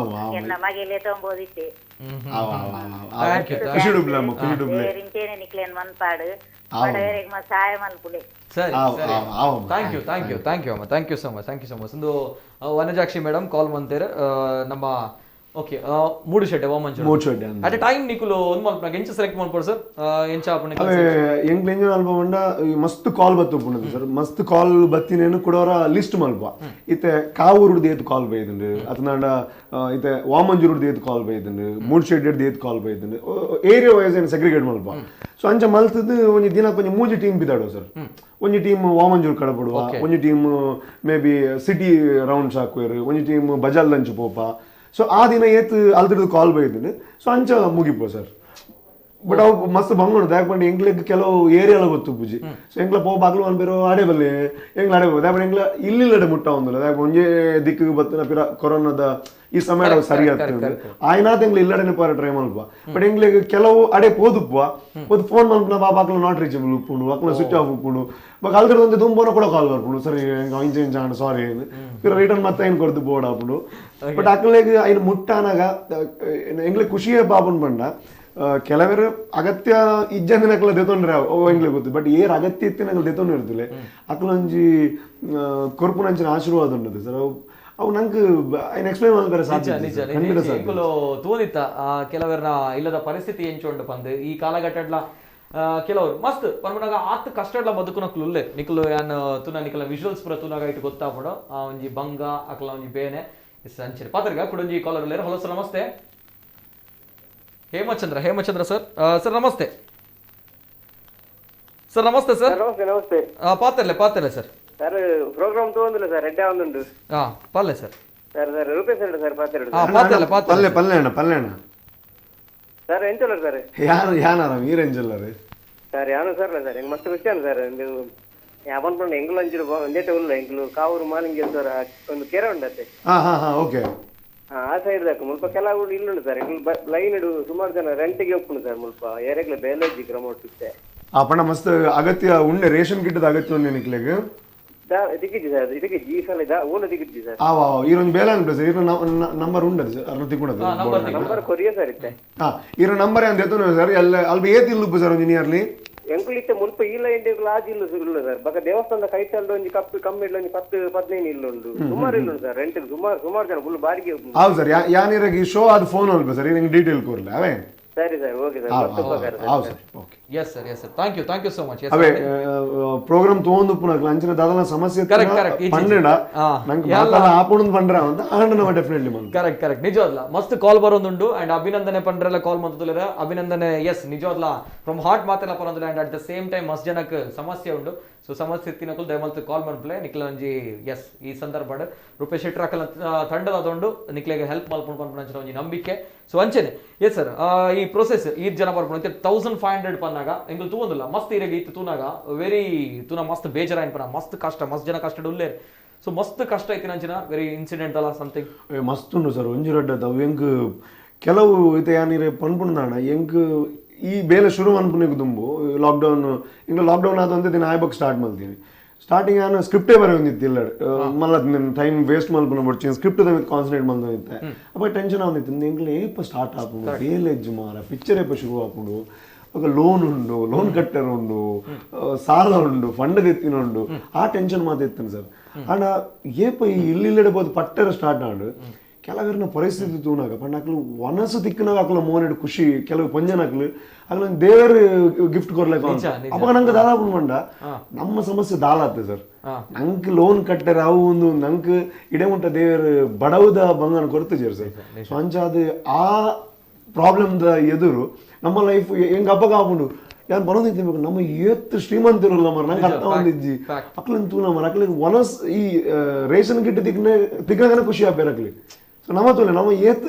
ಎನ್ನ ಮಗೆಲೆ ತೊಂಬೋದಿತ್ತೆ ಖುಷಿ ಡುಬ್ಲೆ ಅಮ್ಮ ಖುಷಿ ಡುಬ್ಲೆ ಇಂಚೇನೆ ನಿಕ್ಲೇನ್ ಮನ್ಪಾಡು ಬಡವರಿಗೆ ಮಸ್ತ್ ಸಹಾಯ ಮಲ್ಪುಲೆ ಸರಿ ಸರಿ thank you thank you thank you ಅಮ್ಮ thank you so much thank you so much ಒಂದು ವನಜಾಕ್ಷಿ ಮೇಡಮ್ ಕಾಲ್ ಮಂತೇರ್ ನಮ್ಮ okay Moodushedde Vamanjoor Moodushedde at a time ನಿಕುಲು ಒಂದು ಮಲ್ಪನಾಗ ಎಂಚ ಸೆಲೆಕ್ಟ್ ಮಲ್ಪೊಡು ಸರ್ ಎಂಚ ಆಪುಂಡು ಅವೇ ಎಂಕ್ಲ ಎಂಜಿನ ಅಲ್ಪ ಪಂಡ ಮಸ್ತ್ ಕಾಲ್ ಬತ್ತುಪ್ಪುಂಡು ಸರ್ ಮಸ್ತ್ ಕಾಲ್ ಬತ್ತಿನೇನು ಕುಡೋರ ಲಿಸ್ಟ್ ಮಲ್ಪ ಇತ್ತೆ ಕಾವೂರುಡ್ದು ಏತ್ ಕಾಲ್ ಬೈದುಂಡು ಅತನಾಂಡ ಇತ್ತೆ ವಾಮಂಜೂರುಡ್ದು ಏತ್ ಕಾಲ್ ಬೈದುಂಡು ಮೂಡುಶೆಡ್ಡೆಡ್ದು ಏತ್ ಕಾಲ್ ಬೈದುಂಡು ಏರಿಯಾ ವೈಸ್ ಏನು ಸೆಗ್ರಿಗೇಟ್ ಮಲ್ಪ ಸೊ ಅಂಚ ಮಲ್ತದ್ದು ಒಂಜಿ ದಿನ ಒಂಜಿ ಮೂಜಿ ಟೀಮ್ ಬಿದಾಡುವ ಸರ್ ಒಂಜಿ ಟೀಮ್ ವಾಮಂಜೂರು ಕಡಪಡುವ ಒಂಜಿ team maybe city rounds ಹಾಕುವೇರು ಒಂಜಿ ಟೀಮ್ ಬಜಾಲ್ ಲಂಚ್ ಪೋಪ ಸೊ ಆ ದಿನ ಏತ್ ಅಲ್ತಿಡ್ದು ಕಾಲ್ ಬೈದಿನಿ ಸೊ ಅಂಚ ಮುಗಿಪೋ ಸರ್ ಬಟ್ ಅವು ಮಸ್ತ್ ಬಂಗುಂಡು ದಾಯೆ ಎಂಕ್ಲೆಗ್ ಕೆಲವು ಏರಿಯಾಲ ಗೊತ್ತು ಪೂಜಿ ಸೊ ಎಂಕ್ಲ ಪೋ ಬಾಗ್ಲು ಅನ್ಬೇರು ಆಡೆ ಬಲ್ಲೆ ಎಂಕ್ಲ ಆಡೆ ದಾಯೆ ಎಂಕ್ಲ ಇಲ್ಲಿಲ್ಲಡೆ ಮುಟ್ಟ ಒಂದಿಲ್ಲ ದಾಯೆ ಒಂಜೇ ದಿಕ್ಕಿಗೆ ಬತ್ತಿನ ಪಿರ ಕೊರೋನಾದ ಈ ಸಮಯ ಸರಿ ಆಗ್ತದೆ ಆಯ್ನಾತ್ ಎಂಗ್ಲ ಇಲ್ಲಡೆನೆ ಪೋರ ಟ್ರೈ ಮಲ್ಪ ಬಟ್ ಎಂಕ್ಲೆಗ್ ಕೆಲವು ಅಡೆ ಪೋದುಪ್ಪ ಪೋದು ಫೋನ್ ಮಲ್ಪನ ಬಾಬಾ ಅಕ್ಲ not reachable ಉಪ್ಪುಂಡು ಅಕ್ಲ ಸ್ವಿಚ್ ಆಫ್ ಉಪ್ಪುಂಡು ಬಟ್ ಅಲ್ದ್ರ ಒಂದು ದುಂಬೋನ ಕೂಡ ಕಾಲ್ ಬರ್ಪುಂಡು ಸರಿ ಇಂಚ ಇಂಚ ಆಂಡ್ ಸಾರಿ ಪಿರ ರಿಟರ್ನ್ ಮತ್ತೆ ಐನ್ ಕೊರ್ದು ಬೋರ್ಡ್ ಆಪುಂಡು ಬಟ್ ಅಕ್ಲೆಗ್ ಐನ್ ಮುಟ್ಟಾನಾಗ ಎಂಗ್ಲೆ ಖುಷಿಯೇ ಬಾಬುನ್ ಬಂಡ ಕೆಲವರು ಅಗತ್ಯ ಇಜ್ಜಂದಿನ ಅಕ್ಲ ದೆತೊಂಡ್ರೆ ಅವು ಎಂಗ್ಲೆ ಗೊತ್ತು ಬಟ್ ಏರ್ ಅಗತ್ಯ ಇತ್ತಿನ ಅಕ್ಲ ದೆತೊಂಡು ಇರ್ತಲೆ ಅಕ್ಲೊಂಜಿ ಕೊರ್ಪುನಂಚಿನ ಆಶೀರ್ವಾದ ಉಂಟು ಸರ್ ಅವು ಅವು ನಂಗೆ ಐನ್ ಎಕ್ಸ್ಪ್ಲೈನ್ ಮಾಡ್ತಾರೆ ಸಾಧ್ಯ ನಿಜ ನಿಜ ತೋದಿತ್ತ ಕೆಲವರನ್ನ ಇಲ್ಲದ ಪರಿಸ್ಥಿತಿ ಎಂಚುಂಡು ಪಂದ್ ಈ ಕಾಲಘಟ್ಟಡ್ಲ ಕೆಲವರು ಮಸ್ತ್ ಪನ್ಪುನಗ ಆತ್ ಕಷ್ಟಡ್ಲ ಬದುಕುನಕ್ಲು ಉಲ್ಲೆ ನಿಕ್ಲು ಯಾನ್ ತುನ ನಿಕಲ ವಿಜುವಲ್ಸ್ ಪೂರ ತುನಾಗ ಇಟ್ಟು ಗೊತ್ತಾಪುಂಡು ಆ ಒಂಜಿ ಬಂಗ ಅಕ್ಲ ಒಂಜಿ ಬೇನೆ ಅಂಚನೆ ಪಾತ್ರಗ ಕುಡೊಂಜಿ ಕಾಲರ್ ಉಲ್ಲೇರು. ಹಲೋ ಸರ್ ನಮಸ್ತೆ. ಹೇಮಚಂದ್ರ ಹೇಮಚಂದ್ರ ಸರ್ ಸರ್ ನಮಸ್ತೆ ಸರ್. ನಮಸ್ತೆ ಸರ್. ನಮಸ್ತೆ ನಮಸ್ತೆ. ಪಾತ್ರಲೆ ಪಾತ್ರಲೆ ಸರ್. ಸರ್ ಪ್ರೋಗ್ರಾಮ್ ತಗೊಂಡಿಲ್ಲ ಸರ್ ಎಡ್ಡೆ ಒಂದುಂಟು. ಹಾ ಪಲ್ಲೆ sir. Sir sir Rupesh sir sir ಪಾತ್ರ ಪಾತ್ರಲೆ ಪಲ್ಲೆ ಪಲ್ಲೆ ಅಣ್ಣ ಪಲ್ಲೆ ಅಣ್ಣ ಸರ್ ಎಂಚಲ್ಲ ಸರ್ ಯಾರು ಯಾನಾರ ಈರೆಂಜಲ್ಲ ರೀ ಸರ್ ಯಾನು ಸರ್ ಸರ್ ಹೆಂಗೆ ಮಸ್ತ್ ಖುಷಿ ಸರ್ ನೀವು ಯಾವನ್ ಎಂಗ್ಲು ಅಂಚಿರು ಒಂದೇಟೆ ಉಲ್ಲ ಎಂಗ್ಲು ಕಾವೂರು ಮಾಲಿಂಗಿ ಸರ್ ಒಂದು ಕೆರೆ ಉಂಡತ್ತೆ. ಹಾ ಹಾ ಹಾ ಓಕೆ. ಆ ಸೈಡ್ ದಾಕು ಮುಲ್ಪ ಕೆಲವು ಇಲ್ಲುಂಡು ಸರ್ ಎಂಗ್ಲು ಲೈನ್ ಇಡು ಸುಮಾರು ಜನ ರೆಂಟಿಗೆ ಒಪ್ಪುಂಡು ಸರ್ ಮುಲ್ಪ ಏರೆಗ್ಲ ಬೇಲೇಜಿ ಕ್ರಮ ಇತ್ತೆ. ಆ ಪಣ ಮಸ್ತ್ ಅಗತ್ಯ ಉಂಡೆ ರೇಷನ್ ಕಿಟ್ಟದ ಅಗತ್ಯ ಉಂಡೆ ನಿಕ್ಲೆಗ್ ದಿಕ್ಕಿಜಿ ಸರ್ ಇದಕ್ಕೆ ಈ ಸಲ ಓಲ ದಿಕ್ಕಿಜಿ ಸರ್. ಆ ಈರೊಂದು ಬೇಲೆ ಅನ್ಪೆ ಸರ್ ಈರ ನಂಬರ್ ಉಂಡದು ಸರ್ ಅರ್ನ ತಿಕ್ಕುಂಡದು ನಂಬರ್ ಕೊರಿಯ ಸರ್ ಇತ್ತೆ. ಹಾ ಈರ ನಂಬರ್ ಅಂತ ಎತ್ತುನ ಸರ್ ಎಲ್ಲ ಅಲ್ಪ ಏತ್ ಇಲ್ಲುಪ್ಪು ಸರ್ ಒಂಜಿ ನಿಯರ್ಲಿ ಎಂಕುಲು ಇತ್ತೆ ಮುಲ್ಪ ಈ ಲೈನ್ ಆಜಿ ಇಲ್ಲು ಇಲ್ಲ ಸರ್ ಬಕ ದೇವಸ್ಥಾನದ ಕೈತಲ್ದ ಒಂಜಿ ಕಪ್ಪು ಕಮ್ಮಿ ಇಲ್ಲ ಒಂಜಿ 10 15 ಇಲ್ಲುಂಡು ಸುಮಾರು ಇಲ್ಲುಂಡು ಸರ್ ರೆಂಟ್ ಸುಮಾರು ಸುಮಾರು ಜನ ಫುಲ್ ಬಾಡಿಗೆ. ಹೌದು ಸರ್ ಯಾನಿರಗೆ ಈ ಶೋ ಅದು ಫೋನ್ ಅಲ್ಪ ಸರ್ ನಿಂಗೆ ಡೀಟೇಲ್ ಕೊರ್ಲೆ ಅವೇ. ಸರಿ ಸರ್ ಓಕೆ ಸರ್. ಹೌದು sir okay. Yes sir yes sir thank you thank you so much. ಅವೇ ಪ್ರೋಗ್ರಾಮ್ ತಗೊಂಡು ಪುನಃ ಅಂಚಿನ ದಾದಲ ಸಮಸ್ಯೆ ಕರೆಕ್ಟ್ ಕರೆಕ್ಟ್ ಪಂಡ ನಂಗೆ ಮಾತಲ್ಲ ಆಪುಣ್ ಪಂಡ್ರ ಅಂತ ಆಂಡ ನಾವು ಡೆಫಿನೆಟ್ಲಿ ಮಂತ ಕರೆಕ್ಟ್ ಕರೆಕ್ಟ್ ನಿಜವಾದ್ಲ ಮಸ್ತ್ ಕಾಲ್ ಬರೋದುಂಡು ಅಂಡ್ ಅಭಿನಂದನೆ ಪಂಡ್ರೆಲ್ಲ ಕಾಲ್ ಮಂತುಲೆರ ಅಭಿನಂದನೆ ಎಸ್ ನಿಜವಾದ್ಲ ಫ್ರಮ್ ಹಾರ್ಟ್ ಮಾತೆಲ್ಲ ಪರಂದುಲೆ and at the same time ಮಸ್ತ್ ಜನಕ್ಕೆ ಸಮಸ್ಯೆ ಉಂಡು ಸೊ ಸಮಸ್ಯೆ ತಿನ್ನಕುಲ್ ದಯಮಲ್ತು ಕಾಲ್ ಮನ್ಪ್ಲೆ ನಿಕ್ಲ ಒಂಜಿ ಎಸ್ ಈ ಸಂದರ್ಭ ರೂಪೇಶ್ ಶೆಟ್ಟರ್ ಅಕಲ ತಂಡದ ಅದೊಂಡು ನಿಕ್ಲೆಗೆ ಹೆಲ್ಪ್ ಮಲ್ಪುಂಡು ಪನ್ಪುನಂಚಿನ ಒಂಜಿ ನಂಬಿಕೆ. ಸೊ ಅಂಚೆನೆ ಎಸ್ ಸರ್ ಈ ಪ್ರೊಸೆಸ್ ಈ ಜನ ಬರ್ಪುಂಡು 1500 ಪನ್ನಾಗ ಎಂಗುಲು ತೂವೊಂದುಲ್ಲ ಮಸ್ತ್ ಇರೆಗ್ ಇತ್ತು ತೂನಾಗ ವೆರಿ ತೂನ ಮಸ್ತ್ ಬೇಜಾರಾಯಿನ ಪನ ಮಸ್ತ್ ಕಷ್ಟ ಮಸ್ತ್ ಜನ ಕಷ್ಟ ಉಲ್ಲೇರ್ ಸೊ ಮಸ್ತ್ ಕಷ್ಟ ಐತಿನಂಚಿನ ವೆರಿ ಇನ್ಸಿಡೆಂಟ್ ಅಲ್ಲ ಸಮಥಿಂಗ್ ಮಸ್ತ್ ಉಂಡು ಸರ್ ಒಂಜಿ ರಡ್ಡದ ಅವು ಎಂಕ್ ಕೆಲವು ಇತ್ತೆ ಯಾನಿರೆ ಪನ್ಪುಂಡಾಣ ಎಂಕ್ ಈ ಬೇಲೆ ಶುರು ಅನ್ಪುನಿಗೆ ದುಂಬು ಲಾಕ್ಡೌನ್ ಇಂಗ್ಲ ಲಾಕ್ಡೌನ್ ಆದ ದಿನ ಆಯ್ಬಕ್ ಸ್ಟಾರ್ಟ್ ಮಾಡ್ತೀನಿ ಸ್ಟಾರ್ಟಿಂಗ್ ನಾನು ಸ್ಕ್ರಿಪ್ಟೇ ಬರೆಯೊಂದಿತ್ತು ಇಲ್ಲ ಮಲ್ಲ ಟೈಮ್ ವೇಸ್ಟ್ ಮಲ್ಪುನ ಬಡ್ಚಿ ಸ್ಕ್ರಿಪ್ಟ್ ದ ಕಾನ್ಸಂಟ್ರೇಟ್ ಮಲ್ತೊಂದಿತ್ತೆ ಅಪ್ಪ ಟೆನ್ಷನ್ ಆವೊಂದಿತ್ತು ಎಂಕ್ಲ ಏಪ ಸ್ಟಾರ್ಟ್ ಆಪುಂಡು ಬೇಲೆ ಎಜ್ಜು ಮಾರ ಪಿಕ್ಚರ್ ಏಪ ಶುರು ಆಪುಂಡು ఒక ಲೋನ್ ಉಂಡು ಲೋನ್ ಕಟ್ಟರ್ ಉಂಡು ಸಾಲ ಉಂಡು ಫಂಡ್ ತೆತ್ತಿನ ಉಂಡು ಆ ಟೆನ್ಷನ್ ಮಾತ್ರ ಇತ್ತು ಸರ್. ಆಂಡ ಏಪ ಈ ಇಲ್ಲಿಲ್ಲಡೆ ಬೋದು ಪಟ್ಟರ ಸ್ಟಾರ್ಟ್ ಆಂಡು ಕೆಲವರನ್ನ ಪರಿಸ್ಥಿತಿ ತೂನಾಗ ಪಂಡ ಅಕ್ಲು ವನಸು ತಿಕ್ಕನಾಗ ಅಕ್ಲ ಮೋನೆಡ್ ಖುಷಿ ಕೆಲವು ಪಂಜನಕ್ಲು ಅಕ್ಲ ದೇವರು ಗಿಫ್ಟ್ ಕೊರ್ಲಕ ಅವಾಗ ನಂಗೆ ದಾದಾಪುಂಡು ಪಂಡ ನಮ್ಮ ಸಮಸ್ಯೆ ದಾಲ ಆತ ಸರ್. ನಂಗೆ ಲೋನ್ ಕಟ್ಟರೆ ಅವು ಒಂದು ನಂಗೆ ಇಡೆ ಮುಟ್ಟ ದೇವರು ಬಡವುದ ಬಂಗನ ಕೊಡ್ತಿಜಾರು ಸರ್. ಸೊ ಅಂಚಾದ ಆ ಪ್ರಾಬ್ಲಮ್ದ ಎದುರು ನಮ್ಮ ಲೈಫ್ ಹೆಂಗೆ ಹಬ್ಬ ಆಪುಂಡು ಯಾರು ಬರೋದಿತ್ತು ನಮ್ಮ ಏತ್ ಶ್ರೀಮಂತಿರಲ್ಲ ಮರ ನಂಗೆ ಅರ್ಥ ಒಂದಿಜ್ಜಿ ಅಕ್ಲಿನ ತೂನ ಮರ ಅಕ್ಲಿಗೆ ವನಸ್ ಈ ರೇಷನ್ ಕಿಟ್ ತಿಕ್ಕನೆ ತಿಕ್ಕನಾಗನೆ ಖುಷಿ ಆಪೇರು ಅಕ್ಲಿ. ಸೊ ನಮ್ಮ ತೂಲೆ ನಮ್ಮ ಏತ್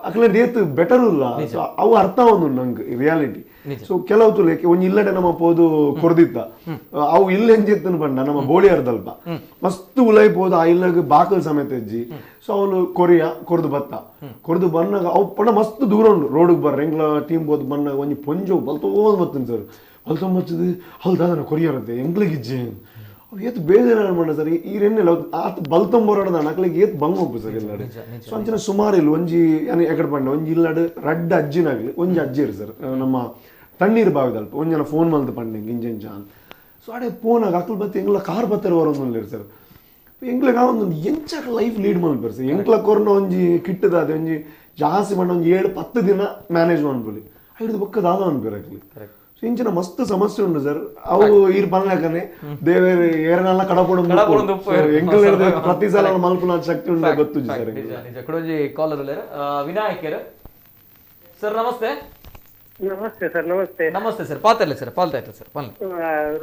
ಅಕ್ಲಿನ ಏತ್ ಬೆಟರ್ ಇಲ್ಲ ಸೊ ಅವು ಅರ್ಥ ಒಂದು ನಂಗೆ ರಿಯಾಲಿಟಿ. ಸೊ ಕೆಲವು ತುಲೆ ಒಂಜಿ ಇಲ್ಲಡೆ ನಮ್ಮ ಪೋದು ಕೊರ್ದಿತ್ತ ಅವು ಇಲ್ಲ ಎಂಜಿತ್ತನ ಪಂಡ ನಮ್ಮ ಬೋಳಿಯರ್ದಲ್ಪ ಮಸ್ತ್ ಉಲೈ ಪೋದು ಆ ಇಲ್ಲಗ್ ಬಾಕಲ್ ಸಮೇತ ಹೆಜ್ಜಿ. ಸೊ ಅವನು ಕೊರಿಯ ಕೊರ್ದು ಬತ್ತ ಕೊರ್ದು ಬನ್ನಾಗ ಅವು ಪಂಡ ಮಸ್ತ್ ದೂರ ಉಂಡು ರೋಡಿಗೆ ಬರ್ರ ಎಂಗ್ಲ ಟೀಮ್ ಬೋದು ಬನ್ನಾಗ ಒಂಜಿ ಪೊಂಜೋ ಬಲ್ತೋಂದು ಬತ್ತನ್ ಸರ್ ಬಲ್ತೊಂಬತ್ತದು ಹೌದಾದ ಕೊರಿಯರತ್ತೆ ಎಂಗ್ಲಿಗಿಜ್ಜಿ ಅವು ಏತ್ ಬೇಜಾರು ಮಾಡ ಸರ್ ಈ ರೆನ್ನೆಲ್ಲ ಆತ ಬಲ್ತೊಂಬರೋಡ ಅಕ್ಲಿಗೆ ಏತ್ ಬಂಗ್ ಹೋಗ್ಬು ಸರ್ ಇಲ್ಲಾಡು. ಸೊ ಅಂಚಿನ ಸುಮಾರು ಇಲ್ಲ ಒಂಜಿ ಎಕಡೆ ಪಂಡ ಒಂಜಿ ಇಲ್ಲಾಡು ರಡ್ಡ ಅಜ್ಜಿನಾಗ್ಲಿ ಒಂಜಿ ಅಜ್ಜಿರು ಸರ್ ನಮ್ಮ ತಣ್ಣೀರು ಬಾವಿದಲ್ಪ ಒಂಜನ ಫೋನ್ ಮಲ್ತು ಪಂಡೆ ಇಂಜ ಸೊ ಅಡೆ ಫೋನಾಗ ಅಕ್ಲು ಬತ್ತೆ ಎಂಗ್ಲ ಕಾರ್ ಬತ್ತಾರೆ ಬರೋದು ಸರ್ ಎಂಗ್ಲಿಗೆ ಒಂದು ಎಂಚಾಕ ಲೈಫ್ ಲೀಡ್ ಮಲ್ಪೇರು ಸರ್ ಎಂಕ್ಲ ಕೊರ್ನ ಒಂಜಿ ಕಿಟ್ಟದ ಅದೇ ಒಂಜಿ ಜಾಸ್ತಿ ಪಂಡ ಒಂಜಿ 7-10 ದಿನ ಮ್ಯಾನೇಜ್ ಮನ್ಪುಲಿ ಐದು ಬೊಕ್ಕ ದಾದ ಅನ್ಪೇರು ಅಕ್ಲಿ. ಸೊ ಇಂಚಿನ ಮಸ್ತ್ ಸಮಸ್ಯೆ ಉಂಟು ಸರ್ ಅವು ಈರ್ ಪನ್ಲಕನೆ ದೇವೇರು ಏರನೆಲ್ಲ ಕಡಪೊಡು ಎಂಕಲ್ ಪ್ರತಿ ಸಲ ಮಲ್ಪುನ ಶಕ್ತಿ ಉಂಟು ಗೊತ್ತು ಸರ್. ನಿಜ ಕುಡೊಂಜಿ ಕಾಲರ್ ವಿನಾಯಕರ್ ಸರ್ ನಮಸ್ತೆ. ನಮಸ್ತೆ ಸರ್. ನಮಸ್ತೆ ನಮಸ್ತೆ ಸರ್. ಪಾತಲ್ಲ ಸರ್ ಪಾಲ್ತಾಯ್ತು ಸರ್ ಪನ್ಲೆ.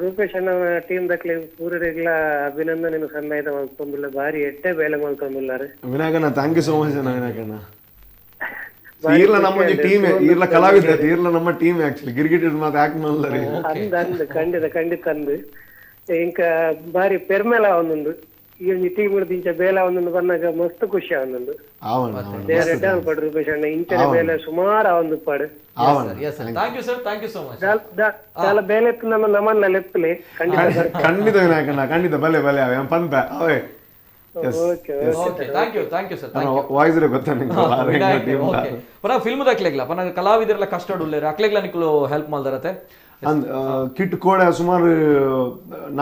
ರೂಪೇಶ್ ಅಣ್ಣ ಟೀಮ್ ದಕ್ಲೆ ಪೂರರಿಗ್ಲ ಅಭಿನಂದನೆ ಸನ್ನಾಯ್ತ ಮಲ್ತೊಂದುಲ್ಲ ಬಾರಿ ಎಟ್ಟೆ ಬೇಲೆ ಮಲ್ತೊಂದುಲ್ಲಾರು ವಿನಾಯಕಣ್ಣ. Thank you so much ಅಣ್ಣ ವಿನಾಯಕಣ್ಣ. ಈರ್ಲ ನಮ್ಮ ಟೀಮ್, ಈರ್ಲ ಕಲಾವಿದ, ಈರ್ಲ ನಮ್ಮ ಟೀಮ್ ಆಕ್ಚುಲಿ ಗಿರ್ಗಿಟ್ ಮಾತು ಯಾಕೆ ಮಲ್ಲರಿ ಅಂದ್ ಅಂದ್ ಖಂಡಿತ ಖಂಡಿತ ಅಂದ್ ಇಂಕ ಬಾರಿ ಪೆರ್ಮೆಲ ಒಂದೊಂದು ಈ ಒಂಜಿ ಟೀಮ್ ಇಂಚ ಬೇಲ ಒಂದೊಂದು ಬಂದಾಗ ಮಸ್ತ್ ಖುಷಿ ಅವನೊಂದು. ದೇವರ ಎಡ್ಡೆ ಪಾಡು ರೂಪೇಶ್ ಅಣ್ಣ, ಇಂಚನೆ ಬೇಲೆ ಸುಮಾರು ಅವೊಂದು ಪಾಡು. Thank you sir, thank you so much. చాలా ಬೇಲೆ ನಮ್ಮ ನಮನ್ನ ಲೆಪ್ಪಲಿ ಖಂಡಿತ ಖಂಡಿತ ವಿನಾಯಕಣ್ಣ, ಖಂಡಿತ ಬಲೆ ಬಲೆ ಅವೆ ಪಂಪ ಅವೇ. Okay okay, thank you, thank you sir. Voice ಗೊತ್ತಾ ನಿಂಗೆ? ಓಕೆ, ಪರ ಫಿಲ್ಮ್ ದಾಕ್ಲೆಗ್ಲ ಪನ ಕಲಾವಿದರೆಲ್ಲ ಕಷ್ಟ ಉಲ್ಲೇರು ಅಕ್ಲೆಗ್ಲ ನಿಕ್ಲು ಹೆಲ್ಪ್ ಮಾಡ್ದಾರತೆ. ಅಂದ್ ಕಿಟ್ ಕೋಡ ಸುಮಾರು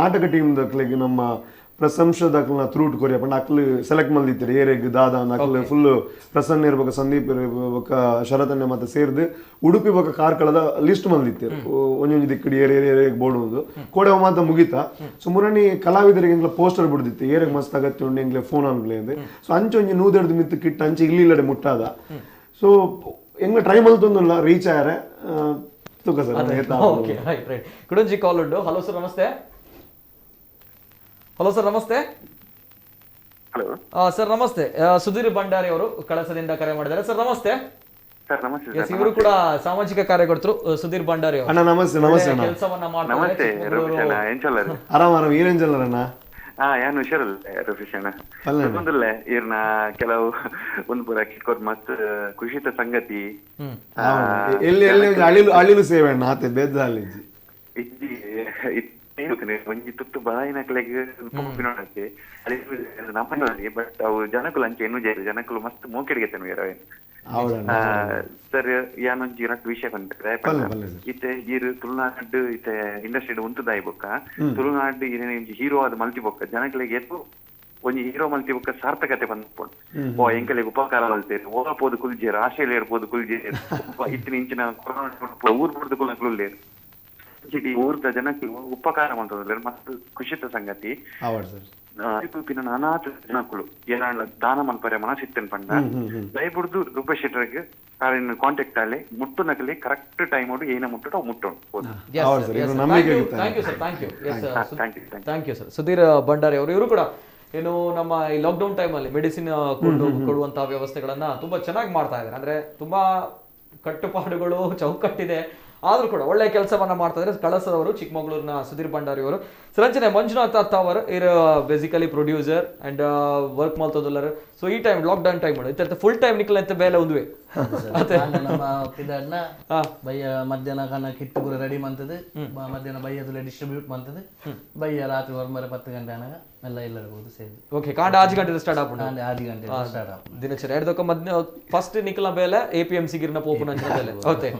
ನಾಟಕ ಟೀಮ್ ದಕ್ಲೆಗ್ ನಮ್ಮ ಪ್ರಶಂಸ ದಾಖಲ ತ್ರೂಟ್ ಕೊರಿಯ ಪಂಡ ಅಕ್ಲು ಸೆಲೆಕ್ಟ್ ಮಲ್ದಿತ್ತಾರೆ ಏರೆಗ್ ದಾದ ಅಕ್ಲು ಫುಲ್ ಪ್ರಸನ್ನ ಇರ್ಬೇಕ, ಸಂದೀಪ್ ಇರ್ಬೇಕ, ಶರತನ್ಯ ಮತ್ತೆ ಸೇರ್ದು ಉಡುಪಿ ಬೊಕ ಕಾರ್ಕಳದ ಲಿಸ್ಟ್ ಮಲ್ದಿತ್ತಾರೆ ಒಂಜೊಂಜಿ ದಿಕ್ಕಡಿ ಏರೆ ಏರೆ ಏರೆಗ್ ಬೋರ್ಡ್ ಒಂದು ಕೋಡೆ ಮಾತ ಮುಗಿತಾ. ಸೊ ಮುರಣಿ ಕಲಾವಿದರಿಗೆ ಎಂಗ್ಲ ಪೋಸ್ಟರ್ ಬಿಡ್ದಿತ್ತು, ಏರೆಗ್ ಮಸ್ತ್ ಅಗತ್ಯ ಉಂಡು ಎಂಗ್ಲೆ ಫೋನ್ ಅನ್ಪ್ಲೇ ಅಂದೆ. ಸೊ ಅಂಚೆ ಒಂಜಿ ನೂದೆಡ್ದು ಮಿತ್ತು ಕಿಟ್ ಅಂಚೆ ಇಲ್ಲಿ ಇಲ್ಲಡೆ ಮುಟ್ಟಾದ. ಸೊ ಎಂಗ್ಲ ಟ್ರೈ ಮಲ್ತೊಂದುಲ್ಲ ರೀಚ್ ಆಯರೆ ತುಕ sir. Okay, right right. ಕುಡೊಂಜಿ ಕಾಲ್ ಉಂಡು. ಹಲೋ ಸರ್ ನಮಸ್ತೆ. ಹಲೋ ಸರ್ ನಮಸ್ತೆ. ಹಲೋ ಸರ್ ನಮಸ್ತೆ. ಸುಧೀರ್ ಭಂಡಾರಿ ಅವರು ಕಳಸದಿಂದ ಕರೆ ಮಾಡಿದ್ದಾರೆ. ಸರ್ ನಮಸ್ತೆ. ಸರ್ ನಮಸ್ತೆ. ಇವರು ಕೂಡ ಸಾಮಾಜಿಕ ಕಾರ್ಯಕರ್ತರು ಸುಧೀರ್ ಭಂಡಾರಿ ಅವರು. ಅಣ್ಣ ನಮಸ್ತೆ. ನಮಸ್ತೆ ಅಣ್ಣ. ಕೆಲಸವನ್ನ ಮಾಡ್ತಾರೆ. ನಮಸ್ತೆ ರೂಪೇಶ್ ಅಣ್ಣ, ಎಂಚಲ್ಲ? ಆರಾಮ್ ಆರಾಮ್. ಏನೆಂಚಲ್ಲ ಅಣ್ಣ? ಹಾ, ಯಾನು ಹುಷಾರಲ್ಲ ರೂಪೇಶ್ ಅಣ್ಣ. ಒಂದಲ್ಲ ಈರ್ನ ಕೆಲವು ಒಂದು ಪೂರ ಕಿಟ್ಕೋಟ್ ಮಸ್ತ್ ಖುಷಿತ ಸಂಗತಿ. ಎಲ್ಲಿ ಎಲ್ಲಿ ಅಳಿಲು ಅಳಿಲು ಸೇವೆ ಅಣ್ಣ ಆತೆ ಬೇದ ಅಲ್ಲಿಜ್ಜಿ ಒಂಜಿ ತುತ್ತು ಬಲಾಯಿನಕ್ಲೆಗ್ ನೋಡಕ್ಕೆ ನಮ್ಮ, ಬಟ್ ಅವು ಜನಕುಲು ಅಂಚೆ ಎನ್ನು ಜೈರು ಜನಕುಲು ಮಸ್ತ್ ಮೋಕೆಡಿಗೆ ತನ್ನುವೇರ್. ಸರ್ ಯಾನೊಂಜಿ ರಟ್ ವಿಷಯ ಪನ್ಪೆ ಇತ್ತೆ ಈರ್ ತುಳುನಾಡ್ ಇತ್ತೆ ಇಂಡಸ್ಟ್ರಿ ಉಂತುದಾಯಿ ಬೊಕ್ಕ ತುಳುನಾಡ್ ಇರೇನೆ ಒಂಜಿ ಹೀರೋ ಆದ್ ಮಲ್ತಿ ಬೊಕ್ಕ ಜನಕ್ಲೆಗ್ ಏತು ಒಂಜಿ ಹೀರೋ ಮಲ್ತಿ ಬೊಕ್ಕ ಸಾರ್ಥಕತೆ ಪನ್ಪೊಡು. ಓ ಎಂಕಲೆಗ್ ಉಪಕಾರ ಮಲ್ತೇರು, ಓ ಪೋದು ಕುಲ್ಜೇರು, ಆಸ್ಟ್ರೇಲಿಯಾ ಪೋದು ಕುಲ್ಜೇರು, ಇತ್ತಿನ ಇಂಚಿನ ಕೊರೋನಾ ಊರ್ ಪೋದು ಕುಲ್ನಕ್ಲು ಉಲ್ಲೇರು, ಊರ್ದ ಜನಕ್ಕೆ ಉಪಕಾರ ಮಾಡ್ತದಲ್ಲ ಮಸ್ತ್ ಖುಷಿತ ಸಂಗತಿ. ನಾನಾ ಜನಕ್ಕಳು ಏನಾಳ ದಾನ ಮನ್ಪರೆ ಮನಸ್ಸಿತ್ತನ್ ಪಂಡ ದಯಬುಡ್ದು ರೂಪೇಶ್ ಶೆಟ್ಟರ್ಗೆ ಕಾಂಟ್ಯಾಕ್ಟ್ ಅಲ್ಲಿ ಮುಟ್ಟು ನಕಲಿ ಕರೆಕ್ಟ್ ಟೈಮ್ ಏನ ಮುಟ್ಟು ಮುಟ್ಟೋಣ. Thank you sir. Sudhir Bhandari ಅವರು ಇವರು ಕೂಡ ಏನು ನಮ್ಮ ಈ ಲಾಕ್ಡೌನ್ ಟೈಮ್ ಅಲ್ಲಿ ಮೆಡಿಸಿನ್ ಕೊಡುವಂತಹ ವ್ಯವಸ್ಥೆಗಳನ್ನ ತುಂಬಾ ಚೆನ್ನಾಗಿ ಮಾಡ್ತಾ ಇದ್ದಾರೆ. ಅಂದ್ರೆ ತುಂಬಾ ಕಟ್ಟುಪಾಡುಗಳು ಚೌಕಟ್ಟಿದೆ, ಆದ್ರೂ ಕೂಡ ಒಳ್ಳೆಯ ಕೆಲಸವನ್ನ ಮಾಡ್ತಾ ಇದ್ದಾರೆ ಕಳಸದವರು ಚಿಕ್ಕಮಗಳೂರಿನ ಸುಧೀರ್ ಭಂಡಾರಿ ಅವರು. ಸಂರಚನೆ ಮಂಜುನಾಥ್ ಅತ್ತಾವರ್ ಇರ್ basically producer and work ಮಾಡ್ತದಲ್ಲರು. So ಈ time lock down time ಇತ್ತ ಫುಲ್ ಟೈಮ್ ನಿಕ್ಕಲ್ ಅಂತ ಬೇಲೆ ಒಂದುವೆ ಬಯ್ಯ ಮಧ್ಯಾಹ್ನ ಕನ್ನ ಕಿಟ್ಟು ಪೂರ ರೆಡಿ ಮಂತದ್ದು, ಮಧ್ಯಾಹ್ನ ಬಯ್ಯದಲ್ಲೇ ಡಿಸ್ಟ್ರಿಬ್ಯೂಟ್ ಮಂತದ್ದು, ಬಯ್ಯ ರಾತ್ರಿ 9 10 ಗಂಟೆ ಅನಾಗ ಎಲ್ಲ ಎಲ್ಲರಿಗೂ ಸೇರಿ. ಓಕೆ, ಕಾಂಡ 6 ಗಂಟೆ ಸ್ಟಾರ್ಟ್ ಆಪುಂಡು. 6 ಗಂಟೆ ಸ್ಟಾರ್ಟ್ ಆಪುಂಡು ದಿನಚರಿ. ಎಡ್ದೊಕ್ಕ ಮಧ್ಯ ಫಸ್ಟ್ ನಿಕ್ಕಲ ಬೇಲೆ APMC ಗಿರ್ನ ಪೋಪುನ ಬೇಲೆ. Okay,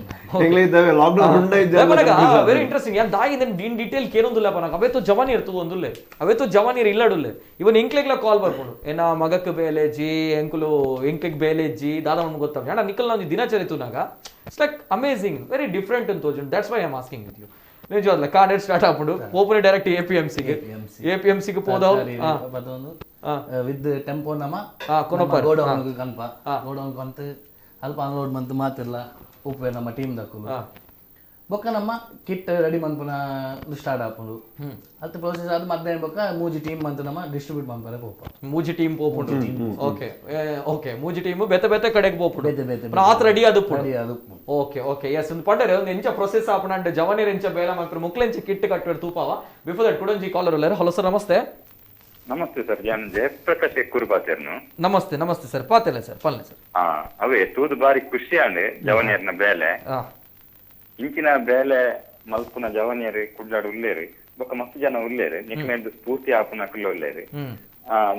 very interesting. ಯಾನ್ ದಾಯಿ ಇನ್ ಡೀಟೇಲ್ ಕೇರೊಂದುಲ್ಲ ಪನಕ ಅವೇತೋ ಜವಾನಿ ಇರ್ತದೆ ಒಂದುಲ್ಲೆ, ಅವೇತೋ ಜವಾನಿ ಇಲ್ಲಡುಲ್ಲೆ. ಇವನ್ ಎಂಕ್ಲೆಗ್ಲ ಕಾಲ್ ಬರ್ಕೊಂಡು ಏನ ಮಗಕ್ಕೆ ಬೇಲೆ ಜಿ ಎಂಕುಲು ಎಂಕ್ಲೆಗ್ ಬೇಲೆ ಜಿ ದಾದ ಒಂದು ಗೊತ್ತಾಗ ಅಣ್ಣ ನಿಕ್ಕಲ್ ಒಂದು ದಿನಚರಿ ತೂನಾಗ it's like amazing, very different ಅಂತ ತೋಜುಂಡು. That's why I am asking with you. ನಿಜವಾದ್ಲ card start ಆಪುಂಡು ಪೋಪುನೆ direct APMC ಗೆ, APMC ಗೆ ಪೋದವು ವಿತ್ ಟೆಂಪೋ ನಮ ಗೋಡೌನ್ ಕನ್ಪ ಗೋಡೌನ್ ಕಂತ ಅಲ್ಪ ಅನ್ಲೋಡ್ ಮಂತ್ ಮಾತಿಲ್ಲ ಉಪ್ಪೆ ನಮ್ಮ ಟೀಮ್ ದಕ್ಕುಲು ಬೊಕ್ಕ ನಮ್ಮ ಕಿಟ್ ರೆಡಿ ಮನ್ಪುನ ಸ್ಟಾರ್ಟ್ ಆಪುಂಡು. ಅತ್ ಪ್ರೊಸೆಸ್ ಆದ್ ಮಧ್ಯಾಹ್ನ ಬೊಕ್ಕ ಮೂಜಿ ಟೀಮ್ ಮಂತ್ ನಮ್ಮ ಡಿಸ್ಟ್ರಿಬ್ಯೂಟ್ ಮನ್ಪರೆ ಪೋಪ ಮೂಜಿ ಟೀಮ್ ಪೋಪುಂಡು. ಓಕೆ ಓಕೆ, ಮೂಜಿ ಟೀಮ್ ಬೇತೆ ಬೇತೆ ಕಡೆಗೆ ಪೋಪುಂಡು, ಬೇತೆ ಬೇತೆ ಆತ್ ರೆಡಿ ಅದು ರೆಡಿ ಅದು. Okay okay, S. ಒಂದು ಪಂಡರೆ ಒಂದು ಎಂಚ ಪ್ರೊಸೆಸ್ ಆಪುಂಡು ಅಂಡ್ ಜವನಿರ್ ಎಂಚ ಬೇಲ ಮನ್ಪುರ ಮುಕ್ಲೆಂಚ ಕಿಟ್ ಕಟ್ಟುವೆರ್ ತೂಪಾವ. ಬಿಫೋರ್ that ಕುಡೊಂಜಿ collar ಉಲ್ಲೆರ್. Hello sir namaste. ನಮಸ್ತೆ ಸರ್, ನಾನು ಜಯಪ್ರಕಾಶ್ ಎಕ್ಕೂರು ಪಾತೆರ್ನು. ನಮಸ್ತೆ ನಮಸ್ತೆ ಸರ್, ಪಾತೆಲ್ಲ ಸರ್ ಪಲ್ಲೆ ಸರ್. ಅವೇ ತೂದು ಬಾರಿ ಖುಷಿ ಆಂಡ್ ಜವನಿಯರ್ನ ಬೇಲೆ, ಇಂಚಿನ ಬೇಲೆ ಮಲ್ಪುನ ಜವನಿಯರು ಕುಡ್ಲಾಡು ಉಲ್ಲೇರು ಬೊಕ್ಕ ಮಸ್ತ್ ಜನ ಉಲ್ಲೇರು, ನಿಕ್ಲೆಂದು ಸ್ಫೂರ್ತಿ ಆಪುನ ಕುಲ್ಲ ಉಲ್ಲೇರು.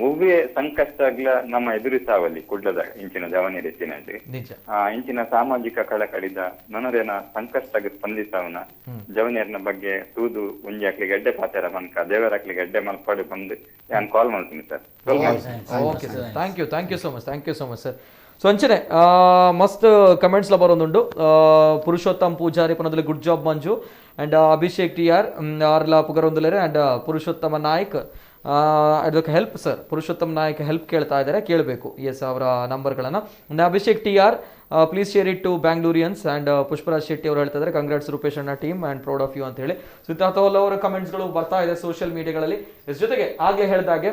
ಒವ್ವೇ ಸಂಕಷ್ಟ ಆಗ್ಲ ನಮ್ಮ ಎದುರಿಸಾವಲ್ಲಿ ಕುಡ್ಲದ ಇಂಚಿನ ಜವನಿಯರ್ ಹೆಚ್ಚಿನದು. ಇಂಚಿನ ಸಾಮಾಜಿಕ ಕಳಕಳಿದ ನನರೇನ ಸಂಕಷ್ಟ ಸ್ಪಂದಿಸವನ ಜವನಿಯರ್ನ ಬಗ್ಗೆ ತೂದು ಒಂಜಿ ಅಕ್ಲಿಗೆ ಎಡ್ಡೆ ಪಾತೆರ ಮನ್ಕ ದೇವರ ಅಕ್ಲಿಗೆ ಎಡ್ಡೆ ಮಲ್ಪಾಡು ಬಂದು ನಾನು ಕಾಲ್ ಮಾಡ್ತೀನಿ sir. Okay sir, thank you, thank you so much, thank you so much sir. So ಅಂಚನೆ ಮಸ್ತ್ ಕಮೆಂಟ್ಸ್ ಲ ಬರೋದುಂಡು. Purushottam Poojary ಪನದಲ್ಲಿ good job Manju and Abhishek T R ಆರ್ಲ ಪುಗರೊಂದುಲೇರೆ and Purushottama Naik ಅದಕ್ಕೆ help sir, Purushottam Naik help ಕೇಳ್ತಾ ಇದ್ದಾರೆ, ಕೇಳಬೇಕು S ಅವರ ನಂಬರ್ಗಳನ್ನು. Abhishek T R please share it to Bangaloreans and Pushparaj Shetty ಅವರು ಹೇಳ್ತಾ ಇದ್ದಾರೆ ಕಂಗ್ರಾಟ್ಸ್ ರೂಪೇಶ್ ಅಣ್ಣ team and proud of you ಅಂತ ಹೇಳಿ. ಸೊ ಇಂತಹ ಹಲವಾರು ಕಮೆಂಟ್ಸ್ಗಳು ಬರ್ತಾ ಇದೆ ಸೋಷಿಯಲ್ ಮೀಡಿಯಾಗಳಲ್ಲಿ. ಜೊತೆಗೆ ಆಗಲೇ ಹೇಳಿದಾಗೆ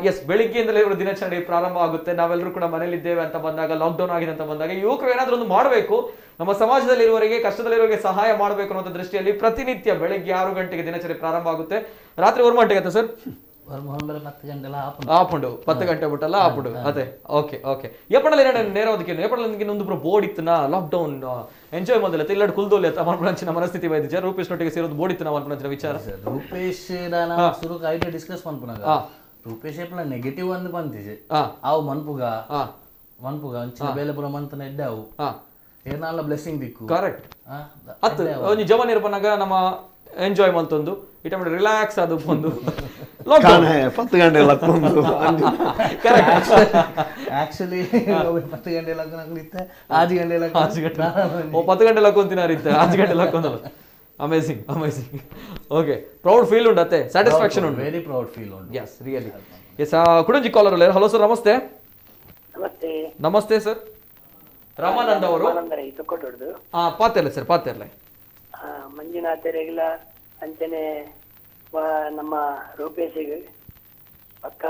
ಎಸ್, ಬೆಳಿಗ್ಗೆಯಿಂದಲೇ ಇವರ ದಿನಾಚರಣೆ ಪ್ರಾರಂಭ ಆಗುತ್ತೆ. ನಾವೆಲ್ಲರೂ ಕೂಡ ಮನೇಲಿದ್ದೇವೆ ಅಂತ ಬಂದಾಗ, ಲಾಕ್ಡೌನ್ ಆಗಿದೆ ಅಂತ ಬಂದಾಗ ಯುವಕರು ಏನಾದರೂ ಒಂದು ಮಾಡಬೇಕು, ನಮ್ಮ ಸಮಾಜದಲ್ಲಿರುವವರಿಗೆ, ಕಷ್ಟದಲ್ಲಿರುವವರಿಗೆ ಸಹಾಯ ಮಾಡಬೇಕು ಅನ್ನೋ ದೃಷ್ಟಿಯಲ್ಲಿ ಪ್ರತಿನಿತ್ಯ ಬೆಳಿಗ್ಗೆ 6 ಗಂಟೆಗೆ ದಿನಚರಿ ಪ್ರಾರಂಭ ಆಗುತ್ತೆ. ರಾತ್ರಿ 1 ಗಂಟೆಗೆ ಸರ್, ಆಪುಂಡು 10 ಗಂಟೆ ಬಿಟ್ಟಲ್ಲ ಆಪುಂಡು ಅದೇ. ಓಕೆ ಓಕೆ, ಏಪಣಲ್ಲಿ ನೇರವಾದಕ್ಕೆ ಏಪಣಲ್ಲಿ ಒಂದು ಬೋರ್ಡ್ ಇತ್ತು ನಾ ಲಾಕ್ಡೌನ್ ಎಂಜಾಯ್ ಮಾಡಲ್ಲ ಇಲ್ಲಾಡ್ ಕುಲ್ದೋಲಿ ಅಂತ ಮನ್ಪುಣಂಚಿನ ಮನಸ್ಥಿತಿ ವೈದ್ಯ ರೂಪೇಶ್ ನೊಟ್ಟಿಗೆ ಸೇರೋದು ಬೋರ್ಡ್ ಇತ್ತು ನಾವು ಮನ್ಪುಣಂಚಿನ ವಿಚಾರ. ರೂಪೇಶ್ ಸುರುಕು ಐಡಿಯಾ ಡಿಸ್ಕಸ್ ಮನ್ಪುನಾಗ ರೂಪೇಶ್ ಏಪಲ ನೆಗೆಟಿವ್ ಅಂದ್ ಬಂತಿಜೆ ಅವು ಮನ್ಪುಗ ಮನ್ಪುಗ ಅಂಚಿನ ಬೇಲೆ ಪುರ ಮಂತನ ಎಡ್ಡೆ ಅವು ಏನಾಲ ಬ್ಲೆಸ್ಸಿಂಗ್ ದಿಕ್ಕು. ಕರೆಕ್ಟ್. ಅತ್ತು ಒಂಜಿ ಜವನ್ ಇರ್ಪನಾಗ ನಮ್ಮ ಎಂಜಾಯ್ ಮಂತೊಂದು ಇಟ ರಿಲ್ಯಾಕ್ಸ್ ಅದು ಬಂದು 10 ಗಂಟೆ ಲಕ್ಕೊಂದು. ಆಕ್ಚುಲಿ 10 ಗಂಟೆ ಲಕ್ಕನಾಗ್ಲಿತ್ತೆ 6 ಗಂಟೆ ಲಕ್ಕ 10 ಗಂಟೆ ಲಕ್ಕೊಂತಿನಾರಿತ್ತೆ 6 ಗಂಟೆ ಲಕ್ಕೊಂದಲ್ಲ. Amazing amazing. Okay, proud feel ಉಂಟು ಅತ್ತೆ, ಸ್ಯಾಟಿಸ್ಫ್ಯಾಕ್ಷನ್ ಉಂಟು, ವೆರಿ ಪ್ರೌಡ್ ಫೀಲ್ ಉಂಟು. Yes, really. ಎಸ್, ಕುಡಂಜಿ ಕಾಲರ್ ಅಲ್ಲ. ಹಲೋ ಸರ್, ನಮಸ್ತೆ. ನಮಸ್ತೆ. ನಮಸ್ತೆ ಸರ್, ರಾಮಾನಂದ್ ಅವರು. ಪಾತೆರ್ಲೆ ಸರ್, ಪಾತೆರ್ಲೆ. ಮಂಜುನಾಥರಿಗೆಲ್ಲ ಅಂಚನೆ ನಮ್ಮ ರೂಪೇಶಿಗೆ ಪಕ್ಕ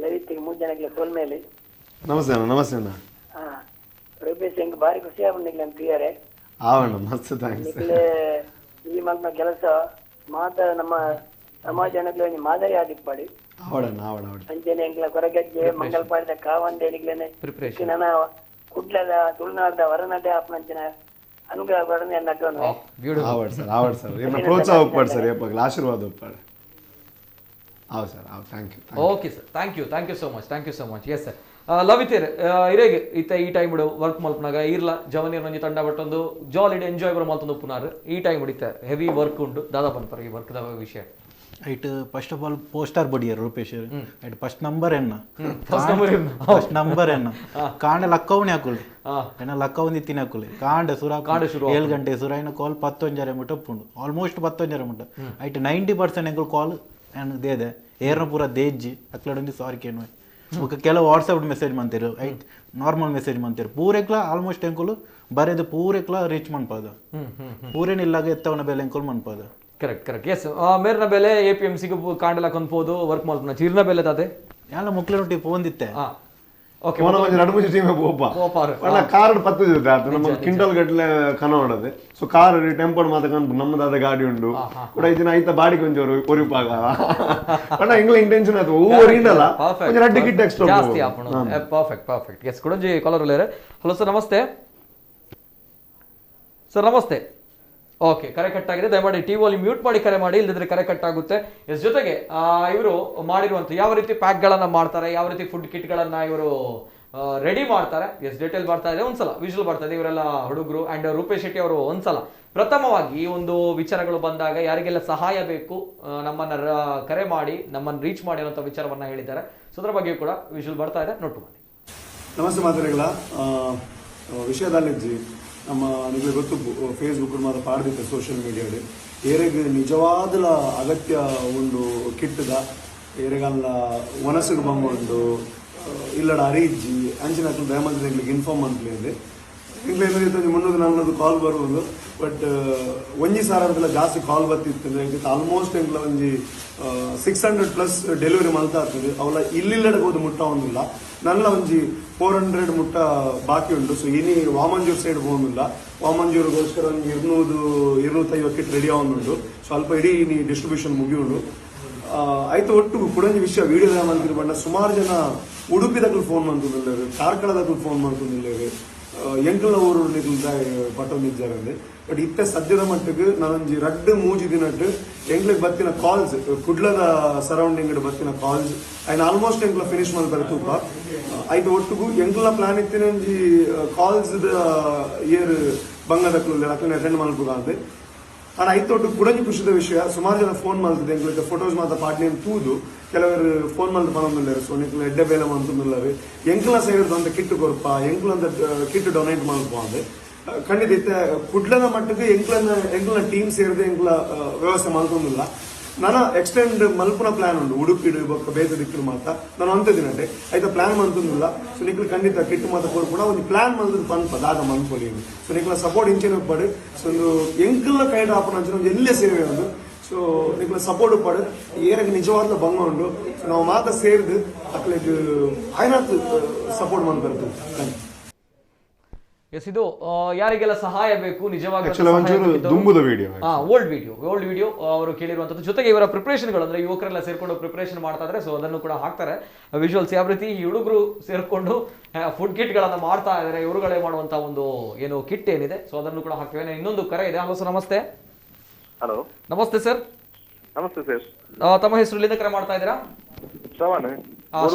ಲಲಿತಿಗೆ 3 ಜನಕ್ಕೆ ಸೋಲ್ಮೇಲೆ ನಮಸ್ತೆ ಅಣ್ಣ. ನಮಸ್ತೆ ಅಣ್ಣ. ರೂಪೇಶ್ ಹೆಂಗ್ ಭಾರಿ ಖುಷಿ ಆಗುಂಡಿಲ್ಲ ಪ್ರಿಯರೇ. ಆವಣ್ಣ, ಮಸ್ತ್ thanks. ಈ ಮಗ್ನ ಕೆಲಸ ಮಾತ ನಮ್ಮ ಸಮಾಜ ಮಾದರಿ ಆದಿಪ್ಪಾಡಿ ಅಂಚನೆ ಎಂಕ್ಲ ಕೊರಗಜ್ಜೆ ಮಂಗಲ್ಪಾಡಿದ ಕಾವಂದೇನಿಗ್ಲೇನೆ ನನ್ನ ಕುಡ್ಲದ ತುಳುನಾಡದ ಹೊರನಡೆ ಆಪನಂಚಿನ ಅನುಗ್ರಹ ಬರನೆ ನಟೋನು. ಆವಡ್ ಸರ್, ಆವಡ್ ಸರ್, ನಿಮ್ಮ ಪ್ರೋತ್ಸಾಹ ಒಪ್ಪಾಡು ಸರ್, ಏಪಗ್ಲ ಆಶೀರ್ವಾದ ಒಪ್ಪಾಡು. ಆವ್ ಸರ್, ಆವ್. Thank you. Okay sir, thank you, thank you so much, thank you so much. Yes sir, ಲವಿತೇರ್ ಇರೇಗೆ ಇತ್ತ ಈ ಟೈಮ್ ವರ್ಕ್ ಮಲ್ಪನಾಗ ಇರ್ಲ ಜವನೀರ್ ಒಂಜಿ ತಂಡ ಬಟ್ಟೊಂದು ಜಾಲಿ ಎಂಜಾಯ್ ಬರೋ ಮಲ್ತೊಂದು ಉಪ್ಪುನಾರು ಈ ಟೈಮ್ ಹಿಡಿತ ಹೆವಿ ವರ್ಕ್ ಉಂಟು ದಾದಾ ಪನ್ಪರ್ ಈ ವರ್ಕ್ದ ವಿಷಯ. ಐಟ್ ಫಸ್ಟ್ ಆಫ್ ಆಲ್ ಪೋಸ್ಟರ್ ಬಡಿಯರ್ ರೂಪೇಶ್ ಐಟ್ ಫಸ್ಟ್ ನಂಬರ್ ಎನ್ನ, ಫಸ್ಟ್ ನಂಬರ್ ಎನ್ನ ಕಾಂಡ ಲಕ್ಕವಣಿ ಹಾಕುಲಿ ಎನ್ನ ಲಕ್ಕವೊಂದು ಇತ್ತಿನ ಹಾಕುಲಿ ಕಾಂಡ ಸುರ ಕಾಂಡ ಶುರು 7 ಗಂಟೆ ಸುರ ಇನ್ನು ಕಾಲ್ 10:30 ಮುಟ್ಟ ಉಪ್ಪುಂಡು, ಆಲ್ಮೋಸ್ಟ್ 10:30 ಮುಟ್ಟ. ಐಟ್ 90% ಎಂಕುಲು ಕಾಲ್ ದೇದೆ ಏರ್ನ ಪೂರ ದೇಜ್ಜಿ ಅಕ್ಲಡೊಂದು ಸಾರಿ ಕೇನು ಬೊಕ ಕೆಲವು ವಾಟ್ಸಪ್ ಮೆಸೇಜ್ ಮಂತಿರು, ಐಟ್ ನಾರ್ಮಲ್ ಮೆಸೇಜ್ ಮಂತಿರು ಪೂರೆಕ್ಲ ಆಲ್ಮೋಸ್ಟ್ ಎಂಕುಲು ಬರೆದು ಪೂರೆಕ್ಲ ರೀಚ್ ಮನ್ಪದ, ಪೂರೇನಿಲ್ಲಾಗ ಎತ್ತವನ ಬೆಲೆ ಎಂಕುಲು ಮನ್ಪದ. Correct correct. S, ಮೇರ್ನ ಬೆಲೆ ಎ ಪಿ ಎಂ ಸಿಗೆ ಕಾಂಡಲ ಕೊಂದ್ಬೋದು ವರ್ಕ್ ಮಲ್ಪನ ಚೀರ್ನ ಬೆಲೆ ತಾತೆ ಎಲ್ಲ ಮುಕ್ಲೆ ಫೋನ್ ದಿತ್ತೆ. ಓಕೆ, ಕಾರ್ ಪತ್ತು ನಮ್ಮ ಕ್ವಿಂಟಲ್ ಗಟ್ಟಲೆ ಕನ ಹೊಡದೆ. ಸೊ ಕಾರ್ ಟೆಂಪೋಡ್ ಮಾತ ಕಾಣ್ಪು ನಮ್ಮದಾದ ಗಾಡಿ ಉಂಡು ಕೂಡ ಇದನ್ನ ಐತ ಬಾಡಿಗೆ ಒಂಜೋರು ಒರಿಪಾಗ ಪಂಡ ಎಂಗ್ಲ ಇಂಟೆನ್ಷನ್ ಆಯ್ತು ಒರಿಂಡಲ್ಲ ಒಂಜಿ ರಡ್ಡಿ ಕಿಟ್ ಎಕ್ಸ್ಟ್ರಾ ಜಾಸ್ತಿ ಆಪುಂಡು. Perfect perfect. S, ಕುಡಂಜಿ ಕಾಲರ್ ಉಲ್ಲೇರು. ಹಲೋ ಸರ್, ನಮಸ್ತೆ ಸರ್. ನಮಸ್ತೆ. ಓಕೆ, ಕರೆ ಕಟ್ ಆಗಿದೆ. ದಯಮಾಡಿ ಟಿ ಅಲ್ಲಿ ಮ್ಯೂಟ್ ಮಾಡಿ ಕರೆ ಮಾಡಿ, ಇಲ್ಲದಿದ್ರೆ ಕರೆ ಕಟ್ ಆಗುತ್ತೆ. ಎಸ್, ಜೊತೆಗೆ ಇವರು ಮಾಡಿರುವಂಥ ಯಾವ ರೀತಿ ಪ್ಯಾಕ್ಗಳನ್ನು ಮಾಡ್ತಾರೆ, ಯಾವ ರೀತಿ ಫುಡ್ ಕಿಟ್ಗಳನ್ನು ಇವರು ರೆಡಿ ಮಾಡ್ತಾರೆ, ಎಸ್ ಡೀಟೇಲ್ ಬರ್ತಾ ಇದೆ, ಒಂದ್ಸಲ ವಿಜುವಲ್ ಬರ್ತಾ ಇದೆ. ಇವರೆಲ್ಲ ಹುಡುಗರು ಆ್ಯಂಡ್ ರೂಪೇಶ್ ಶೆಟ್ಟಿ ಅವರು ಒಂದ್ಸಲ ಪ್ರಥಮವಾಗಿ ಈ ಒಂದು ವಿಚಾರಗಳು ಬಂದಾಗ ಯಾರಿಗೆಲ್ಲ ಸಹಾಯ ಬೇಕು ನಮ್ಮನ್ನು ಕರೆ ಮಾಡಿ ನಮ್ಮನ್ನು ರೀಚ್ ಮಾಡಿ ಅನ್ನೋಂಥ ವಿಚಾರವನ್ನು ಹೇಳಿದ್ದಾರೆ. ಸೊ ಅದರ ಬಗ್ಗೆ ಕೂಡ ವಿಜುವಲ್ ಬರ್ತಾ ಇದೆ, ನೋಟ್ ಮಾಡಿ. ನಮಸ್ತೆ ಮಾತಾಡಿಗಳ ವಿಷಯದಲ್ಲಿ ನಮ್ಮ ನಿಮಗೆ ಗೊತ್ತು ಫೇಸ್ಬುಕ್ ಮಾತ್ರ ಪಾಡ್ದಿತ್ತು ಸೋಷಿಯಲ್ ಮೀಡಿಯಾಡ್ ಏರೆಗ್ ನಿಜವಾದಲ ಅಗತ್ಯ ಉಂಡು ಕಿಟ್ಟದ ಏರೆಗಲ್ಲ ವನಸುಗೆ ಬಂಗುಂಡು ಇಲ್ಲಡ ಅರಿಜ್ಜಿ ಅಂಚಿನ ದಯಮಂತ್ರಿ ಎಂಗ್ಲಿಗೆ ಇನ್ಫಾರ್ಮ್ ಅಂತಲೇ ಎಂಗ್ಲ ಏನಾಗಿತ್ತು 300-400 ಕಾಲ್ ಬರ್ಬೋದು. ಬಟ್ ಒಂಜಿ ಸಾರದಲ್ಲ ಜಾಸ್ತಿ ಕಾಲ್ ಬತ್ತಿತ್ತು ಅಂದರೆ ಆಲ್ಮೋಸ್ಟ್ ಎಂಗ್ಲ ಒಂಜಿ 600+ ಡೆಲಿವರಿ ಮಲ್ತಾ ಆಗ್ತದೆ. ಅವಲ ಇಲ್ಲಿಲ್ಲಡೆ ಹೋದ ಮುಟ್ಟ ಒಂದಿಲ್ಲ ನನ್ನ ಒಂಜಿ 400 ಮುಟ್ಟ ಬಾಕಿ ಉಂಟು. ಸೊ ಇನಿ ವಾಮಂಜೂರ್ ಸೈಡ್ ಹೋಗಿಲ್ಲ, ವಾಮಂಜೂರ್ಗೋಸ್ಕರ ಒಂಜಿ 200-250 ಕಿಟ್ ರೆಡಿ ಆವೊಂದುಂಟು. ಸ್ವಲ್ಪ ಇಡೀ ಇನಿ ಡಿಸ್ಟ್ರಿಬ್ಯೂಷನ್ ಮುಗಿಯುಂಡು ಆಯ್ತು. ಒಟ್ಟು ಕುಡಂಜಿ ವಿಷಯ ವಿಡಿಯೋ ಮಂತಿರು ಬಣ್ಣ ಸುಮಾರು ಜನ ಉಡುಪಿದಕ್ಲು ಫೋನ್ ಮಂತೊಂದುಲ್ಲೆರ್, ಕಾರ್ಕಳದಕ್ಲು ಫೋನ್ ಮಂತೊಂದುಲ್ಲೆರ್, ಎಂಕಲ್ನ ಊರು ಪಟ್ಟೊಂದಿಜ್ಜಾರಂದೆ. ಬಟ್ ಇತ್ತೆ ಸದ್ಯದ ಮಟ್ಟಿಗೆ ನಾನೊಂಜಿ ರಡ್ಡು ಮೂಜಿ ದಿನಟ್ಟು ಎಂಗ್ಲಿಗೆ ಬತ್ತಿನ ಕಾಲ್ಸ್ ಕುಡ್ಲದ ಸರೌಂಡಿಂಗ್ ಬತ್ತಿನ ಕಾಲ್ಸ್ ಅಂಡ್ ಆಲ್ಮೋಸ್ಟ್ ಎಂಕ್ಲ ಫಿನಿಶ್ ಮಲ್ಪರೆ ತೂಪ ಐದು. ಒಟ್ಟುಗು ಎಂಕ್ಲ ಪ್ಲಾನ್ ಇತ್ತಿನ ಒಂಜಿ ಕಾಲ್ಸ್ ಇಯರ್ ಬಂಗದಕ್ಲು ಅಕ್ಲೆನ ಅಟೆಂಡ್ ಮಲ್ಪುಗ ಅಂದೆ. ಆಂಡ ಐತೊಟ್ಟು ಕುಡಂಜಿ ಖುಷಿದ ವಿಷಯ, ಸುಮಾರು ಜನ ಫೋನ್ ಮಲ್ತದೆ ಎಂಕ್ಲಿಗೆ ಫೋಟೋಸ್ ಮಾತ ಪಾಡ್ನೇನು ತೂದು ಕೆಲವರು ಫೋನ್ ಮಲ್ತು ಪನೊಂದುಲ್ಲೆರ್. ಸೊ ನಿಕ್ಲ ಎಡ್ಡೆ ಬೇಲೆ ಮಂತೊಂದುಲ್ಲೆರ್, ಎಂಕ್ಲ ಸೈಡ್ ಅಂತ ಕಿಟ್ಟು ಕೊರ್ಪ ಎಂಕ್ಲ ಅಂತ ಕಿಟ್ಟು ಡೊನೇಟ್ ಮಲ್ಪ ಅಂದೆ. ಖಂಡಿತ ಇತ್ತೆ ಕುಡ್ಲದ ಮಟ್ಟಕ್ಕೆ ಎಂಕ್ಲನ ಟೀಮ್ ಸೇರಿದೆ ಎಂಕ್ಲ ವ್ಯವಸ್ಥೆ ಮಲ್ತೊಂದಿಲ್ಲ. ನನ್ನ ಎಕ್ಸ್ಟೆಂಡ್ ಮಲ್ಪುನ ಪ್ಲಾನ್ ಉಂಡು ಉಡುಪಿಡು ಬೊಕ್ಕ ಬೇತೆ ದಿಕ್ಕಲು ಮಾತ ನಾನು ಅಂತೆ ದಿನಟೆ ಐತ ಪ್ಲಾನ್ ಮಂತೊಂದಿಲ್ಲ. ಸೊ ನಿಕ್ಲು ಖಂಡಿತ ಕಿಟ್ಟು ಮಾತ ಕೊರ್ಪುಣ ಒಂದು ಪ್ಲಾನ್ ಮಲ್ತದ ಪನ್ಪ ದಾದ ಮನ್ಪೊಲಿ. ಸೊ ನಿಕ್ಲ ಸಪೋರ್ಟ್ ಇಂಚಿನ ಒಪ್ಪಡು. ಸೊ ಒಂದು ಎಂಕ್ಲ ಕೈಡ್ ಆಪುನ ಅಂಚಿನ ಒಂದು ಎಲ್ಲೇ ಸೇವೆ ಒಂದು ಸೊ ನಿಕ್ಲ ಸಪೋರ್ಟ್ ಉಪ್ಪಡು ಏರಗ್ ನಿಜವಾದ್ಲ ಬಂಗ ಉಂಡು. ಸೊ ನಾವು ಮಾತ ಸೇರ್ದು ಅಕ್ಲೆಗ್ ಆಯ್ನಾತ್ ಸಪೋರ್ಟ್ ಮನ್ಪೆರೆ. Thank you. S, ಇದು ಯಾರಿಗೆಲ್ಲ ಸಹಾಯ ಬೇಕು ನಿಜವಾಗಿ ದುಂಬುದ ವಿಡಿಯೋ, ಓಲ್ಡ್ ವಿಡಿಯೋ ಅವರು ಕೇಳಿರುವಂತದ್ದು. ಜೊತೆಗೆ ಇವರ ಪ್ರಿಪರೇಷನ್ಗಳು ಅಂದ್ರೆ ಯುವಕರೆಲ್ಲ ಸೇರ್ಕೊಂಡು ಪ್ರಿಪರೇಷನ್ ಮಾಡ್ತಾ ಇದ್ದಾರೆ. ಸೊ ಅದನ್ನು ಕೂಡ ಹಾಕ್ತಾರೆ ವಿಜುವಲ್ಸ್. ಯಾವ ರೀತಿ ಈ ಹುಡುಗರು ಸೇರ್ಕೊಂಡು ಫುಡ್ ಕಿಟ್ಗಳನ್ನು ಮಾಡ್ತಾ ಇದ್ದಾರೆ, ಇವರುಗಳೇ ಮಾಡುವಂತಹ ಒಂದು ಏನು ಕಿಟ್ ಏನಿದೆ ಸೊ ಅದನ್ನು ಕೂಡ ಹಾಕ್ತೇವೆ. ಇನ್ನೊಂದು ಕರೆ ಇದೆ. ಹಲೋ ಸರ್, ನಮಸ್ತೆ. ಹಲೋ, ನಮಸ್ತೆ ಸರ್. ನಮಸ್ತೆ ಸರ್. ತಮ್ಮ ಹೆಸರು, ಎಲ್ಲಿಂದ ಕರೆ ಮಾಡ್ತಾ ಇದ್ದೀರಾ? ಶ್ರವಣ್.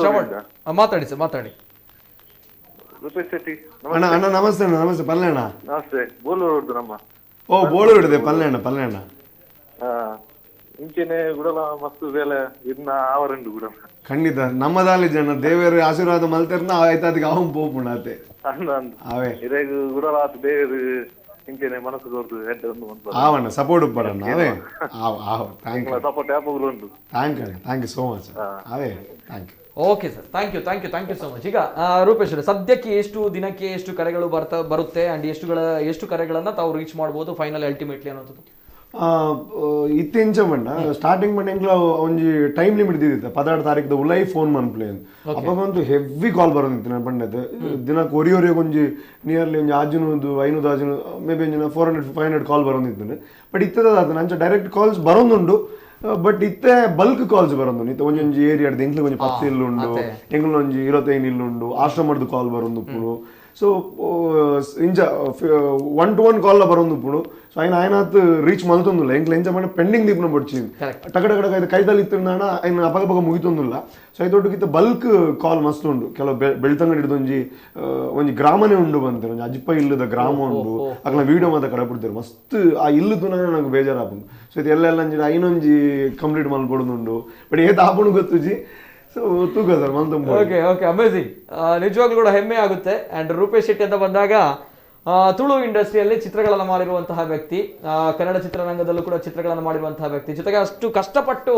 ಶ್ರವಣ್, ಮಾತಾಡಿ ಸರ್, ಮಾತಾಡಿ. ರೂಪೇಶ್ ಶೆಟ್ಟಿ. ಅಣ್ಣ ಅಣ್ಣ ನಮಸ್ತೆ ಅಣ್ಣ. ನಮಸ್ತೆ ಪಲ್ಲೆ ಅಣ್ಣ. ನಮಸ್ತೆ, ಬೋಳೂರು ನಮ್ಮ. ಓ ಬೋಳೂರು ಇದೆ ಪಲ್ಲೆ ಅಣ್ಣ. ಪಲ್ಲೆ ಅಣ್ಣ ಇಂಚೆನೆ ಗುಡಲ ಮಸ್ತ್ ಬೇಲೆ ಇನ್ನ ಆವರಂಡು ಗುಡಲ. ಖಂಡಿತ ನಮ್ಮದಾಲಿ ಜನ ದೇವರು ಆಶೀರ್ವಾದ ಮಲ್ತೆರ್ನ ಆಯ್ತು, ಅದಕ್ಕೆ ಅವನ್ ಪೋಪುಣ ಅತೆ ಅವೇ ಇದೇಗ ಗುಡಲ ಆತ ದೇವರು ಇಂಚೆನೆ ಮನಸ್ಸು ಕೊರ್ದು ಹೆಡ್ ಒಂದು ಆವಣ್ಣ ಸಪೋರ್ಟ್ ಉಪ್ಪಡಣ್ಣ. ಅವೇ ಆವ್ ಆವ್ thank you support ಯಾವಾಗಲೂ ಉಂಟು. Thank you ಅಣ್ಣ, thank you so much. ಅವೇ thank you. Okay sir, thank you thank you thank you so much. ಈಗ ರೂಪೇಶ್, ಸದ್ಯಕ್ಕೆ ಎಷ್ಟು ದಿನಕ್ಕೆ ಎಷ್ಟು ಕರೆಗಳು ಬರುತ್ತೆ ಅಂಡ್ ಎಷ್ಟು ಕರೆಗಳನ್ನ ತಾವು ರೀಚ್ ಮಾಡ್ಬೋದು ಫೈನಲ್ ಅಲ್ಟಿಮೇಟ್ಲಿ ಅನ್ನೋದು? ಇತ್ತೆಂಚ ಬಣ್ಣ ಸ್ಟಾರ್ಟಿಂಗ್ ಬಣ್ಣ ಎಂಕ್ಲ ಒಂಜಿ ಟೈಮ್ ಲಿಮಿಟ್ ದಿದ್ದಿತ್ತ 16 ತಾರೀಕು ಉಲೈ ಫೋನ್ ಮನ್ಪ್ಲೆ ಅಪ್ಪಗಂತೂ ಹೆವಿ ಕಾಲ್ ಬರೋದಿತ್ತು ನಾನು ಬಣ್ಣದ ದಿನಕ್ಕೆ ಒರಿ ಒರಿ ಒಂಜಿ ನಿಯರ್ಲಿ ಒಂಜಿ 500 500 ಮೇ ಬಿ ಒಂಜಿ 400 500 ಕಾಲ್ ಬರೋದಿತ್ತು. ಬಟ್ ಇತ್ತದ ಅಂಚ ಡೈರೆಕ್ಟ್ ಕಾಲ್ಸ್ ಬರೋದುಂಡು, ಬಟ್ ಇತ್ತೆ ಬಲ್ಕ್ ಕಾಲ್ಸ್ ಬರೋದು. ಇತ್ತೆ ಒಂಜೊಂಜಿ ಏರಿಯಾಡ್ದು ಎಂಕ್ಲಿಗೆ ಒಂಜಿ 10 ಇಲ್ಲುಂಡು, ಎಂಕ್ಲ ಒಂಜಿ 25 ಇಲ್ಲುಂಡು, ಆಶ್ರಮಡ್ದು ಕಾಲ್ ಬರೋದು ಉಪ್ಪುಡು. ಸೊ ಇಂಚ 1 to 1 ಕಾಲ್ ಬರೋದು ಉಪ್ಪುಡು. ಸೊ ఆయన ఆయనత్ ರೀಚ್ ಮಲ್ತೊಂದುಲ್ಲ ಎಂಕ್ಲ ಎಂಚ ಮನೆ ಪೆಂಡಿಂಗ್ ದೀಪನ ಬೊಡ್ಚಿ ಟಕ ಟಕ ಟಕ ಕೈದಲ್ಲಿ ಇತ್ತಿಂದಾಣ ఆయన ಅಪಗಪಗ ಮುಗಿತೊಂದುಲ್ಲ. ಸೊ ಐತೊಟ್ಟಿಗಿತ್ತ ಬಲ್ಕ್ ಕಾಲ್ ಮಸ್ತ್ ಉಂಡು. ಕೆಲವು ಬೆಳ್ತಂಗಡಿ ಹಿಡಿದು ಒಂಜಿ ಒಂಜಿ ಗ್ರಾಮನೇ ಉಂಡು ಬಂತಾರೆ, ಒಂಜಿ ಅಜ್ಪ ಇಲ್ಲದ ಗ್ರಾಮ ಉಂಡು, ಅಕ್ಲ ವೀಡಿಯೋ ಮಾತ ಕಡಪಿಡ್ತಾರೆ ಮಸ್ತ್. ಆ ಇಲ್ಲದು ನಂಗೆ ಬೇಜಾರಾಪುಂಡು. ಸೊ ಇದು ಎಲ್ಲ ಅಂಜಿ ಐನೊಂಜಿ ಕಂಪ್ಲೀಟ್ ಮಲ್ಪೊಡುಂಡು. ಬಟ್ ಏತ್ ಆಪುಂಡು ಗೊತ್ತುಜಿ. ಸೊ ತೂಕ ಸರ್ ಮಲ್ತೊಂಬು. Okay okay, amazing. ನಿಜವಾಗ್ಲೂ ಕೂಡ ಹೆಮ್ಮೆ ಆಗುತ್ತೆ. ಆ್ಯಂಡ್ ರೂಪೇಶ್ ಶೆಟ್ಟಿ ಅಂತ ಬಂದಾಗ ತುಳು ಇಂಡಸ್ಟ್ರಿಯಲ್ಲಿ ಚಿತ್ರಗಳನ್ನು ಮಾಡಿರುವಂತಹ ವ್ಯಕ್ತಿ, ಕನ್ನಡ ಚಿತ್ರರಂಗದಲ್ಲೂ ಕೂಡ ಚಿತ್ರಗಳನ್ನು ಮಾಡಿರುವಂತಹ ವ್ಯಕ್ತಿ, ಜೊತೆಗೆ ಅಷ್ಟು ಕಷ್ಟಪಟ್ಟು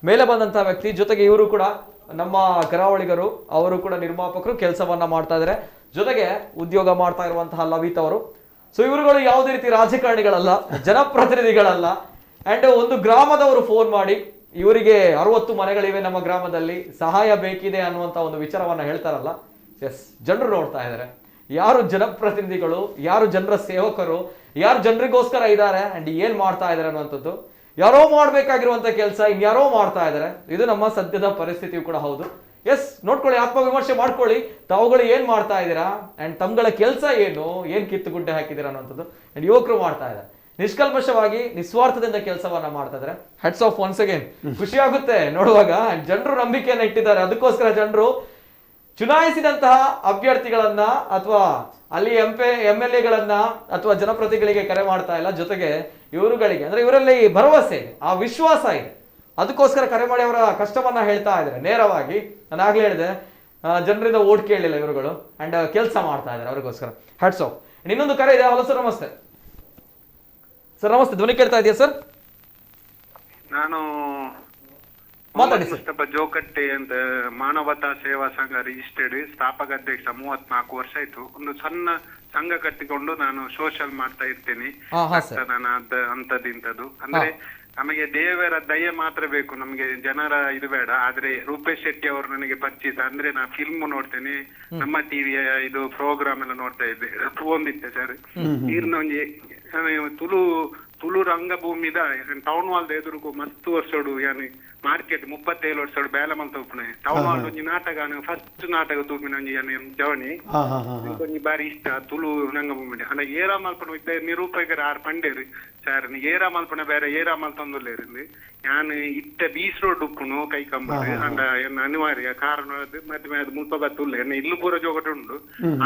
ಮೇಲೆ ಬಂದಂತಹ ವ್ಯಕ್ತಿ, ಜೊತೆಗೆ ಇವರು ಕೂಡ ನಮ್ಮ ಕರಾವಳಿಗರು, ಅವರು ಕೂಡ ನಿರ್ಮಾಪಕರು, ಕೆಲಸವನ್ನ ಮಾಡ್ತಾ ಇದ್ದಾರೆ, ಜೊತೆಗೆ ಉದ್ಯೋಗ ಮಾಡ್ತಾ ಇರುವಂತಹ ಲವಿತ್ ಅವರು. ಸೊ ಇವರುಗಳು ಯಾವುದೇ ರೀತಿ ರಾಜಕಾರಣಿಗಳಲ್ಲ, ಜನಪ್ರತಿನಿಧಿಗಳಲ್ಲ. ಆ್ಯಂಡ್ ಒಂದು ಗ್ರಾಮದವರು ಫೋನ್ ಮಾಡಿ ಇವರಿಗೆ 60 ಮನೆಗಳಿವೆ ನಮ್ಮ ಗ್ರಾಮದಲ್ಲಿ, ಸಹಾಯ ಬೇಕಿದೆ ಅನ್ನುವಂಥ ಒಂದು ವಿಚಾರವನ್ನ ಹೇಳ್ತಾರಲ್ಲ, ಎಸ್ ಜನರು ನೋಡ್ತಾ ಇದ್ದಾರೆ ಯಾರು ಜನಪ್ರತಿನಿಧಿಗಳು, ಯಾರು ಜನರ ಸೇವಕರು, ಯಾರು ಜನರಿಗೋಸ್ಕರ ಇದ್ದಾರೆ ಅಂಡ್ ಏನ್ ಮಾಡ್ತಾ ಇದ್ದಾರೆ ಅನ್ನುವಂಥದ್ದು. ಯಾರೋ ಮಾಡ್ಬೇಕಾಗಿರುವಂಥ ಕೆಲಸ ಇನ್ಯಾರೋ ಮಾಡ್ತಾ ಇದ್ದಾರೆ. ಇದು ನಮ್ಮ ಸದ್ಯದ ಪರಿಸ್ಥಿತಿಯು ಕೂಡ ಹೌದು. ಎಸ್, ನೋಡ್ಕೊಳ್ಳಿ, ಆತ್ಮವಿಮರ್ಶೆ ಮಾಡ್ಕೊಳ್ಳಿ, ತಾವುಗಳು ಏನ್ ಮಾಡ್ತಾ ಇದ್ದೀರಾ ಅಂಡ್ ತಮ್ಗಳ ಕೆಲಸ ಏನು, ಏನ್ ಕಿತ್ತುಗುಡ್ಡೆ ಹಾಕಿದ್ದೀರಾ ಅನ್ನುವಂಥದ್ದು. ಅಂಡ್ ಯುವಕರು ಮಾಡ್ತಾ ಇದ್ದಾರೆ ನಿಷ್ಕಲ್ಮಶವಾಗಿ, ನಿಸ್ವಾರ್ಥದಿಂದ ಕೆಲಸವನ್ನ ಮಾಡ್ತಾ ಇದ್ದಾರೆ. Hats off once again. ಖುಷಿ ಆಗುತ್ತೆ ನೋಡುವಾಗ. ಜನರು ನಂಬಿಕೆಯನ್ನ ಇಟ್ಟಿದ್ದಾರೆ, ಅದಕ್ಕೋಸ್ಕರ ಜನರು ಚುನಾಯಿಸಿದಂತಹ ಅಭ್ಯರ್ಥಿಗಳನ್ನ ಅಥವಾ ಅಲ್ಲಿ ಎಂ ಎಲ್ ಎಗಳನ್ನ ಅಥವಾ ಜನಪ್ರತಿನಿಧಿಗಳಿಗೆ ಕರೆ ಮಾಡ್ತಾ ಇಲ್ಲ. ಜೊತೆಗೆ ಇವರುಗಳಿಗೆ ಅಂದ್ರೆ ಇವರಲ್ಲಿ ಭರವಸೆ ಇದೆ, ಆ ವಿಶ್ವಾಸ ಇದೆ, ಅದಕ್ಕೋಸ್ಕರ ಕರೆ ಮಾಡಿ ಅವರ ಕಷ್ಟವನ್ನ ಹೇಳ್ತಾ ಇದ್ದಾರೆ ನೇರವಾಗಿ. ನಾನು ಆಗ್ಲೇ ಹೇಳಿದೆ, ಜನರಿಂದ ಓಟ್ ಕೇಳಲಿಲ್ಲ ಇವರುಗಳು ಅಂಡ್ ಕೆಲಸ ಮಾಡ್ತಾ ಇದ್ದಾರೆ, ಅವರಿಗೋಸ್ಕರ ಹ್ಯಾಟ್ಸ್ ಆಫ್. ಇನ್ನೊಂದು ಕರೆ ಇದೆ. ಹಲೋ ಸರ್, ನಮಸ್ತೆ. ಸರ್ ನಮಸ್ತೆ, ಧ್ವನಿ ಕೇಳ್ತಾ ಇದೆಯಾ ಸರ್? ನಾನು ಮಾತಾಡಿ. ಮುಸ್ತಫಾ ಜೋಕಟ್ಟೆ ಅಂತ, ಮಾನವತಾ ಸೇವಾ ಸಂಘ ರಿಜಿಸ್ಟರ್ಡ್, ಸ್ಥಾಪಕ ಅಧ್ಯಕ್ಷ. 34 ವರ್ಷ ಆಯ್ತು. ಒಂದು ಸಣ್ಣ ಸಂಘ ಕಟ್ಟಿಕೊಂಡು ನಾನು ಸೋಷಲ್ ಮಾಡ್ತಾ ಇರ್ತೇನೆ, ರಕ್ತದಾನ ಅಂತದ್ದು ಇಂಥದ್ದು. ಅಂದ್ರೆ ನಮಗೆ ದೇವರ ದಯೆ ಮಾತ್ರ ಬೇಕು, ನಮಗೆ ಜನರ ಇದು ಬೇಡ. ಆದ್ರೆ ರೂಪೇಶ್ ಶೆಟ್ಟಿ ಅವರು ನನಗೆ ಪರಿಚಿತ. ಅಂದ್ರೆ ನಾ ಫಿಲ್ಮ್ ನೋಡ್ತೇನೆ, ನಮ್ಮ ಟಿವಿಯ ಇದು ಪ್ರೋಗ್ರಾಮ್ ಎಲ್ಲ ನೋಡ್ತಾ ಇದ್ದೆ, ಒಂದಿತ್ತೆ ಸರ್. ಈರ್ನ ಒಂಜಿ ತುಳು ತುಳು ರಂಗಭೂಮಿದ ಟೌನ್ ಹಾಲ್ ಎದುರುಗು ಮಸ್ತ್ ವರ್ಷೋಡು ಯಾನಿ ಮಾರ್ಕೆಟ್ 37 ವರ್ಷೋಡು ಬೇಲೆ ಮಲ್ತ ಉಪ್ಪುನೆ ಟೌನ್ ಹಾಲ್ ಒಂಜಿ ನಾಟಕ ಫಸ್ಟ್ ನಾಟಕ ತೂಪಿನ ಒಂಜಿ ಯಾನಿ ಜವನಿ ಒಂಜಿ ಬಾರಿ ಇಷ್ಟ ತುಳು ರಂಗಭೂಮಿ. ಅಂಡ ಏರಾ ಮಲ್ಪನ ಇತ್ತ ನಿರೂಪಕರು ಆರ್ ಪಂಡೇರು ಸರ್, ಏರಾ ಮಲ್ಪನ ಬೇರೆ ಏರಾ ಮಲ್ತೊಂದುಲ್ಲೇರಿಂದು ಯಾನ್ ಇತ್ತ ಬೀಸ್ ರೋಡ್ ಉಪ್ಪುನು ಕೈ ಕಂಬ ಅಂಡ ಎನ್ನ ಅನಿವಾರ್ಯ ಕಾರಣ ಮಧ್ಯೆ ಅದು ಮುಲ್ಪ ಬತ್ತುಲ್ಲ ಎನ್ನ ಇಲ್ಲು ಪೂರ ಜೋಗಟ ಉಂಡು.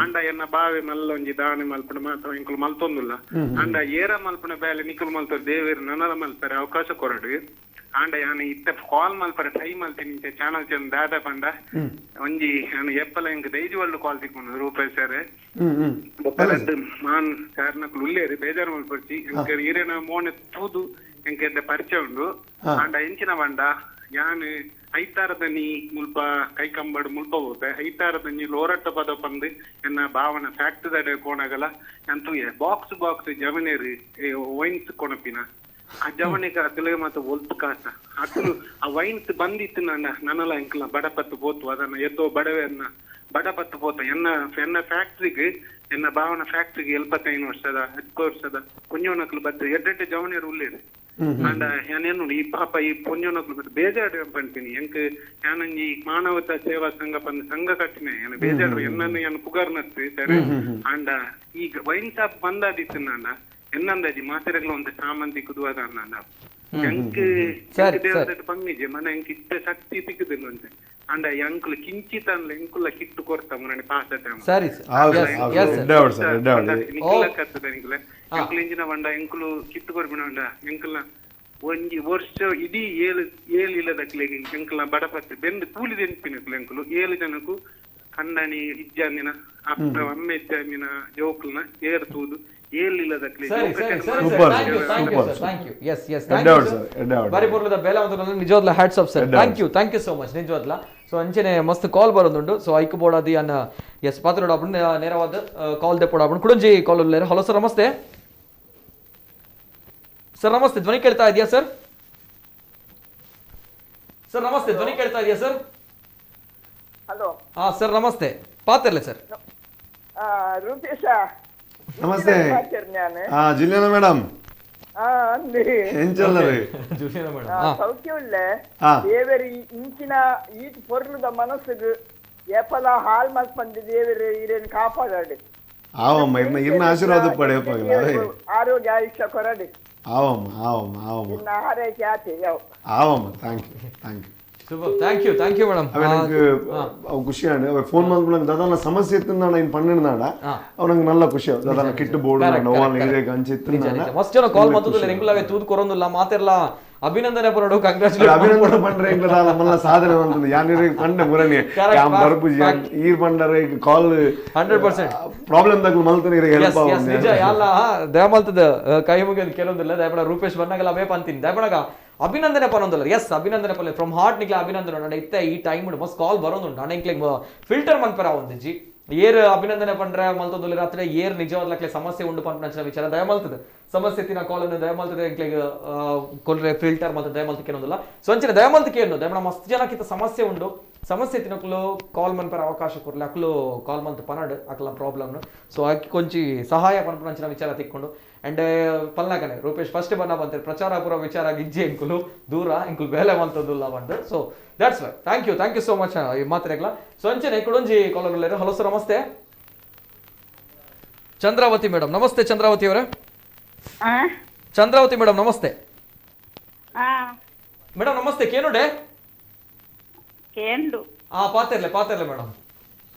ಅಂಡ ಎನ್ನ ಬಾವೆ ಮಲ್ಲ ಒಂಜಿ ದಾನೆ ಮಲ್ಪನ ಮಾತ್ರ ಇಂಕುಲು ಮಲ್ತೊಂದುಲ್ಲ. ಅಂಡ ಏರ ಮಲ್ಪನ ಬೇಲೆ ನಿಕುಲು ಮಲ್ತ ದೇವೇರು ನನಲ ಮಲ್ಪರೆ ಅವಕಾಶ ಕೊರಡು. ಆಂಡ ಯಾನ್ ಇತ್ತ ಕಾಲ್ ಮಲ್ಪರೆ ಟ್ರೈ ಮಲ್ತೀನಿ ಚಾನಲ್ ಚಂದ ದಾದ ಪಂಡ ಒಂಜಿ ಯಾನ್ ಎಪ್ಪಲ ಎಂಕ್ ದೈಜುವಲ್ಲು ಕಾಲ್ ತಿಕ್ಕೊಂಡು ರೂಪಾಯಿ ಸರ್ ಮಾನ್ ಸಾರ್ನಕುಲು ಉಲ್ಲೇರು ಬೇಜಾರು ಮಲ್ಪರ್ಚಿ ಎಂಕ್ ಈರೇನ ಮೋನೆ ತೂದು ಎಂಕ್ ಎಡ್ಡೆ ಪರಿಚಯ ಉಂಡು. ಆಂಡ ಎಂಚಿನ ಬಂಡ ಯಾನ್ ಐತಾರದನಿ ಮುಲ್ಪ ಕೈಕಂಬಡ್ ಮುಲ್ಪ ಹೋತೆ ಐತಾರದನಿ ಲೋರಟ್ಟ ಪದ ಪಂದು ಎನ್ನ ಭಾವನ ಫ್ಯಾಕ್ಟರಿ ಕೋಣಗಲ ಯಾನ್ ತೂಯೆ ಬಾಕ್ಸ್ ಬಾಕ್ಸ್ ಜಮೀನೇರು ವೈನ್ಸ್ ಕೊಣಪಿನ ಆ ಜವನಿಗೆ ಅಗಲ ಮಾತ ಒಲ್ತು ಕಾಸ ಅಕುಲು ಆ ವೈನ್ಸ್ ಬಂದಿತ್ತು ನನ್ನ ನನಲ ಎಂಕಲ ಬಡಪತ್ತು ಪೋತು ಅದನ್ನ ಎತ್ತೋ ಬಡವೆಯನ್ನ ಬಡಪತ್ತು ಪೋತ. ಎನ್ನ ಎನ್ನ ಫ್ಯಾಕ್ಟ್ರಿಗೆ ಎನ್ನ ಭಾವನ ಫ್ಯಾಕ್ಟ್ರಿಗೆ 75 ವರ್ಷದ 10 ವರ್ಷದ ಪುಣ್ಯವನಕ್ಲು ಬತ್ತ ಎಡ್ಡೆಡ್ಡೆ ಜವನಿಯರು ಉಳ್ಳೇರು. ಅಂಡ ಏನೇನು ಈ ಪಾಪ ಈ ಪೊಂಜೋನಕ್ಲು ಬತ್ತ ಬೇಜಾರು ಪಂತೀನಿ ಎಂಕ್ ಯಾನಂಜಿ ಮಾನವತಾ ಸೇವಾ ಸಂಘ ಪಂದ್ ಸಂಘ ಕಟ್ಟಿನ ಏನ ಬೇಜಾರು ಎನ್ನನ್ನು ಏನ್ ಪುಗಾರ್ನತ್ತು ಸರಿ. ಅಂಡ ಈಗ ವೈನ್ ಶಾಪ್ ಬಂದಾದಿತ್ತು ನಾನ ಎನ್ನಂದಾಜಿ ಮಾತೆರೆಗ್ಲ ಒಂದು ಸಾಮಂತಿ ಕುದುವಾದ ಅನ್ನ ಎಂಕ್ ದೇವದ ಪಂಗಿಜೆ ಮನ ಎಂಕ್ ಇತ್ತ ಶಕ್ತಿ ತಿಕ್ಕುದಿಲ್ಲ ಅಂತೆ. ಅಂಡ ಎಂಕುಲು ಕಿಂಚಿತ ಅನ್ಲ ಎಂಕುಲ ಕಿಟ್ಟು ಕೊರ್ತ ಮುರಣಿ ಪಾಸ ಸರಿ ಎಂಕುಲು ಇಂಜಿನ ಬಂಡ ಎಂಕುಲು ಕಿತ್ತು ಕೊರ್ಬಿನ ಬಂಡ ಎಂಕುಲ ಒಂಜಿ ವರ್ಷ ಇಡೀ 7 7 ಇಲ್ಲದಕ್ಲೆ ಎಂಕುಲ ಬಡಪತ್ತೆ ಬೆಂದು ಕೂಲಿ ದೆನ್ಪಿನಕ್ಲು ಎಂಕುಲು 7 ಜನಕ್ಕೂ ಕಣ್ಣಣಿ ಇಜ್ಜಾಂದಿನ ಅಪ್ಪ ಅಮ್ಮ ಇಜ್ಜಾಂದಿನ ಜೋಕುಲ್ನ ಏರ್ ತೂದು ನಿಜವಾದ್ಲ hats off sir, thank you, thank you so much ನಿಜವಾದ್ಲ. So ಅಂಚನೆ ಮಸ್ತ್ ಕಾಲ್ ಬರೋದುಂಟು. ಸೊ ಐಕ್ ಬೋಡಾದಿ ಅನ್ನ ಎಸ್ ಪಾತ್ರ ನೇರವಾದ ಕಾಲ್ ದೆಪ್ಪೋಡ ಕುಡಂಜಿ ಕಾಲ್. ಹಲೋ ಸರ್ ನಮಸ್ತೆ. ಸರ್ ನಮಸ್ತೆ, ಧ್ವನಿ ಕೇಳ್ತಾ ಇದೆಯಾ ಸರ್? ಸರ್ ನಮಸ್ತೆ, ಧ್ವನಿ ಕೇಳ್ತಾ ಇದೆಯಾ ಸರ್? ಹಲೋ ಹಾ ಸರ್ ನಮಸ್ತೆ, ಪಾತ್ರಲೆ ಸರ್. ರೂಪೇಶ ನಮಸ್ತೆ. ಜಿಲ್ಲೆನ ಮೇಡಮ್ ಸೌಖ್ಯ ಉಳ್ಳೆ ದೇವರಿ ಇಂಚಿನ ಈಟ್ ಪೊರ್ಲುದ ಮನಸ್ಸುಗು ಏಪಲ ಹಾಲ್ ಮಲ್ಪಂದು ದೇವರು ಇರೇನು ಕಾಪಾಡಾಡಿ. ಆವಮ್ಮ ಇರ್ನ ಆಶೀರ್ವಾದ ಪಡೆಯಪ್ಪ, ಆರೋಗ್ಯ ಆಯುಷ್ಯ ಕೊರಡಿ. ಆವಮ್ಮ ಆವಮ್ಮ ಆವಮ್ಮ ಇನ್ನ ಆರೈಕೆ ಆತಿ ಯಾವ ಆವಮ್ಮ. Thank you thank you super, thank you thank you madam. ಅವೆ ನಂಗೆ ಅವು ಖುಷಿ ಆಂಡ್ ಅವೆ ಫೋನ್ ಮಾಡ್ಕೊಂಡು ನಂಗೆ ದಾದಾನ ಸಮಸ್ಯೆ ಇತ್ತು ನಾನು ಇನ್ನು ಪನ್ನೆಂಡು ಅವ್ ನಂಗೆ ನಲ್ಲ ಖುಷಿ ಆವ್ ದಾದಾನ ಕಿಟ್ಟು ಬೋರ್ಡ್ ನಾನು ಹಿರೇ ಗಂಚಿತ್ತು ಮಸ್ತ್ ಜನ ಕಾಲ್ ಬಂತದಲ್ಲ ರೆಂಗುಲಾವೆ ತೂದು ಕೊರೊಂದುಲ್ಲ ಮಾತೆಲ್ಲ ಅಭಿನಂದನೆ ಪರಡು ಕಂಗ್ರಾಚುಲೇಷನ್ ಅಭಿನಂದನೆ ಪಂಡ್ರೆ ಎಂಗ್ಲ ದಾಲ ಮಲ್ಲ ಸಾಧನೆ ಬಂತಂದು ಯಾನ್ ಪಂಡೆ ಮುರಣಿ ಯಾನ್ ಬರ್ಪುಜಿ ಈರ್ ಪಂಡರೆ ಕಾಲ್ 100% ಪ್ರಾಬ್ಲಮ್ ದಾಗಲು ಮಲ್ತನೆ ಇರೆ ಹೆಲ್ಪ್ ಆವು ನಿಜ ಯಾಲ್ಲ ದಯಮಲ್ತದ ಕೈ ಮುಗಿದು ಕೆಲವೊಂದಿಲ್ಲ ದಯಪಡ ರೂಪೇಶ್ ಬನ್ನಗಲ ಅವೇ ಪಂತೀನಿ ದಯಪಡಗ ಅಭಿನಂದನೆ ಪನೊಂದಲ್ಲ. ಎಸ್ ಅಭಿನಂದನೆ ಪಲ್ಲೆ ಫ್ರಮ್ ಹಾರ್ಟ್ ನಿಕ್ಲೆ ಅಭಿನಂದನೆ ನಡ ಇತ್ತೆ ಈ ಟೈಮ್ ಮಸ್ತ್ ಕಾಲ್ ಬರೋದುಂಟು ನಡ ಇಂಕ್ಲೆ ಫಿಲ್ಟರ್ ಮನ್ಪರ ಒಂದಿಜ್ಜಿ ಏರ್ ಅಭಿನಂದನೆ ಪಂಡ್ರೆ ಮಲ್ತೊಂದುಲ್ಲ ರಾತ್ರಿ ಏರ್ ನಿಜವಾದ್ಲಕ್ಲೆ ಸಮಸ್ಯೆ ಉಂಡು ಪನ್ಪುನಂಚಿನ ವಿಚಾರ ದಯಮಲ್ತದೆ ಸಮಸ್ಯೆ ತಿನ್ನ ಕಾಲ್ ಅನ್ನು ದಯಮಲ್ತದೆ ಎಂಕ್ಲೆಗ್ ಕೊಲ್ರೆ ಫಿಲ್ಟರ್ ಮಲ್ತ ದಯಮಲ್ತಕ್ಕೆ ಏನೊಂದಿಲ್ಲ. ಸೊ ಅಂಚಿನ ದಯಮಲ್ತಕ್ಕೆ ಏನು ದಯಮಣ ಮಸ್ತ್ ಜನಕ್ಕಿಂತ ಸಮಸ್ಯೆ ಉಂಡು ಸಮಸ್ಯೆ ತಿನ್ನಕ್ಲು ಕಾಲ್ ಮನ್ಪರ ಅವಕಾಶ ಕೊರ್ಲೆ ಅಕ್ಲು ಕಾಲ್ ಮಂತ್ ಪನಡ್ ಅಕ್ಲ ಪ್ರಾಬ್ಲಮ್. ಸೊ ಅಕ್ಕಿ ಕೊಂಚಿ ಸಹಾಯ ಪನ್ಪುನಂಚಿನ ವಿಚಾರ ತಿಕ್ಕೊಂಡು ಅಂಡ್ ಪಲ್ನಾಕನೆ ರೂಪೇಶ್ ಫಸ್ಟ್ ಬನ್ನ ಬಂತಾರೆ ಪ್ರಚಾರ ಪೂರ ವಿಚಾರ ಗಿಜ್ಜಿ ಎಂಕುಲು ದೂರ ಎಂಕುಲು ಬೇಲೆ ಮಂತದುಲ್ಲ ಬಂದು. So that's why thank you thank you so much ಮಾತ್ರೆಗ್ಲ. So ಅಂಚನೆ ಕುಡೊಂಜಿ ಕಾಲರ್. ಹಲೋ ಸರ್ ನಮಸ್ತೆ. ಚಂದ್ರಾವತಿ ಮೇಡಮ್ ನಮಸ್ತೆ. ಚಂದ್ರಾವತಿ ಅವರೇ, ಚಂದ್ರಾವತಿ ಮೇಡಮ್ ನಮಸ್ತೆ. ಮೇಡಮ್ ನಮಸ್ತೆ, ಕೇನುಡೆ ಕೇಂಡು ಆ ಪಾತೆರ್ಲೆ ಪಾತೆರ್ಲೆ ಮೇಡಮ್.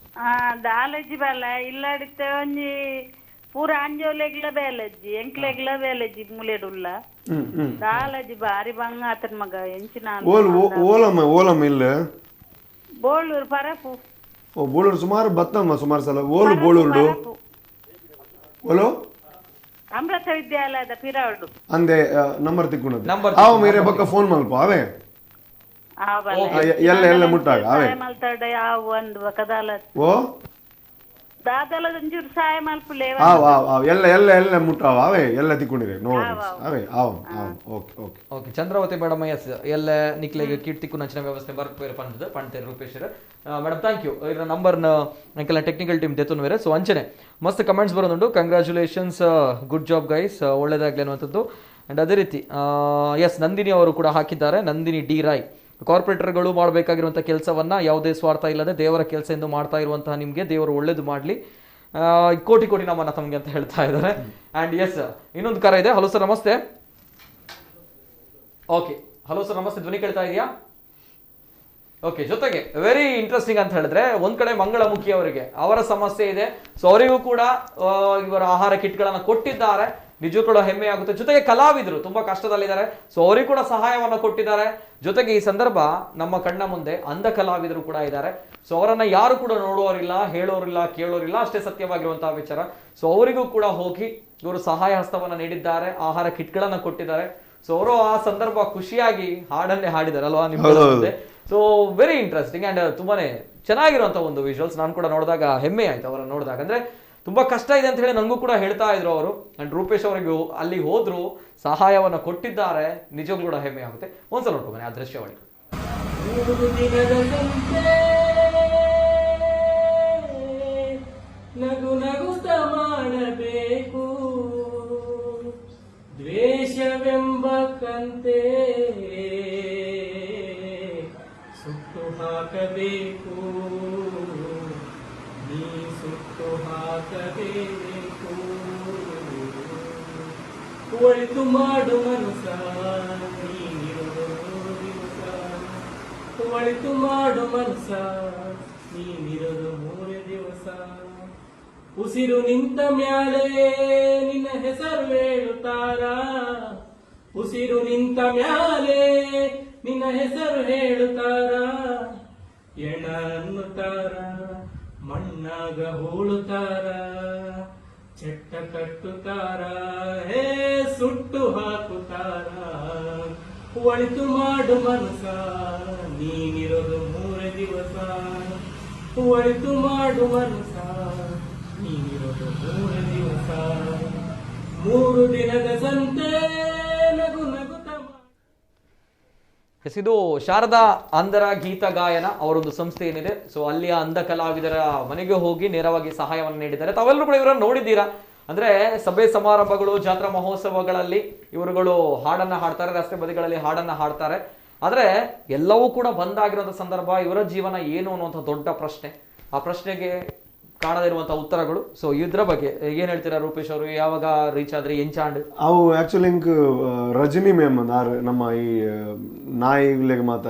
ದಾಲಜಿ ಬಲ್ಲ ಇಲ್ಲಾಡಿತ್ತೆ ಒಂಜಿ ಪೂರ ಅಂಜೋಲೆಗ್ಲ ಬೇಲಜ್ಜಿ ಎಂಕ್ಲೆಗ್ಲ ಬೇಲಜ್ಜಿ ಮುಲೆಡುಲ್ಲ ದಾಲಜಿ ಬಾರಿ ಬಂಗ ಆತನ ಮಗ ಎಂಚಿನ ಓಲಮ್ಮ ಓಲಮ್ಮ ಇಲ್ಲ ಬೋಳೂರು ಪರಪು. ಓ ಬೋಳೂರು ಸುಮಾರು ಬತ್ತಮ್ಮ ಸುಮಾರು ಸಲ ಓಲು ಬೋಳೂರು ಓಲೋ ಅಮೃತ ವಿದ್ಯಾಲಯದ ಪಿರಾಡು ಅಂದೆ ನಂಬರ್ ತಿಕ್ಕೊಂಡದ್ದು ನಂಬರ್ ಆವ ಮೇರೆ ಬಕ್ಕ ಫೋನ್ ಮಲ್ಪ ಅವೇ ಎಲ್ಲ ಎಲ್ಲ ಮುಟ್ಟಾಗ ಅವೇ ಮಲ್ತಾಡ ಯಾವ ಒಂದು ಬಕದಾಲ ಓ ದಾದಲ ಒಂಚೂರು ಸಹಾಯ ಮಲ್ಪುಲೆ ಆವ್ ಆವ್ ಆವ್ ಎಲ್ಲ ಎಲ್ಲ ಎಲ್ಲ ಮುಟ್ಟಾವ ಅವೇ ಎಲ್ಲ ತಿಕ್ಕೊಂಡಿರಿ ನೋಡಿ ಅವೇ ಆವ್ ಆವ್ okay okay okay Chandravati madam. Yes ಎಲ್ಲ ನಿಕ್ಲೆಗ್ ಕಿಟ್ ತಿಕ್ಕು ನಂಚಿನ ವ್ಯವಸ್ಥೆ ಬರ್ಪೇರು ಪಂಡದ ಪಂತೇರು ರೂಪೇಶ್ವರ madam thank you. ಇದರ ನಂಬರ್ನ ಅಂಕೆಲ್ಲ ಟೆಕ್ನಿಕಲ್ ಟೀಮ್ ದೆತ್ತೊನ್ವೇರೆ. ಸೊ ಅಂಚನೆ ಮಸ್ತ್ comments ಬರೋದುಂಟು. Congratulations, good job guys, ಒಳ್ಳೇದಾಗಲಿ ಅನ್ನುವಂಥದ್ದು. ಆ್ಯಂಡ್ ಅದೇ ರೀತಿ ಎಸ್ ನಂದಿನಿ ಅವರು ಕೂಡ ಹಾಕಿದ್ದಾರೆ. ನಂದಿನಿ ಡಿ ರಾಯ್, ಕಾರ್ಪೊರೇಟರ್ಗಳು ಮಾಡಬೇಕಾಗಿರುವಂಥ ಕೆಲಸವನ್ನು ಯಾವುದೇ ಸ್ವಾರ್ಥ ಇಲ್ಲದೆ ದೇವರ ಕೆಲಸ ಎಂದು ಮಾಡ್ತಾ ಇರುವಂತಹ ನಿಮಗೆ ದೇವರು ಒಳ್ಳೇದು ಮಾಡಲಿ, ಕೋಟಿ ಕೋಟಿ ನಮನ ತಮಗೆ ಅಂತ ಹೇಳ್ತಾ ಇದ್ದಾರೆ. ಆ್ಯಂಡ್ ಎಸ್ ಇನ್ನೊಂದು ಕರೆ ಇದೆ. Hello sir namaste. Okay hello sir namaste, ಧ್ವನಿ ಕೇಳ್ತಾ ಇದೆಯಾ? ಓಕೆ, ಜೊತೆಗೆ ವೆರಿ ಇಂಟ್ರೆಸ್ಟಿಂಗ್ ಅಂತ ಹೇಳಿದ್ರೆ ಒಂದ್ ಕಡೆ ಮಂಗಳಮುಖಿ ಅವರಿಗೆ ಅವರ ಸಮಸ್ಯೆ ಇದೆ, ಸೊ ಅವರಿಗೂ ಕೂಡ ಇವರ ಆಹಾರ ಕಿಟ್ಗಳನ್ನು ಕೊಟ್ಟಿದ್ದಾರೆ, ನಿಜ ಕೂಡ ಹೆಮ್ಮೆ ಆಗುತ್ತೆ. ಜೊತೆಗೆ ಕಲಾವಿದರು ತುಂಬಾ ಕಷ್ಟದಲ್ಲಿದ್ದಾರೆ, ಸೊ ಅವರಿಗೂ ಕೂಡ ಸಹಾಯವನ್ನು ಕೊಟ್ಟಿದ್ದಾರೆ. ಜೊತೆಗೆ ಈ ಸಂದರ್ಭ ನಮ್ಮ ಕಣ್ಣ ಮುಂದೆ ಅಂಧ ಕಲಾವಿದರು ಕೂಡ ಇದ್ದಾರೆ, ಸೊ ಅವರನ್ನ ಯಾರು ಕೂಡ ನೋಡುವವರಿಲ್ಲ, ಹೇಳೋರಿಲ್ಲ, ಕೇಳೋರಿಲ್ಲ, ಅಷ್ಟೇ ಸತ್ಯವಾಗಿರುವಂತಹ ವಿಚಾರ. ಸೊ ಅವರಿಗೂ ಕೂಡ ಹೋಗಿ ಇವರು ಸಹಾಯ ಹಸ್ತವನ್ನ ನೀಡಿದ್ದಾರೆ, ಆಹಾರ ಕಿಟ್ಗಳನ್ನ ಕೊಟ್ಟಿದ್ದಾರೆ. ಸೊ ಅವರು ಆ ಸಂದರ್ಭ ಖುಷಿಯಾಗಿ ಹಾಡನ್ನೇ ಹಾಡಿದಾರೆ ಅಲ್ವಾ ನಿಮ್ಮ ಮುಂದೆ. So very interesting and ತುಂಬಾನೇ ಚೆನ್ನಾಗಿರುವಂತಹ ಒಂದು ವಿಜುವಲ್ಸ್ ನಾನು ಕೂಡ ನೋಡಿದಾಗ ಹೆಮ್ಮೆ ಆಯ್ತು ಅವರನ್ನು ನೋಡಿದಾಗ. ಅಂದ್ರೆ ತುಂಬಾ ಕಷ್ಟ ಇದೆ ಅಂತ ಹೇಳಿ ನನಗೂ ಕೂಡ ಹೇಳ್ತಾ ಇದ್ರು ಅವರು. ಅಂಡ್ ರೂಪೇಶ್ ಅವರಿಗೆ ಅಲ್ಲಿ ಹೋದ್ರು, ಸಹಾಯವನ್ನು ಕೊಟ್ಟಿದ್ದಾರೆ, ನಿಜವಾಗ್ಲೂ ಕೂಡ ಹೆಮ್ಮೆ ಆಗುತ್ತೆ. ಒಂದ್ಸಲ ನೋಡ್ಕೊ ಬನ್ನಿ ಆ ದೃಶ್ಯಾವಳಿ. ನಗು ನಗುತ್ತ ಮಾಡಬೇಕು, ದ್ವೇಷವೆಂಬ ಕಂತೆ ಸುಟ್ಟು ಹಾಕಬೇಕು, ನೀ ಸುಟ್ಟು ಹಾಕಬೇಕು. ಒಳಿತು ಮಾಡು ಮನಸ, ನೀನಿರೋ ದಿವಸ. ಒಳಿತು ಮಾಡು ಮನಸ, ನೀನಿರೋದು 3 ದಿವಸ. ಉಸಿರು ನಿಂತ ಮ್ಯಾಲೆ ನಿನ್ನ ಹೆಸರು ಹೇಳುತ್ತಾರ, ಉಸಿರು ನಿಂತ ಮ್ಯಾಲೆ ನಿನ್ನ ಹೆಸರು ಹೇಳುತ್ತಾರ. ಎಣ ಅನ್ನುತ್ತಾರ, ಮಣ್ಣಾಗ ಹೂಳುತ್ತಾರ, ಚಟ್ಟ ಕಟ್ಟುತ್ತಾರ, ಹೇ ಸುಟ್ಟು ಹಾಕುತ್ತಾರ. ಒಳಿತು ಮಾಡು ಮನಸ, ನೀನಿರೋದು 3 ದಿವಸ. ಒಳಿತು ಮಾಡು ಮನಸ, ನೀನಿರೋದು 3 ದಿವಸ. 3 ದಿನದ ಸಂತೆ ನಗು ನಗುತ್ತ. ಇದು ಶಾರದಾ ಅಂಧರ ಗೀತ ಗಾಯನ ಅವರೊಂದು ಸಂಸ್ಥೆ ಏನಿದೆ, ಸೊ ಅಲ್ಲಿಯ ಅಂಧ ಕಲಾವಿದರ ಮನೆಗೆ ಹೋಗಿ ನೇರವಾಗಿ ಸಹಾಯವನ್ನು ನೀಡಿದ್ದಾರೆ. ತಾವೆಲ್ಲರೂ ಕೂಡ ಇವರನ್ನು ನೋಡಿದ್ದೀರಾ. ಅಂದ್ರೆ ಸಭೆ ಸಮಾರಂಭಗಳು, ಜಾತ್ರಾ ಮಹೋತ್ಸವಗಳಲ್ಲಿ ಇವರುಗಳು ಹಾಡನ್ನ ಹಾಡ್ತಾರೆ, ರಸ್ತೆ ಬದಿಗಳಲ್ಲಿ ಹಾಡನ್ನ ಹಾಡ್ತಾರೆ. ಆದ್ರೆ ಎಲ್ಲವೂ ಕೂಡ ಬಂದಾಗಿರುವಂತಹ ಸಂದರ್ಭ ಇವರ ಜೀವನ ಏನು ಅನ್ನುವಂಥ ದೊಡ್ಡ ಪ್ರಶ್ನೆ. ಆ ಪ್ರಶ್ನೆಗೆ ಕಾಣದಿರುವಂತಹ ಉತ್ತರಗಳು. ಸೊ ಇದ್ರ ಬಗ್ಗೆ ಏನ್ ಹೇಳ್ತೀರಾ ರೂಪೇಶ್ ಅವರು? ಯಾವಾಗ ರೀಚ್ ಆದ್ರಿ, ಎಂಚಾಂಡ್? ಅವು ಆಕ್ಚುಲಿ ಇಂಕ್ ರಜನಿ ಮ್ಯಾಮ್ ಆರ್ ನಮ್ಮ ಈ ನಾಯಿಗಳಿಗೆ ಮಾತ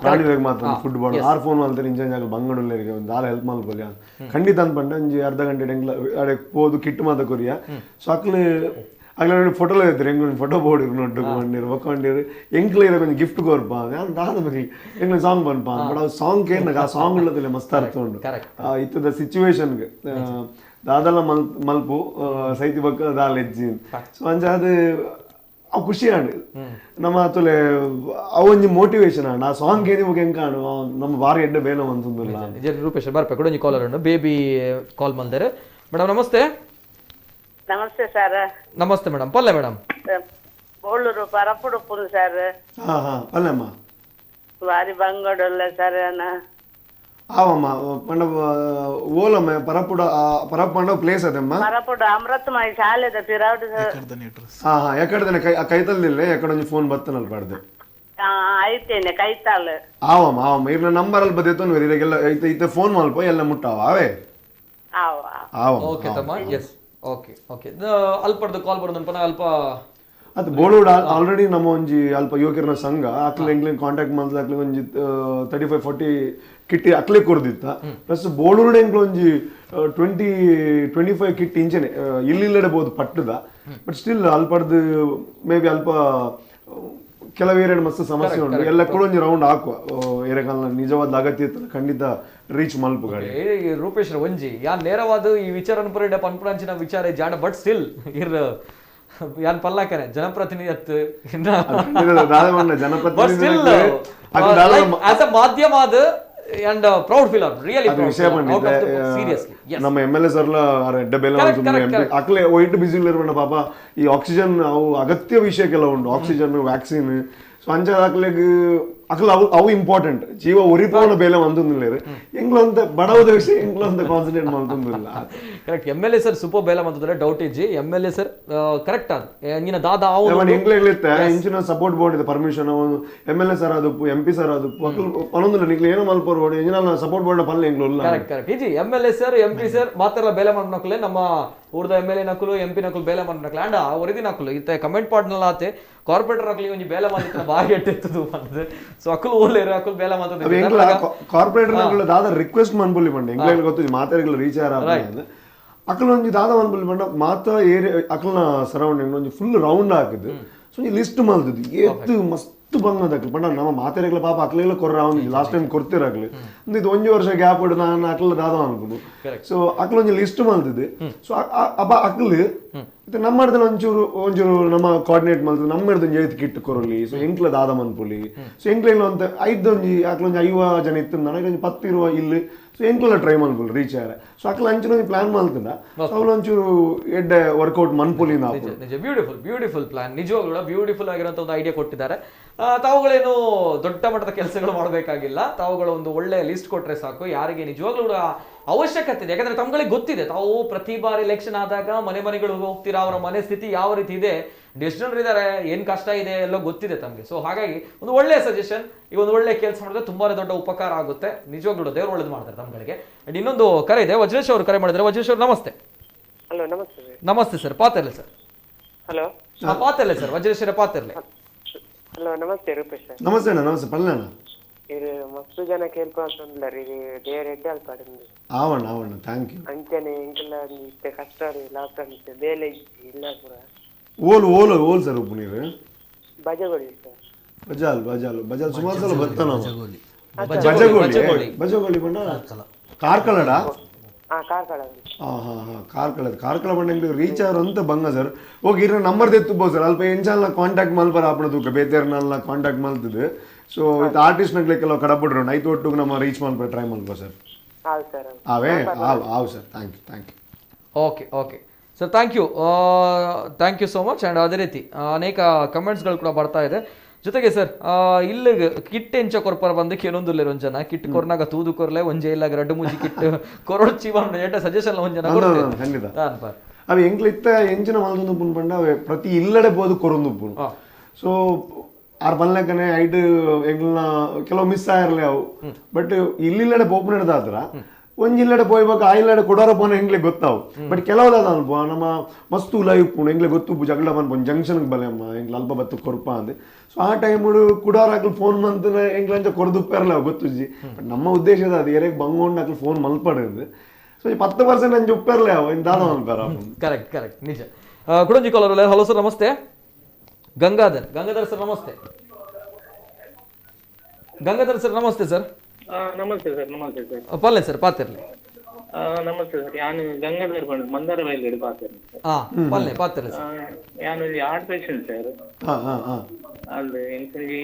ಪ್ರಾಣಿಗಳಿಗೆ ಮಾತ್ರ food board R phone ಮಾಡ್ತಾರೆ. ಇಂಜನ್ ಜಾಗ ಬಂಗಡೂರಿಗೆ ಒಂದು ಆಲ್ ಹೆಲ್ಪ್ ಮಾಡ್ಬೋದು ಖಂಡಿತ ಅನ್ಪಂಡ. ಒಂಜಿ ಅರ್ಧ ಗಂಟೆ ಎಂಗ್ಲ ಅಡೆ ಪೋದು ಕಿಟ್ಟು ಮಾತ ಕೊರಿಯ. ಸೊ ಅಕ್ಲೆ ಅಗ್ಲ ನೋಡಿ ಫೋಟೋ ಇದ್ರು, ಎಂಗ್ಲ ಫೋಟೋ ಬೋರ್ಡ್ ನೋಡ್ಡು ಬಂದಿರು ಒಕ್ಕೊಂಡಿರು. ಎಂಕ್ಲ ಇರೋ ಕೊಂಚ ಗಿಫ್ಟ್ ಕೊರ್ಪ ನಾನು ದಾದ ಬಗ್ಗೆ ಎಂಗ್ಲ ಸಾಂಗ್ ಬಂದ್ಪ. ಬಟ್ ಆ ಸಾಂಗ್ ಏನಾಗ ಆ ಸಾಂಗ್ ಉಳ್ಳದಿಲ್ಲ ಮಸ್ತ್ ಅರ್ಥ ಉಂಟು ಇತ್ತದ ಸಿಚುವೇಶನ್ಗೆ. ದಾದಲ ಮಲ್ಪು ಸೈತಿ ಬಕ್ಕ ದಾಲ್ ಹೆಜ್ಜಿ. ಸೊ ಅಂಚ ಅದು ಅವು ಖುಷಿ ಆಂಡ್ ನಮ್ಮ ತುಲೆ ಅವೊಂಜಿ ಮೋಟಿವೇಶನ್ ಆಂಡ್ ಆ ಸಾಂಗ್ ಏನಿ ಮುಗಿ ಹೆಂಗ್ ಕಾಣು ನಮ್ಮ ಬಾರಿ ಎಡ್ಡೆ ಬೇಲ ಅಂತಂದಿಲ್ಲ. ರೂಪೇಶ್ ಬರ್ಪೆ ಕೂಡ ಕಾಲರ್ ಉಂಟು, ಬೇಬಿ ಕಾಲ್ ಬಂದರೆ. ಮೇಡಮ್ ನಮಸ್ತೆ. ನಮಸ್ತೆ ಸರ್. ನಮಸ್ತೆ ಮೇಡಮ್. ಪಲ್ಲೆ ಮೇಡಮ್. ಬೋಳೂರು ಪರಪುಡುಪುರು ಸರ್. ಹಾ ಹಾ ಪಲ್ಲೆಮ್ಮ. ಬಾರಿ ಬಂಗಡಲ್ಲ ಸರ್. ಆವಮ್ಮ ಪಂಡ ಓಲಮ್ಮ ಪರಪುಡ ಪರಪಂಡ ಪ್ಲೇಸ್ ಅದಮ್ಮ ಪರಪುಡ ಅಮೃತಮಯ ಶಾಲೆದ ಪಿರಾಡು. ಹಾ ಹಾ ಎಕಡದನೆ ಕೈ ಕೈತಲ್ದಿಲ್ಲ ಎಕಡ ಒಂಜಿ ಫೋನ್ ಬತ್ತನಲ್ ಪಾಡ್ದೆ. ಐತೇನೆ ಕೈತಾಲ್. ಆವಮ್ಮ ಆವಮ್ಮ ಇರ್ನ ನಂಬರ್ ಅಲ್ಲಿ ಬದೇತೋ ಇರಗೆಲ್ಲ ಐತೆ ಫೋನ್ ಮಲ್ಪ ಎಲ್ಲ ಮುಟ್ಟಾವ ಅವೇ. ಆವ ಆವ ಓಕೆ ತಮ್ಮ. S okay okay. ಅಲ್ಪರ್ದು ಕಾಲ್ ಬರೋದನ್ಪನ ಅಲ್ಪ ಅದು ಬೋಳೂಡ್ ಆಲ್ರೆಡಿ ನಮ್ಮ ಒಂಜಿ ಅಲ್ಪ ಯುವಕರನ ಸಂಘ ಅಕ್ಲೆ ಎಂಗ್ಲೆ ಕಾಂಟ್ಯಾಕ್ಟ್ ಮಾಡ್ದ ಅಕ್ಲೆ ಒಂಜಿ 35-40 ಕಿಟ್ ಅಕ್ಲೆ ಕೊರ್ದಿತ್ತ. ಪ್ಲಸ್ ಬೋಳೂರ್ಡ್ ಎಂಗ್ಲ ಒಂಜಿ 20-25 ಕಿಟ್ ಇಂಚನೆ ಇಲ್ಲಿಲ್ಲಡೆ ಬೋದು ಪಟ್ಟದ. ಬಟ್ ಸ್ಟಿಲ್ ಅಲ್ಪರ್ದು ಮೇ ಬಿ ಅಲ್ಪ ಕೆಲವು ಏರಿಯಾ ಮಸ್ತ್ ಸಮಸ್ಯೆ ಉಂಟು. ಎಲ್ಲ ಕೂಡ ಒಂಜಿ ರೌಂಡ್ ಹಾಕುವ ಏರಿಯಾಗಳ ನಿಜವಾದ ಅಗತ್ಯ ಇತ್ತು ಖಂಡಿತ ರೀಚ್ ಮಲ್ಪು ಗಾಡಿ. ರೂಪೇಶ್ ಒಂಜಿ ಯಾನ್ ನೇರವಾದ ಈ ವಿಚಾರ ಪುರ ಪನ್ಪುಣಂಚಿನ ವಿಚಾರ ಜಾಣ. ಬಟ್ ಸ್ಟಿಲ್ ಇರ್ ಯಾನ್ ಪಲ್ಲಾಕನೆ ಜನಪ್ರತಿನಿಧಿ ಮಾಧ್ಯಮ and proud feel really. ವಿಷಯ ನಮ್ಮ M L A sir ಅಕ್ಲೆ white busy ಇರ್ಬಂಡ ಪಾಪ. ಈ ಆಕ್ಸಿಜನ್ ಅವು ಅಗತ್ಯ ವಿಷಯಕ್ಕೆಲ್ಲ ಉಂಟು, oxygen vaccine. So ಅಂಚ ಅಕ್ಲೆಗ್ ಅಕ್ಲ ಅವು ಅವು ಇಂಪಾರ್ಟೆಂಟ್. ಜೀವ ಒರಿಪೋನ ಬೇಲೆ ಮಂತೊಂದಿಲ್ಲ ಎಂಗ್ಲ ಅಂತ ಬಡವದ ವಿಷಯ ಎಂಗ್ಲ ಅಂತ ಕಾನ್ಸಂಟ್ರೇಟ್ ಮಂತೊಂದಿಲ್ಲ. Correct. M L A sir super ಬೇಲೆ ಮಂತಂದ್ರೆ ಡೌಟ್ ಇಜ್ಜಿ. M L A sir correct ಅದು ಇಂಗಿನ ದಾದಾ ಅವು ಎಂಗ್ಲ ಎಂಗ್ಲಿತ್ತೆ ಇಂಚಿನ ಸಪೋರ್ಟ್ ಬೋರ್ಡ್ ಇದೆ permission M L A sir ಅದು M P sir ಅದು ಪನೊಂದಿಲ್ಲ ನಿಕ್ಲೆ ಏನೋ ಮಲ್ಪೋರ್ ಬೋರ್ಡ್ ಇಂಜಿನ ಸಪೋರ್ಟ್ ಬೋರ್ಡ್ ಪಲ್ಲೆ ಎಂಗ್ಲ ಉಲ್ಲ. ಕರೆಕ್ಟ್ ಕರೆಕ್ಟ್ ಇಜ್ಜಿ. M L A sir M P sir ಮಾತ್ರ ಬೇಲೆ ಮಾಡ್ನಕ್ಲೆ ನಮ್ಮ ಊರ್ದ M L A ನಕಲು ಎಂ ಪಿ ನಕಲು ಬೇಲೆ ಮಾಡ್ನಕ್ಲೆ ಅಂಡ್ ಒರಿದಿ ನಕಲು ಇತ್ತೆ ಕಮೆಂಟ್ ಪಾಡ್ನಲ್ಲ ಆತೆ ಕಾರ್ಪೊರೇಟರ್ ನಕಲಿ ಒಂಜಿ ಬೇಲೆ ಮಾಡಿತ್ತು ಬಾರಿ ಎಟ್ಟಿತ್ತದು ಬಂದದೆ. ಸೊ ಅಕುಲು ಓಲೇರು ಅಕುಲು ಬೇಲೆ ಮಾತದ ಕಾರ್ಪೊರೇಟರ್ ನಕಲು ದಾದ ರಿಕ್ವೆಸ್ಟ್ ಮನ್ಬುಲಿ ಬಂಡೆ ಎಂಗ್ಲ ಗೊತ್ತು ಮಾತಾಡಿಗಳು ರೀಚ್ ಆರ ಅಕಲ್ ಒಂಜಿ ದಾದ ಮನ್ಬುಲಿ ಬಂಡ ಮಾತ ಏರಿಯಾ ಅಕಲ್ನ ಸರೌಂಡಿಂಗ್ ಒಂಜಿ ಫುಲ್ ರೌಂಡ್ ಹಾಕಿದ್ದು. ಸೊ ಒಂಜಿ ಲಿಸ್ಟ್ ಮಾಡ್ತಿದ್ದು ಏತ್ ಮಸ್ತ್ ಬಂಗದಕ್ಲು ಪಂಡ ನಮ್ಮ ಮಾತೆರೆಗ್ಲ ಪಾಪ ಅಕ್ಲೆಲ್ಲ ಕೊರ್ರ ಲಾಸ್ಟ್ ಟೈಮ್ ಕೊಡ್ತಿರಾಗ್ಲಿ ಇದು ಒಂಜಿ ವರ್ಷ ಗ್ಯಾಪ್ ಇಡು ನಾನು ಅಕ್ಲ ದಾದ ಅನ್ಕೊಂಡು. ಸೊ ಅಕ್ಲ ಒಂಜಿ ಲಿಸ್ಟ್ ಮಾಡ್ತಿದ್ದೆ. ಸೊ ಅಬ್ಬ ಅಕ್ಲು ನಮ್ಮ ಒಂಚೂರು ಒಂಚೂರು ನಮ್ಮ ಕೋಆರ್ಡಿನೇಟ್ ಮಾಡ್ತದೆ ನಮ್ಮ ಒಂಜಿ ಐದು ಕಿಟ್ ಕೊರಲಿ. ಸೊ ಎಂಕ್ಲ ದಾದ ಮನ್ಪುಲಿ. ಸೊ ಎಂಕ್ಲ ಅಂತ ಐದು ಒಂಜಿ ಅಕ್ಲ ಒಂಜಿ 50 ಜನ ಇತ್ತು ನನಗೆ ಒಂಜಿ 10 ಇರುವ ಇಲ್ಲಿ. So ಎಂಕ್ಲ try ಮನ್ಪುಲ್ reach ಆಯರೆ. So ಅಕ್ಲ ಅಂಚಿನ ಒಂಜಿ ಪ್ಲಾನ್ ಮಲ್ತುಂಡ ಸೊ ಅವ್ಲು ಒಂಚೂರು ಎಡ್ಡೆ ವರ್ಕೌಟ್ ಮನ್ಪುಲಿಂದ ನಿಜ ನಿಜ beautiful beautiful plan, ನಿಜವಾಗ್ಲೂ ಕೂಡ ಬ್ಯೂಟಿಫುಲ್ ಆಗಿರುವಂಥ ಒಂದು ಐಡಿಯಾ ಕೊಟ್ಟಿದ್ದಾರೆ. ತಾವುಗಳೇನು ದೊಡ್ಡ ಮಟ್ಟದ ಕೆಲಸಗಳು ಮಾಡಬೇಕಾಗಿಲ್ಲ, ತಾವುಗಳು ಒಂದು ಒಳ್ಳೆ ಲಿಸ್ಟ್ ಕೊಟ್ಟರೆ ಸಾಕು ಯಾರಿಗೆ ನಿಜವಾಗ್ಲೂ ಕೂಡ ಅವಶ್ಯಕತೆ ಇದೆ. ಯಾಕಂದ್ರೆ ತಮ್ಗಳಿಗೆ ಗೊತ್ತಿದೆ, ತಾವು ಪ್ರತಿ ಬಾರಿ ಎಲೆಕ್ಷನ್ ಆದಾಗ ಮನೆ ಮನೆಗಳು ಹೋಗ್ತೀರಾ, ಅವರ ಮನೆ ಸ್ಥಿತಿ ಯಾವ ರೀತಿ ಇದೆ, ಎಷ್ಟು ಜನರು ಇದ್ದಾರೆ, ಏನು ಕಷ್ಟ ಇದೆ ಎಲ್ಲ ಗೊತ್ತಿದೆ ತಮಗೆ. ಸೊ ಹಾಗಾಗಿ ಒಂದು ಒಳ್ಳೆ ಸಜೆಷನ್, ಈಗ ಒಂದು ಒಳ್ಳೆ ಕೆಲಸ ಮಾಡಿದ್ರೆ ತುಂಬಾನೇ ದೊಡ್ಡ ಉಪಕಾರ ಆಗುತ್ತೆ. ನಿಜವಾಗ್ಲೂ ದೇವರು ಒಳ್ಳೇದು ಮಾಡ್ತಾರೆ ತಮ್ಗಳಿಗೆ. ಅಂಡ್ ಇನ್ನೊಂದು ಕರೆ ಇದೆ, ವಜ್ರೇಶ್ ಅವರು ಕರೆ ಮಾಡಿದ್ದಾರೆ. ವಜ್ರೇಶ್ ಅವರು ನಮಸ್ತೆ. ಹಲೋ ನಮಸ್ತೆ ಸರ್. ನಮಸ್ತೆ ಸರ್, ಪಾತಿರ್ಲಿ ಸರ್. ಹಲೋ ಪಾತಿರ್ಲಿ ಸರ್, ವಜ್ರೇಶ್ವರ ಪಾತಿರ್ಲಿ. ಹಲೋ ನಮಸ್ತೆ ರೂಪೇಶ್ ಸರ್. ನಮಸ್ತೆ ಅಣ್ಣ. ನಮಸ್ತೆ ಪಲ್ಲಣ್ಣ. ಇದು ಮಸ್ತ್ ಜನ ಕೇಳ್ಕೊಂಡ್ರೆ ಇದು ದೇವರ ಎಡ್ಡೆ ಅಲ್ಪ. ಆವಣ್ಣ ಆವಣ್ಣ, thank you. ಅಂಚನೆ ಎಂಕೆಲ್ಲ ಇತ್ತೆ ಕಷ್ಟ ಲಾಕ್ಡೌನ್ ಇತ್ತೆ ಬೇಲೆ ಇಲ್ಲ ಪೂರ. ಓಲ್ ಓಲ್ ಓಲ್ ಸರ್ ಉಪ್ಪು ನೀರು ಬಜಗೋಳಿ ಸರ್. ಬಜಾಲ್ ಬಜಾಲ್ ಬಜಾಲ್ ಸುಮಾರು ಸಲ ಬರ್ತಾನ. ಬಜಗೋಳಿ ಬಜಗೋಳಿ ಬಣ್ಣ ಕಾರ್ಕಳಡ. ಹಾ ಕಾರ್ಕಳ. ಹಾ ಹಾ ಹಾ ಕಾರ್ಕಳ ಕಾರ್ಕಳ ಬಣ್ಣ ಎಂಗ್ಲಿಗೆ ರೀಚ್ ಆರ್ ಅಂತ ಬಂಗ ಸರ್. ಓಕೆ ಇರ ನಂಬರ್ ತೆತ್ತುಬೋ ಸರ್, ಅಲ್ಪ ಎಂಚಾಲ್ನ ಕಾಂಟ್ಯಾಕ್ಟ್ ಮಲ್ಪರ ಆಪಣ ತೂಕ ಬೇತೇರ್ನಲ್ಲ ಕಾಂಟ್ಯಾಕ್ಟ್ ಮಲ್ತದೆ. ಸೊ ಇದು ಆರ್ಟಿಸ್ಟ್ ನಗ್ಲೆ ಕೆಲವು ಕಡಬಿಡ್ರು ನೈಟ್ ಒಟ್ಟಿಗೆ ನಮ್ಮ ರೀಚ್ ಮಲ್ಪ ಟ್ರೈ ಮಲ್ಪ ಸರ್. ಹೌದು ಸರ್. ಅವೇ ಆವ್ ಆವ್ sir. Thank you thank you. Okay okay sir, thank you thank you so much. And ಅದೇ ರೀತಿ ಅನೇಕ ಕಮೆಂಟ್ಸ್ಗಳು ಕೂಡ ಬರ್ತಾ ಇದೆ. ಜೊತೆಗೆ ಸರ್ ಇಲ್ಲಿ ಕಿಟ್ ಎಂಚ ಕೊರ್ಪರ ಬಂದು ಕೆಲವೊಂದು ಒಂದ್ ಜನ ಕಿಟ್ ಕೊರ್ನಾಗ ತೂದು ಕೊರ್ಲೆ ಒಂಜೆ ಇಲ್ಲ ರಡ್ಡು ಮುಜಿ ಕಿಟ್ ಕೊರೊಡ್ಚಿ ಬಂದು ಸಜೆಷನ್ ಒಂದ್ ಜನ. ಖಂಡಿತ ಅವೆ ಎಂಕ್ಲ ಇತ್ತ ಎಂಚಿನ ಮಲ್ದೊಂದು ಪುನ್ ಪಂಡ ಅವೆ ಪ್ರತಿ ಇಲ್ಲಡೆ ಬೋದು ಕೊರೊಂದು ಉಪ್ಪುನು. ಸೊ ಆರ್ ಬಲ್ಲೆಕನೆ ಐಟ್ ಎಂಕ್ಲನ ಕೆಲವು ಮಿಸ್ ಆಗಿರಲಿ ಅವು, ಬಟ್ ಇಲ್ಲಿಲ್ಲಡೆ ಪೋಪು ನಡೆದಾದ್ರ ಒಂಜಿ ಇಲ್ಲಡೆ ಪೋಯ್ಬೇಕು ಆ ಇಲ್ಲಡೆ ಕೊಡೋರ ಪೋನ ಎಂಗ್ಲೆ ಗೊತ್ತಾವು. ಬಟ್ ಕೆಲವು ಅಲ್ಪ ನಮ್ಮ ಮಸ್ತ್ ಉಲಾಯಿ ಉಪ್ಪುಂಡು ಎಂಗ್ಲೆ ಗೊತ್ತು ಉಪ್ಪು ಜಗಳ ಪನ್ಪುಂಡು ಜಂಕ್ಷನ್ಗೆ ಬಲೆ ಅಮ್ಮ ಎಂಗ್ಲ ಅಲ್ಪ ಬತ್ತು ಕೊರ್ಪ ಅಂದೆ. ಸೊ ಆ ಟೈಮ್ ಕುಡೋರ ಅಕ್ಲು ಫೋನ್ ಮಂತನ ಎಂಗ್ಲಂಚ ಕೊರದುಪ್ಪೇರಲ್ಲ ಗೊತ್ತುಜ್ಜಿ. ಬಟ್ ನಮ್ಮ ಉದ್ದೇಶದ ಅದು ಎರೆಗೆ ಬಂಗೊಂಡು ಅಕ್ಲು ಫೋನ್ ಮಲ್ಪಡದು. ಸೊ ಈ 10% ಅಂಚ ಉಪ್ಪೇರಲ್ಲ ಅವು ಇನ್ನು ದಾದ ಮಲ್ಪಾರ. ಕರೆಕ್ಟ್ ಕರೆಕ್ಟ್ ನಿಜ. ಕುಡಂಜಿ collar. Hello sir namaste. Gangadhar Gangadhar sir namaste. Gangadhar sir ನಮಸ್ತೆ ಸರ್. ನಮಸ್ತೆ ಸರ್. ನಮಸ್ತೆ ಸರ್. ಪಲ್ಲೆ ಸರ್ ಪಾತಿರ್ಲಿ. ನಮಸ್ತೆ ಸರ್, ಯಾನು ಗಂಗಾಧರ್ ಬಂದು ಮಂದಾರ ಬೈಲ್ ಪಾತಿರ್ಲಿ ಸರ್. ಪಲ್ಲೆ ಪಾತಿರ್ಲಿ ಸರ್. ಯಾನು heart patient sir. ಅಲ್ಲಿ ಎಂಕುಂಜಿ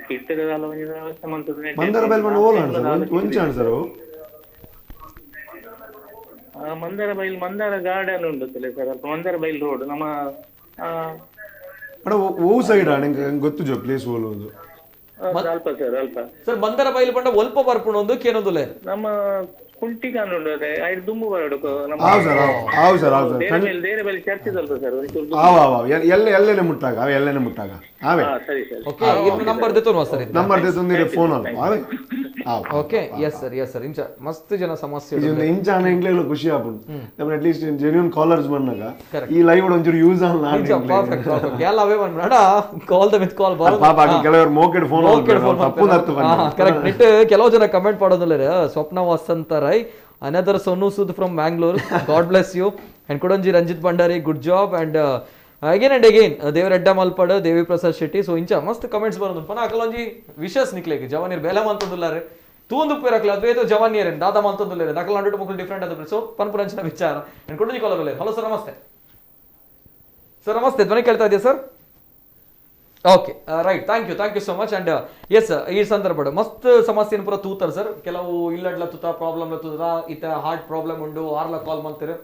ಕಿಟ್ಟದ ಒಂಜಿ ವ್ಯವಸ್ಥೆ ಮಂತುದು. ಮಂದಾರ ಬೈಲ್ ಬಂದು ಓಲ್ ಸರ್ ಒಂಚಾಣ ಸರ್. ಮಂದಾರ ಬೈಲ್ ಮಂದಾರ ಗಾರ್ಡನ್ ಉಂಟು ಸರ್, ಅಲ್ಪ ಮಂದಾರ ಬೈಲ್ ರೋಡ್ ನಮ್ಮ. ಓ ಸೈಡ್ ನಂಗೆ ಗೊತ್ತು ಜೋ ಪ್ಲೇಸ್ ಓಲ್ ಒಂದು ಅಲ್ಪ ಸರ್. ಅಲ್ಪ ಸರ್ ಮಂದರ ಬೈಲ್ ಪಂಡ ಒಲ್ಪ ಬರ್ಪುಂಡು ಒಂದು ಕೇನೊಂದು ನಮ್ಮ ಕುಂಟಿಕಾನ್ ಉಂಡು ಅದೇ ಐದು ದುಂಬು ಬರಡು ನಮ್ಮ. ಆವ್ ಸರ್ ಆವ್ ಸರ್ ಆವ್ ಸರ್. ದೇರೆ ಬೈಲ್ ಚರ್ಚ್ ಅಲ್ಪ ಸರ್. ಆವ್ ಆವ್ ಆವ್ ಎಲ್ಲೆ ಎಲ್ಲೆನೆ ಮುಟ್ಟಾಗ ಅವೆ ಎಲ್ಲೆನೆ ಮುಟ್ಟಾಗ ಆವೆ. ಸರಿ ಸರ್. ಓಕೆ ಇನ್ನು ನಂಬರ್ ದೆತ್ತೊನು ಸರ್, ನಂಬರ್ ದೆತ್ತೊಂದಿರೆ ಫೋನ್ ಅಲ್ಪ ಆವೆ. Okay yes sir yes sir. ಇಂಚ ಮಸ್ತ್ ಜನ ಸಮಸ್ಯೆ ಇದು ಇಂಚ ಆನ ಎಂಗ್ಲೆಲ ಖುಷಿ ಆಪುಂಡು. ನಮ್ಮ at least genuine callers ಬಂದಾಗ ಈ ಲೈವ್ ಒಂಚೂರು ಯೂಸ್ ಆನ್. ನಿಜ ಪರ್ಫೆಕ್ಟ್ ಪರ್ಫೆಕ್ಟ್ ಎಲ್ಲ ಅವೇ ಬಂದ್ಬಿಡ call the with ಕಾಲ್ ಬರ ಪಾಪ ಕೆಲವರು ಮೋಕೆಡ್ ಫೋನ್ ತಪ್ಪು ನತ್ತು ಬಂದ. ಕರೆಕ್ಟ್ ನೆಟ್ ಕೆಲವು ಜನ ಕಮೆಂಟ್ ಮಾಡೋದಿಲ್ಲ. Swapna Vasantha Rai, another Sonu Sood from Mangalore, God bless you. And ಕುಡಂಜಿ Ranjit Bhandari, good job. And again and again Devaredda Malpad, Devi Prasad Shetty. So ಇಂಚ ಮಸ್ತ್ ಕಮೆಂಟ್ಸ್ ಬರೋದು ಪನ ಅಕಲೊಂಜಿ ವಿಶಸ್ ನಿಕ್ಲೆಗ್ ಜವಾನಿರ್ ಬೇಲೆ ಮಂತೊಂದುಲ್ಲಾರೆ ತೂಂದು ಉಪ್ಪೇರಕ್ಲ ಅದ್ವೇತೋ ಜವಾನಿಯರೇನು ದಾದಾ ಮಂತೊಂದುಲ್ಲೇರೆ ಅಕಲ ಅಂಡು ಮುಕ್ಕಳು ಡಿಫ್ರೆಂಟ್ ಅದು. ಸೊ ಪನ್ಪುರಂಚಿನ ವಿಚಾರ. And ಕುಡಂಜಿ collar. Hello sir namaste. Sir ನಮಸ್ತೆ, ಧ್ವನಿ ಕೇಳ್ತಾ ಇದೆಯಾ sir? Okay right, thank you thank you so much. And yes ಈ ಸಂದರ್ಭ ಮಸ್ತ್ ಸಮಸ್ಯೆನ ಪೂರ ತೂತಾರೆ ಸರ್. ಕೆಲವು ಇಲ್ಲಡ್ಲ ತೂತ ಪ್ರಾಬ್ಲಮ್ ತೂತ ಇತ ಹಾರ್ಟ್ ಪ್ರಾಬ್ಲಮ್ ಉಂಡು ಆರ್ಲ ಕಾಲ್ ಮಂತಾರೆ.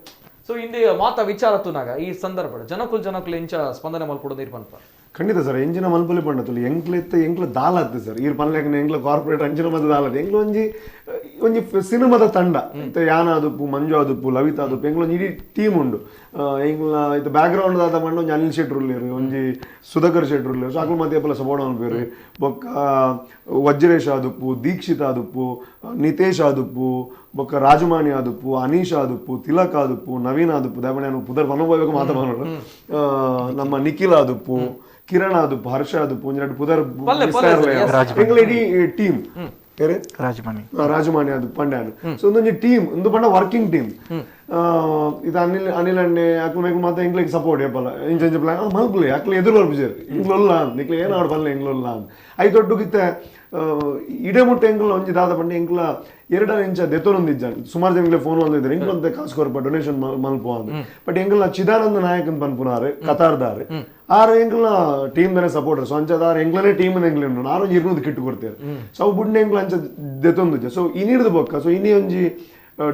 ಸೊ ಇಂದು ಮಾತಾ ವಿಚಾರ ತೂನಾಗ ಈ ಸಂದರ್ಭ ಜನಕುಲ್ ಜನಕುಲ್ ಎಂಚ ಸ್ಪಂದನೆ ಮಲ್ಪೊಡು ನೀರು ಪನ್ಪ. ಖಂಡಿತ ಸರ್, ಎಂಜಿನ ಮಲ್ಪೊಲಿ ಪಂಡತುಲು ಎಂಕ್ಲ ಇತ್ತ ಎಂಕ್ಲ ದಾಲತ್ತು ಸರ್. ಈರ್ ಪನ್ಲೇಕನ ಎಂಕ್ಲ ಕಾರ್ಪೊರೇಟ್ ಅಂಚಿನ ಮತ್ತ ದಾಲತ್ತು ಎಂಕ್ಲ ಒಂಜಿ ಒಂಜಿ ಸಿನಿಮಾದ ತಂಡ ಇತ್ತೆ ಯಾನ ಆದುಪ್ಪು, ಮಂಜು ಆದುಪ್ಪು, ಲವಿತಾ ಆದುಪ್ಪು, ಎಂಕ್ಲ ಒಂಜಿ ಇಡೀ ಟೀಮ್ ಉಂಡು. ಎಂಕ್ಲ ಇತ್ತೆ ಬ್ಯಾಕ್ಗ್ರೌಂಡ್ ದಾದ ಪಂಡ ಒಂಜಿ ಅನಿಲ್ ಶೆಟ್ರು ಉಲ್ಲೇರು, ಒಂಜಿ ಸುಧಾಕರ್ ಶೆಟ್ರು ಉಲ್ಲೇರು. ಸೊ ಅಕ್ಲು ಮತ್ತೆ ಏಪಲ ಸಪೋರ್ಟ್ ಮಲ್ಪೇರು. ಬೊಕ್ಕ ವಜ್ರೇಶ್ ಆದುಪ್ಪು, ದೀಕ್ಷಿತ್ ಆದುಪ್ಪು, ನಿತೇಶ್ ಆದುಪ್ಪು, ಬೊಕ್ಕ ರಾಜಮಾಣಿ ಆದುಪ್ಪು, ಅನೀಶ್ ಆದುಪ್ಪು, ತಿಲಕ್ ಆದುಪ್ಪು, ನವೀನ್ ಆದುಪ್ಪು, ದಾಪಣೆ ಪುದರ್ ಪನೋಬೇಕು ಮಾತಾಡೋರು, ನಮ್ಮ ನಿಖಿಲ್ ಆದುಪ್ಪು, ಕಿರಣ್ ಆದುಪ್ಪು, ಹರ್ಷ ಆದುಪ್ಪು, ಒಂಜಿ ಪುದರ್ ಎಂಕ್ಲ ಇಡೀ ಟೀಮ್ ರಾಜಮಾಣಿ ರಾಜಮಾಣಿ ಅದು ಪಂಡ್ಯಾನು. ಸೊ ಒಂದೊಂಜಿ ಟೀಮ್ ಒಂದು ಪಂಡ ವರ್ಕಿಂಗ್ ಟೀಮ್ ಇದು. ಅನಿಲ್ ಅನಿಲ್ ಅಣ್ಣೆ ಅಕ್ಲು ಮೇಕ್ಲು ಮಾತ್ರ ಎಂಕ್ಲೆಗ್ ಸಪೋರ್ಟ್ ಏಪಲ ಇಂಚ ಇಂಚ ಪ್ಲಾನ್ ಮಲ್ಪುಲೆ ಅಕ್ಲು ಎದುರು ಬರ್ಪುಜೆರ್ ಇಂಕ್ಲೊಲ್ಲ ಅಂತ ನಿಕ್ಲೆ ಏನು ಆಡ್ ಪನ್ಲೆ ಇಂಕ್ಲೊಲ್ಲ ಅಂತ. ಐತೊಟ್ಟುಗಿತ್ತೆ ಇಡೆ ಮುಟ್ಟ ಎಂಕಲ್ನ ಒಂಜಿ ದಾದ ಪಂಡ ಎಂಕಲ ಎರಡರ ಇಂಚ ದೆತ್ತೊಂದಿಜ್ಜ ಸುಮಾರು ಜನಗಳಿಗೆ ಫೋನ್ ಬಂದಿದ್ದಾರೆ ಎಂಕಲಂತ ಕಾಸು ಕೊರಪ ಡೊನೇಷನ್ ಮಲ್ಪ ಬಟ್ ಎಂಕಲ್ನ ಚಿದಾನಂದ ನಾಯಕ್ ಅಂತ ಪನ್ಪುನಾರು ಕತಾರ್ದಾರು ಆರು ಎಂಕಲ್ನ ಟೀಮ್ ದನೆ ಸಪೋರ್ಟರ್ ಸೊ ಅಂಚದ ಆರು ಎಂಕ್ಲನೇ ಟೀಮ್ ಎಂಕ್ಲೆ ಆರು ಒಂಜಿ 200 ಕಿಟ್ಟು ಕೊಡ್ತೇವೆ ಸೊ ಅವು ಬುಡ್ನ ಎಂಕ್ಲ ಅಂಚ ದೆತ್ತೊಂದಿಜ್ಜ ಸೊ ಇನ್ನಿಡ್ದು ಬೊಕ್ಕ ಸೊ ಇನ್ನಿ ಒಂಜಿ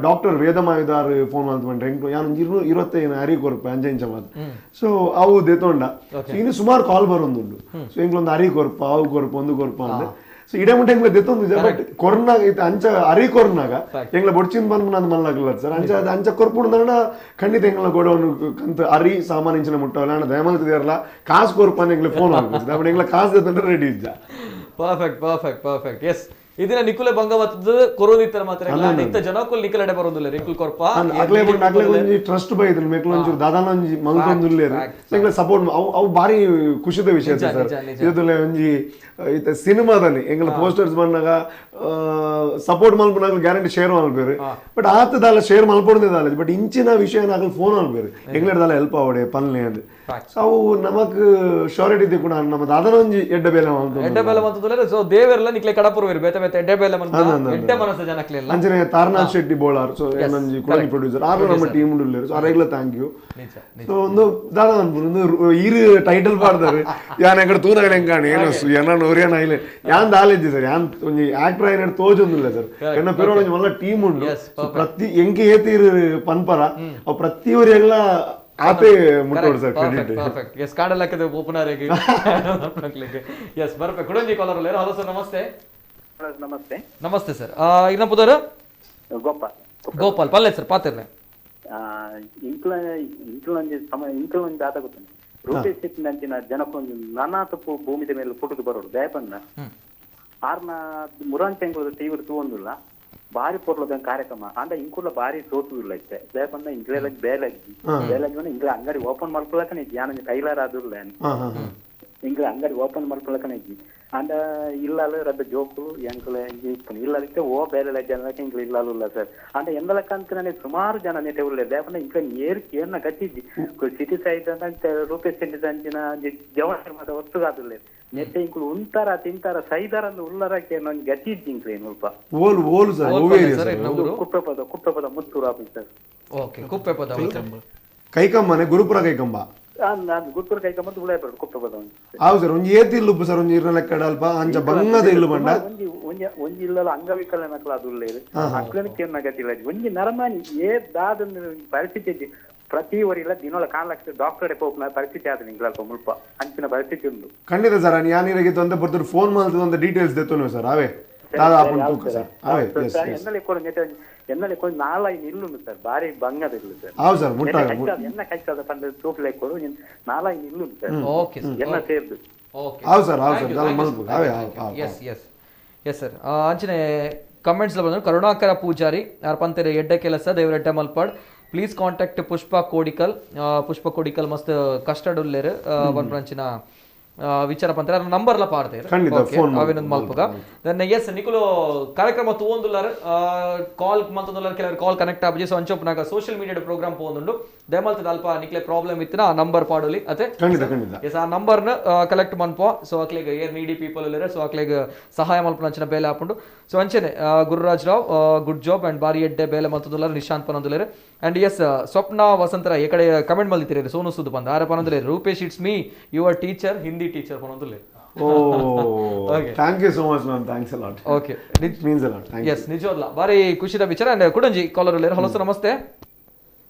ಡಾಕ್ಟರ್ ವೇದಮಾಯುದಾರ್ ಫೋನ್ ಮಾಡ್ಕೊಂಡ್ರೆ ಎಂಕ್ಲು ಯಾನ್ ಒಂಜಿ 225 ಅರಿ ಕೊರಪ ಅಂಚ ಇಂಚ ಮಾತು ಸೊ ಅವು ದೆತ್ತೊಂಡ ಇನ್ನು ಸುಮಾರು ಕಾಲ್ ಬರೋದುಂಡು ಸೊ ಎಂಕ್ಲೊಂದು ಅರಿ ಕೊರಪ ಅವು ಕೊರಪ ಒಂದು ಕೊರಪ ಅಂದ್ರೆ ಸೊ ಇಡೇ ಮುಟ್ಟ ಎಂಗ್ಲ ದೆತ್ತೊಂದು ಬಟ್ ಕೊರ್ನಾಗ ಇತ್ತು ಅಂಚ ಅರಿ ಕೊರ್ನಾಗ ಎಂಗ್ಲ ಬೊಡ್ಚಿನ ಬಂದು ನಾನು ಮಲ್ಲಾಗಲ್ಲ ಸರ್ ಅಂಚ ಅದು ಅಂಚ ಕೊರ್ಪುಂಡ ಖಂಡಿತ ಎಂಗ್ಲ ಗೋಡೌನ್ ಕಂತ ಅರಿ ಸಾಮಾನು ಇಂಚಿನ ಮುಟ್ಟವಲ್ಲ ಅಣ್ಣ ದಯಮಲ್ತಿದಾರಲ್ಲ ಕಾಸು ಕೊರ್ಪ ಅಂತ ಎಂಗ್ಲ ಫೋನ್ ಆಗ್ಬೋದು ಅಪ್ಪ ಎಂಗ್ಲ ಕಾಸು ದೆತ್ತಂದ್ರೆ ರೆಡಿ ಇದ್ದ. Perfect perfect perfect S ಇದನ್ನ ನಿಕುಲೆ ಬಂಗವತ್ತದ ಕೊರೋದಿತ್ತರ ಮಾತ್ರ ಇಂತ ಜನಕ್ಕೂ ನಿಕಲಡೆ ಬರೋದಿಲ್ಲ ರಿಂಕುಲ್ ಕೊರ್ಪ ಅಗ್ಲೇ ಅಗ್ಲೇ ಒಂಜಿ ಟ್ರಸ್ಟ್ ಬೈದ್ರು ಮೇಕ್ಲ ಒಂಚೂರು ದಾದಾನ ಒಂಜಿ ಮಲ್ತೊಂದುಲ್ಲೇರು ಎಂಗ್ಲ ಸಪೋರ್ಟ್ ಅವು ಅವು ಭಾರಿ ಖುಷಿದ ವಿಷಯ ಸರ್. ಇದಲ್ಲ ಒಂಜಿ ಇತ್ತ ಸಿನಿಮಾದಲ್ಲಿ ಎಂಗ್ಲ ಪೋಸ್ಟರ್ಸ್ ಬಂದಾಗ ಸಪೋರ್ಟ್ ಮಲ್ಪನಾಗಲು ಗ್ಯಾರಂಟಿ ಶೇರ್ ಮಲ್ಪೇರು ಬಟ್ ಆತದಲ್ಲ ಶೇರ್ ಮಲ್ಪೊಡ್ದಿದ್ದಲ್ಲ ಬಟ್ ಇಂಚಿನ ವಿಷಯ ಆಗಲು ಫೋನ್ ಮಲ್ಪೇರು ಎಂಗ್ಲದಾಲ ಹೆಲ್ಪ್ ಆವಡೆ ಪಲ್ನೆ ಅದು ಸೊ ಅವು ನಮಕ್ ಶೋರಿಟಿ ಕೂಡ ನಮ್ಮ ದಾದನ ಒಂಜಿ ಎಡ್ಡ ಬೇಲೆ ಎಡ್ಡೆ ಬೇಲೆ ಮಂತದಲ್ಲ. ಸೊ ದೇವರೆಲ್ಲ ನಿಕ್ಲೆ ಕಡಪುರುವೇರು ಬೇತೆ ಬೇತೆ ಎಡ್ಡೆ ಬೇಲೆ ಮಂತ ಎಡ್ಡೆ ಮನಸ್ಸು ಜನಕ್ಲೆಲ್ಲ ಅಂಚನೆ ತಾರನಾಥ್ ಶೆಟ್ಟಿ ಬೋಳಾರ್ ಸೊ ಏನೊಂಜಿ ಕುಡಂಗಿ ಪ್ರೊಡ್ಯೂಸರ್ ಆರು ನಮ್ಮ ಟೀಮ್ ಉಳ್ಳೆರು ಸೊ ಅರೆಗ್ಲ thank you. So ಒಂದು ದಾದ ಅನ್ಪುನು ಈರು ಟೈಟಲ್ ಪಾಡ್ದಾರೆ ಯಾನ್ ಎಕಡೆ ತೂನಗಡೆ ಎಂಕಾಣಿ ಏನೋ ಏನ ಒರಿಯನ ಐಲೆ ಯಾನ್ ದಾಲೆಜ್ಜಿ ಸರ್ ಯಾನ್ ಒಂಜಿ ಆಕ್ಟರ್ అయిన ತೋಜೊಂದಿಲ್ಲ ಸರ್ ಎನ್ನ ಪೇರು ಒಂಜಿ ಮಲ್ಲ ಟೀಮ್ ಉಂಡು ಪ್ರತಿ ಎಂಕೆ ಏತೀರು ಪನ್ಪರ ಅವು ಪ್ರತಿಯೊರಿಯೆಲ್ಲ ಆತೆ ಮುಟ್ಟೋಡು sir credit. Perfect S caudal ಹಾಕಿದೆ ಓಪನರ್ ಎಸ್ ಬರ್ಬೇಕು ಕುಡಂಜಿ ಕಾಲರ್ ಅಲ್ಲ. ಹಲೋ ಸರ್ ನಮಸ್ತೆ. ನಮಸ್ತೆ ನಮಸ್ತೆ ಸರ್. ಇನ್ನ ಪುದರ್ ಗೋಪಾಲ್ ಗೋಪಾಲ್ ಪಲ್ಲೆ ಸರ್ ಪಾತಿರ್ಲೆ ಇಂಕ್ಲ ಇಂಕ್ಲೊಂಜಿ ಸಮ ಇಂಕ್ಲೊಂಜಿ ಆತ ಗೊತ್ತಾನೆ ರೂಪೇಶ್ ಶೆಟ್ಟಿನಂಚಿನ ಜನಕ್ಕೊಂಜಿ ನಾನಾ ತಪ್ಪು ಭೂಮಿದ ಮೇಲೆ ಪುಟ್ಟುದು ಬರೋಡು ದಯಪನ್ನ ಆರ್ನ ಮುರಾನ್ ತೆಂಗುದು ಟಿವಿ ತೂವೊಂದುಲ್ಲ ಬಾರಿ ಪೊರ್ಲದ ಕಾರ್ಯಕ್ರಮ ಅಂಡ ಇಂಕುಲ ಬಾರಿ ಸೋತುದಿಲ್ಲ ಇತ್ತೆ ದಯಪನ್ನ ಇಂಕ್ಲೆಲ್ಲ ಬೇಲಜ್ಜಿ ಬೇಲಜ್ಜಿ ಇಂಕ್ಲ ಅಂಗಡಿ ಓಪನ್ ಮಾಡ್ಕೊಳಕನೆ ಯಾನೊಂಜಿ ಟೈಲರ್ ಆದುಲ್ಲ ಇಂಕ್ಲ ಅಂಗಡಿ ಓಪನ್ ಮಾಡ್ಕೊಳಕನೆ ಇಜ್ಜಿ ಅಂಡ ಇಲ್ಲಾಲು ರಡ್ಡ ಜೋಕುಲು ಎಂಕುಲ ಇಲ್ಲದಕ್ಕೆ ಓ ಬೇಲೆ ಜನಕ್ಕೆ ಇಂಕ್ಲ ಇಲ್ಲಾಲು ಇಲ್ಲ ಸರ್. ಅಂಡ ಎಂದಲಕ್ಕ ಅಂತ ನನಗೆ ಸುಮಾರು ಜನ ನೆಟೆ ಉಳ್ಳೆ ದಯಪನ್ನ ಇಂಕ್ಲ ಏರ್ ಏನ ಗತಿಜ್ಜಿ ಸಿಟಿ ಸೈಡ್ ಅಂತ ರೂಪೇಶ್ ಶೆಟ್ಟಿ ಅಂಚಿನ ಜವಾಹರ್ ಮಾತ ಒತ್ತುಗಾದುಲ್ಲ ನೆಟ್ಟೆ ಇಂಕುಲು ಉಂತಾರ ತಿಂತಾರ ಸೈದಾರ ಉಲ್ಲರಕ್ಕೆ ನನ್ ಗತಿ ಇಜ್ಜಿ ಇಂಕ್ಲ ಏನು ಸ್ವಲ್ಪ ಓಲ್ ಓಲ್ ಸರ್ ಕುಪ್ಪೆಪದ ಕುಪ್ಪೆಪದ ಮುತ್ತೂರು ಆಪಿ ಸರ್. ಓಕೆ ಕುಪ್ಪೆಪದ ಕೈಕಂಬನೆ ಗುರುಪುರ ಕೈಕಂಬ ಗುರುಪುರ ಕೈಕಂಬ ಅಂತ ಉಳಾಯ ಕುಪ್ಪೆಪದ ಹೌದು ಸರ್. ಒಂಜಿ ಏತಿ ಇಲ್ಲು ಸರ್ ಒಂಜಿ ಇರ್ನ ಲೆಕ್ಕಡ ಅಲ್ಪ ಅಂಚ ಬಂಗದ ಇಲ್ಲು ಬಂಡ ಒಂಜಿ ಒಂಜಿ ಒಂಜಿ ಇಲ್ಲಲ್ಲ ಅಂಗವಿಕಲ ನಕಲ ಅದು ಉಳ್ಳೇರು ಅಕ್ಲನ ಕೇನ ಗತಿ ಇಲ್ಲ ಒಂಜಿ ನರಮಾನಿ ಏ ದಾದ ಪರಿಸ್ಥಿತಿ ಪ್ರತಿ ವರಿಲ್ಲ ದಿನೋಳ ಕಾಣಲಕ್ಕ ಡಾಕ್ಟರ್ ಪೋಪುನ ಪರಿಸ್ಥಿತಿ ಆದ ನಿಂಗ್ಲ ಮುಲ್ಪ ಅಂಚಿನ ಪರಿಸ್ಥಿತಿ ಉಂಡು. ಖಂಡಿತ ಸರ್ ಯಾನಿರಗಿತ್ತು ಅಂತ ಬರ್ತಾರೆ ಫೋನ್ ಮಾಡ್ತದೆ ಅಂತ ಡೀಟೇಲ್ಸ್ ದೆತ್ತೊನು ಸರ್ ಅವೇ ದಾದ ಆಪುಂಡು ತೂಕ ಸರ್ ಅವೇ ಎಸ್ ಎಸ್ ಎನ್ನಲೆ ಕೊಡ ನೆಟ ಎನ್ನಲೆ ಕೊಡ ನಾಲೈನ್ ಇಲ್ಲುಂಡು ಸರ್ ಬಾರಿ ಬಂಗದ ಇಲ್ಲು ಸರ್. ಹೌದು ಸರ್ ಮುಟ್ಟ ಎನ್ನ ಕೈಚಾದ ಪಂಡ ತೂಪ್ಲೆ ಕೊಡು ನಾಲೈನ್ ಇಲ್ಲುಂಡು ಸರ್. ಓಕೆ ಎನ್ನ ಸೇರ್ದು ಓಕೆ ಹೌದು ಸರ್ ಹೌದು ಸರ್ ದಾದ ಮಲ್ಪು ಅವೇ ಹೌದು S S yes sir. ಅಂಚನೆ ಕಮೆಂಟ್ಸ್ ಬಂದರು ಕರುಣಾಕರ ಪೂಜಾರಿ ಯಾರು ಪಂತೆರೆ ಎಡ್ಡೆ ಕೆಲಸ ದೇವರೆಡ್ಡೆ ಮಲ್ಪಾಡ್ ಪ್ಲೀಸ್ ಕಾಂಟ್ಯಾಕ್ಟ್ ಪುಷ್ಪ ಕೋಡಿಕಲ್ ಪುಷ್ಪ ಕೋಡಿಕಲ್ ಮಸ್ತ್ ಕಸ್ಟರ್ಡ್ ಉಲ್ಲೇರು ಪನ್ಪಂಚಿನ ವಿಚಾರ ಪಂತಾರೆ ಅದ್ರ ನಂಬರ್ಲ ಪಾಡ್ತೇವೆ ಅವೇನೊಂದು ಮಲ್ಪುಗ. Then S ನಿಕುಲು ಕಾರ್ಯಕ್ರಮ ತೂವೊಂದುಲ್ಲಾರ್ ಕಾಲ್ ಮಂತೊಂದುಲ್ಲಾರ್ ಕೆಲವರು ಕಾಲ್ ಕನೆಕ್ಟ್ ಆಪುಜಿ ಸೊ ಅಂಚೊಪ್ಪನಾಗ social media program ಪೋವೊಂದುಂಡು ದಯಮಲ್ತದ ಅಲ್ಪ ನಿಕ್ಲೆ ಪ್ರಾಬ್ಲಮ್ ಇತ್ತಿನ ಆ ನಂಬರ್ ಪಾಡೋಲಿ ಅತೆ ಖಂಡಿತ ಖಂಡಿತ ಎಸ್ ಆ ನಂಬರ್ನ ಕಲೆಕ್ಟ್ ಮನ್ಪೋ ಸೊ ಅಕ್ಲೆಗ್ ಏರ್ ನೀಡಿ ಪೀಪಲ್ ಉಲ್ಲೇರು ಸೊ ಅಕ್ಲೆಗ್ ಸಹಾಯ ಮಲ್ಪುನ ಬೇಲೆ ಆಪುಂಡು. ಸೊ ಅಂಚನೆ Gururaj Rao good job and ಬಾರಿ ಎಡ್ಡೆ ಬೇಲೆ ಮಂತೊಂದುಲ್ಲಾರ್ ನಿಶಾಂತ್ ಪನೊಂದುಲ್ಲೇರು ಅಂಡ್ ಎಸ್ ಸ್ವಪ್ನ ವಸಂತರ ಈ ಕಡೆ ಕಮೆಂಟ್ ಮಲ್ದಿತ್ತೀರಿ ಸೋನು ಸುದ್ ಬಂದ ಆರ ಪನೊಂದುಲ್ಲೇರು Rupesh it's me your teacher Hindi teacher ಪನೊಂದುಲ್ಲೇರು. Oh, thank you so much ma'am, thanks a lot. Okay, it means a lot. Thank you. Yes, ನಿಜವಲ್ಲ ಬಾರಿ ಖುಷಿದ ವಿಚಾರ. ಅಂಡ್ ಕುಡಂಜಿ ಕಾಲರ್ ಉಲ್ಲೇರು. ಹಲೋ ಸರ್ ನಮಸ್ತೆ.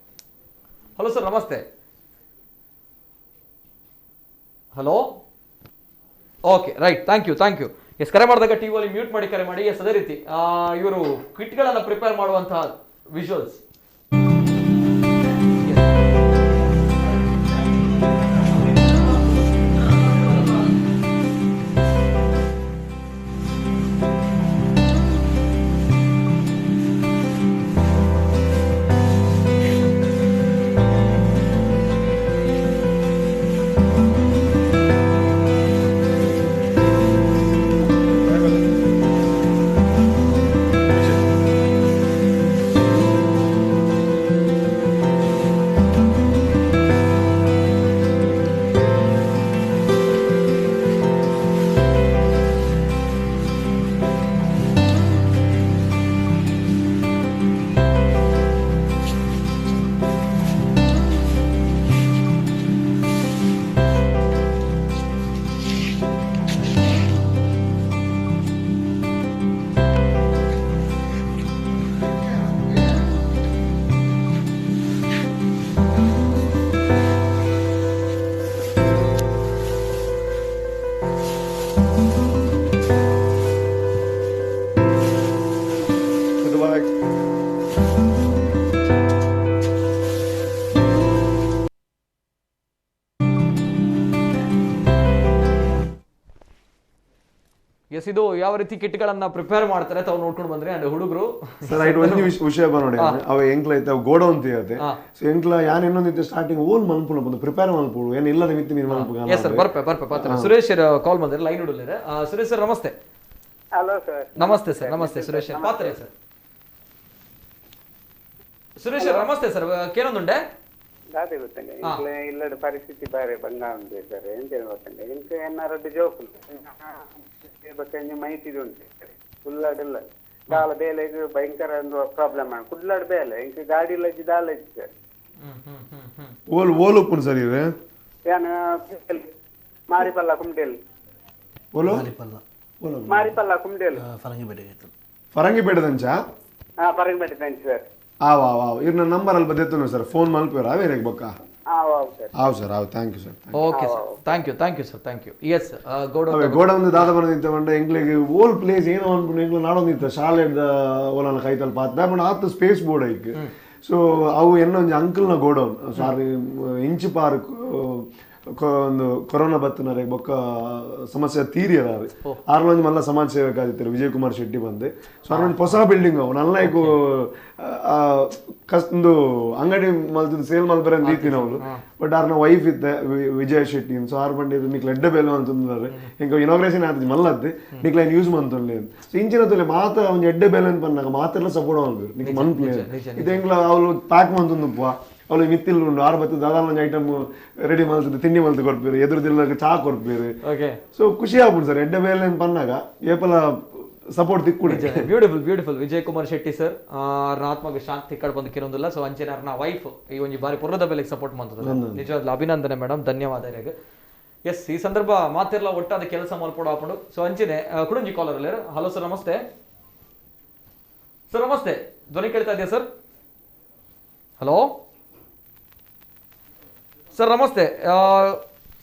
ಹಲೋ ಸರ್ ನಮಸ್ತೆ. Hello okay right thank you thank you. Yes ಕರೆ ಮಾಡಿದಾಗ ಟಿವಿ ಅಲ್ಲಿ ಮ್ಯೂಟ್ ಮಾಡಿ ಕರೆ ಮಾಡಿ. ಎಸ್ ಅದೇ ರೀತಿ ಇವರು ಕಿಟ್ಗಳನ್ನು ಪ್ರಿಪೇರ್ ಮಾಡುವಂತಹ ವಿಜುವಲ್ಸ್ Bye. Yes, ಇದು ಯಾವ ರೀತಿ ಕಿಟ್ಗಳನ್ನ ಪ್ರಿಪೇರ್ ಮಾಡ್ತಾರೆ ತಾವು ನೋಡ್ಕೊಂಡು ಬಂದ್ರೆ. ಅಂಡ್ ಹುಡುಗರು ಸರ್ ಐಟ್ ಒಂಜಿ ವಿಷಯ ನೋಡಿ, ಅವ ಎಂಕ್ಲ ಐತೆ ಅವು ಗೋಡೌನ್ ತೀಯತೆ. ಸೊ ಎಂಕ್ಲ ಯಾನ್ ಇನ್ನೊಂದಿತ್ತೆ ಸ್ಟಾರ್ಟಿಂಗ್ ಓಲ್ ಮನ್ಪುನ ಬಂದು ಪ್ರಿಪೇರ್ ಮನ್ಪುಡು ಏನು ಇಲ್ಲದ ಮಿತ್ತಿ ನೀನು ಮನ್ಪು. ಎಸ್ ಸರ್, ಬರ್ಪೆ ಬರ್ಪೆ ಪಾತ್ರ. ಸುರೇಶ್ ಕಾಲ್ ಬಂದ್ರೆ ಲೈನ್ ಹುಡುಗರೆ. ಸುರೇಶ್ ಸರ್ ನಮಸ್ತೆ. ಹಲೋ ಸರ್ ನಮಸ್ತೆ ಸರ್. ನಮಸ್ತೆ ಸುರೇಶ್ ಪಾತ್ರ ಸರ್. ಸುರೇಶ್ ಸರ್ ನಮಸ್ತೆ ಸರ್. ಕೇನೊಂದುಂಡೆ ದಾದೆ ಗೊತ್ತಂಡೆ ಇಂಕ್ಲೆ ಇಲ್ಲದ ಪರಿಸ್ಥಿತಿ ಬಾರಿ ಬಂಗ ಉಂಟು ಸರ್. ಎಂತ ಗೊತ್ತಂಡೆ ಇಂಕ ಎನ್ನಾರಡ್ಡು ಜೋಕುಲು ಬೊಕ್ಕ ಮಾಹಿತಿ ಉಂಟು ಕುಲ್ಲಾಡಿಲ್ಲ ದಾಲ ಬೇಲೆಗ್ ಭಯಂಕರ ಒಂದು ಪ್ರಾಬ್ಲಮ್ ಕುಡ್ಲಾಡ್ ಬೇಲೆ ಇಂಕ ಗಾಡಿ ಇಲ್ಲ ದಾಲ ಇಜ್ಜಿ ಸರ್. ಓಲ್ ಓಲ್ ಉಪ್ಪುನು ಸರ್ ಇವೆ ಯಾನ್ ಮಾರಿಪಲ್ಲ ಕುಮ್ಟೇಲ್. ಓಲು ಮಾರಿಪಲ್ಲ ಕುಮ್ಟೇಲ್ ಫರಂಗಿಪೇಟೆ. ಫರಂಗಿಪೇಟೆದಂಚ? ಹಾ, ಫರಂಗಿಪೇಟೆದಂಚ ಸರ್. ಆವ್ ಆವ್ ಆವ್ ಇರ್ನ ನಂಬರ್ ಅಲ್ಲಿ ಬದೆತ್ತನು ಸರ್, ಫೋನ್ ಮಲ್ಪೇರ ಅವೇರೆಗ್ ಬೊಕ್ಕ. ಆವ್ ಸರ್ ಆವ್. Thank you sir. Okay sir, thank you thank you sir, thank you. Yes, godown godown ದಾದ ಬರದಿತ್ತ ಬಂಡ ಎಂಕ್ಲೆಗ್ ಓಲ್ ಪ್ಲೇಸ್ ಏನೋ ಅನ್ಕೊಂಡು ಎಂಕ್ಲ ನಾಡೊಂದಿತ್ತ ಶಾಲೆದ ಓಲನ ಕೈತಲ್ ಪಾತ ಬಣ್ಣ ಆತ ಸ್ಪೇಸ್ ಬೋರ್ಡ್ ಐಕ್. ಸೊ ಅವು ಎನ್ನೊಂಜಿ ಅಂಕಲ್ನ ಗೋಡೌನ್ ಸಾರಿ ಇಂಚು ಪಾರ್ಕ್ ಒಂದು ಕೊರೋನಾ ಬತ್ತನರೆ ಬೊಕ್ಕ ಸಮಸ್ಯೆ ತೀರಿಯರ ಆರ್ಲೊಂಜಿ ಮಲ್ಲ ಸಮಾಜ ಸೇವಕ ಆದಿತ್ತಾರೆ ವಿಜಯ್ ಕುಮಾರ್ ಶೆಟ್ಟಿ ಬಂದೆ. ಸೊ ಆರ್ಲೊಂಜಿ ಹೊಸ ಬಿಲ್ಡಿಂಗ್ ಅವು ನಲ್ಲೈಕ್ ಕಸ್ದು ಅಂಗಡಿ ಮಲ್ತದ ಸೇಲ್ ಮಲ್ಪರೆ ಅಂತ ಇತ್ತಿ ನಾವು. ಬಟ್ ಆರ್ನ ವೈಫ್ ಇತ್ತೆ ವಿಜಯ್ ಶೆಟ್ಟಿ. ಸೊ ಆರ್ ಬಂಡಿ ನಿಕ್ಲ ಎಡ್ಡೆ ಬೇಲೆ ಅಂತಂದ್ರೆ ಇಂಕ ಇನಾಗ್ರೇಷನ್ ಆತದೆ ಮಲ್ಲತ್ತೆ ನಿಕ್ಲ ಏನು ಯೂಸ್ ಮಂತೊಂದು. ಸೊ ಇಂಚಿನ ತೊಲೆ ಮಾತ ಒಂಜಿ ಎಡ್ಡೆ ಬೇಲೆ ಅಂತ ಬಂದಾಗ ಮಾತೆಲ್ಲ ಸಪೋರ್ಟ್ ಮಾಡ್ಬೇಕು ನಿಕ್ ಮನ್ಪ್ಲೆ ಇದು ಎಂಗ್ಲ ಅವಳು ಪ್ಯಾಕ್ ಮಂತೊಂದು ಅವಳು ಮಿತ್ತಿಲ್ ಉಂಡು ಆರು ಬತ್ತು ದಾದಾಲ ಒಂಜಿ ಐಟಮ್ ರೆಡಿ ಮಲ್ತದೆ ತಿಂಡಿ ಮಲ್ತು ಕೊರ್ಪೇರು ಎದುರುದಿಲ್ಲ ಚಾ ಕೊರ್ಪೇರು. ಸೊ ಖುಷಿ ಆಗ್ಬಿಡು ಸರ್ ಎಡ್ಡೆ ಬೇಲೆ ಅಂತ ಬಂದಾಗ ಏಪಲ ಸಪೋರ್ಟ್ ತಿಕ್ಕು. Beautiful beautiful. Vijay Kumar Shetty sir ಆತ್ಮಗೆ ಶಾಂತಿ ಕಡೆ ಬಂದು ಕಿರೊಂದಿಲ್ಲ. ಸೊ ಅಂಚೆನ ಅವ್ರನ್ನ ವೈಫ್ ಈ ಒಂಜಿ ಬಾರಿ ಪುರದ ಬೆಲೆಗೆ ಸಪೋರ್ಟ್ ಮಾಡ್ತದೆ. ನಿಜವಾಗ್ಲೂ ಅಭಿನಂದನೆ ಮೇಡಮ್, ಧನ್ಯವಾದ. ಎಸ್, ಈ ಸಂದರ್ಭ ಮಾತಿರ್ಲ ಒಟ್ಟಾದ ಕೆಲಸ ಮಲ್ಪೋಡು ಹಾಕೊಂಡು. ಸೊ ಅಂಚೆನೆ ಕುಡಂಜಿ ಕಾಲರ್ ಅಲ್ಲಿ. ಹಲೋ ಸರ್ ನಮಸ್ತೆ. ಸರ್ ನಮಸ್ತೆ, ಧ್ವನಿ ಕೇಳ್ತಾ ಇದೆಯಾ ಸರ್? ಹಲೋ ಸರ್ ನಮಸ್ತೆ.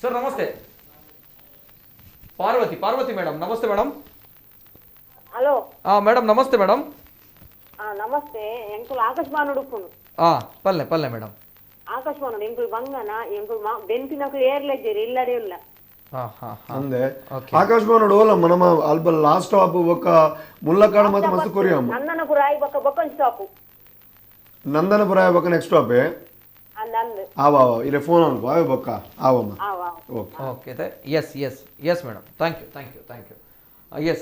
ಸರ್ ನಮಸ್ತೆ. ಪಾರ್ವತಿ ಪಾರ್ವತಿ ಮೇಡಮ್ ನಮಸ್ತೆ ಮೇಡಮ್. ಹಲೋ ಮೇಡಮ್ ನಮಸ್ತೆ ಮೇಡಮ್. ನಮಸ್ತೆ. ಎಂಕುಲು ಆಕಾಶವಾಣಿ ಉಡುಪುನು. ಪಲ್ಲೆ ಪಲ್ಲೆ ಮೇಡಮ್. ಆಕಾಶವಾಣಿ ಎಂಕುಲು ಬಂಗನ ಎಂಕುಲು ಬೆಂತಿನಕುಲು ಏರ್ಲೆಜ್ಜೇರಿ ಇಲ್ಲಡೆ ಇಲ್ಲ. ಅಂದೆ ಆಕಾಶವಾಣಿ ಓಲಮ್ಮ ನಮ್ಮ ಅಲ್ಪ ಲಾಸ್ಟ್ ಸ್ಟಾಪ್ ಬೊಕ್ಕ ಮುಲ್ಲಕಾಡ ಮತ್ತೆ ಮಸ್ತ್ ಕೊರಿಯಮ್ಮ. ನಂದನಪುರ ಆಯಿ ಬೊಕ್ಕ ಬೊಕ್ಕನ್ ಸ್ಟಾಪ್. ನಂದನಪುರ ಆಯಿ ಬೊಕ್ಕ ನೆಕ್ಸ್ಟ್ ಸ್ಟಾಪ್. ಆವ ಆವ ಇಲ್ಲೇ ಫೋನ್ ಅನ್ಕೋ ಆವೆ ಬೊಕ್ಕ ಆವಮ್ಮ. Okay okay yes yes yes madam, thank you thank you thank you. Yes,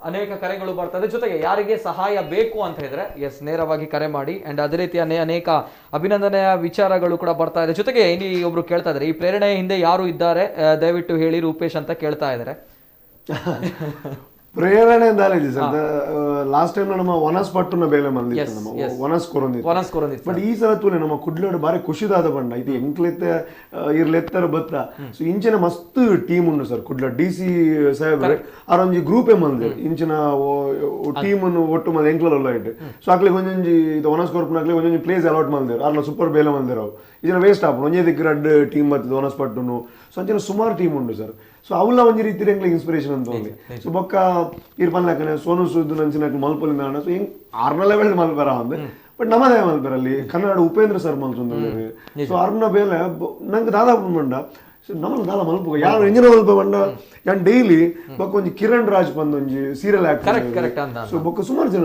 ಅನೇಕ ಕರೆಗಳು ಬರ್ತದೆ. ಜೊತೆಗೆ ಯಾರಿಗೆ ಸಹಾಯ ಬೇಕು ಅಂತ ಹೇಳಿದ್ರೆ ಎಸ್ ನೇರವಾಗಿ ಕರೆ ಮಾಡಿ. ಆ್ಯಂಡ್ ಅದೇ ರೀತಿ ಅನೇಕ ಅಭಿನಂದನೆಯ ವಿಚಾರಗಳು ಕೂಡ ಬರ್ತಾ ಇದೆ. ಜೊತೆಗೆ ಇಲ್ಲಿ ಒಬ್ರು ಕೇಳ್ತಾ ಇದ್ದಾರೆ, ಈ ಪ್ರೇರಣೆ ಹಿಂದೆ ಯಾರು ಇದ್ದಾರೆ ದಯವಿಟ್ಟು ಹೇಳಿ ರೂಪೇಶ್ ಅಂತ ಕೇಳ್ತಾ ಇದ್ದಾರೆ. ಪ್ರೇರಣೆ ಅಂತ ಸರ್ ಲಾಸ್ಟ್ ಟೈಮ್ ನಮ್ಮ ವನಸ್ ಪಟ್ಟುನ ಬೇಲೆ ಮಂದಿತ್ತು, ನಮ್ಮ ವನಸ್ ಕೊರೊಂದಿತ್ತು. ಬಟ್ ಈ ಸಲ ತೂಲೆ ನಮ್ಮ ಕುಡ್ಲೋಡು ಬಾರಿ ಖುಷಿದಾದ ಬಣ್ಣ ಇದು ಎಂಕ್ಲೆತ್ತ ಇರ್ಲೆತ್ತರ ಬತ್ತ. ಸೊ ಇಂಚಿನ ಮಸ್ತ್ ಟೀಮ್ ಉಂಡು ಸರ್ ಕುಡ್ಲ ಡಿ ಸಿ ಸಾಹೇಬ್ ಆರೊಂಜಿ ಗ್ರೂಪೇ ಮಂದಿರು ಇಂಚಿನ ಟೀಮ್ ಅನ್ನು ಒಟ್ಟು ಮಂದಿ ಎಂಕ್ಲಲ್ಲ ಇಟ್ಟು. ಸೊ ಅಕ್ಲಿಗೆ ಒಂಜೊಂಜಿ ಇದು ವನಸ್ ಕೊರ್ಪುನಕ್ಲಿ ಒಂಜೊಂಜಿ ಪ್ಲೇಸ್ ಅಲಾಟ್ ಮಂದಿರು ಆರ್ನ ಸೂಪರ್ ಬೇಲೆ ಮಂದಿರು ಅವು ಇದನ್ನ ವೇಸ್ಟ್ ಆಪುಂಡು ಒಂಜೇ ದಿಕ್ಕು ರಡ್ಡ್ ಟೀಮ್ ಬರ್ತದೆ ವನಸ್ ಪಟ್ಟುನು. ಸೊ ಅಂಚಿನ ಸುಮಾರು ಟೀಮ್ ಉಂಡು ಸರ್. ಸೊ ಅವಲ ಒಂಜಿ ರೀತಿ ಎಂಕ್ಲಿಗೆ ಇನ್ಸ್ಪಿರೇಷನ್ ಅಂತ ಒಂದು. ಸೊ ಬೊಕ್ಕ ಇರ್ ಪನ್ಲಕನೆ ಸೋನು ಸೂದ್ ನಂಚಿನ ಮಲ್ಪಲಿಂದ ಸೊ ಹಿಂಗ್ ಆರ್ನ ಲೆವೆಲ್ ಮಲ್ಪರ ಅಂದೆ. ಬಟ್ ನಮ್ಮದೇ ಮಲ್ಪರಲ್ಲಿ ಕನ್ನಡ ಉಪೇಂದ್ರ ಸರ್ ಮಲ್ತೊಂದು. ಸೊ ಅರ್ನ ಬೇಲೆ ನಂಗೆ ದಾದಾ ಬಂಡ. ಸೊ ನಮ್ಮಲ್ಲಿ ದಾದ ಮಲ್ಪ ಯಾರು ಇಂಜಿನ ಮಲ್ಪ ಬಂಡ ಯಾನ್ ಡೈಲಿ ಬೊಕ್ಕ ಒಂಜಿ ಕಿರಣ್ ರಾಜ್ ಬಂದ ಒಂಜಿ ಸೀರಿಯಲ್ ಆಕ್ಟರ್. ಸೊ ಬೊಕ್ಕ ಸುಮಾರು ಜನ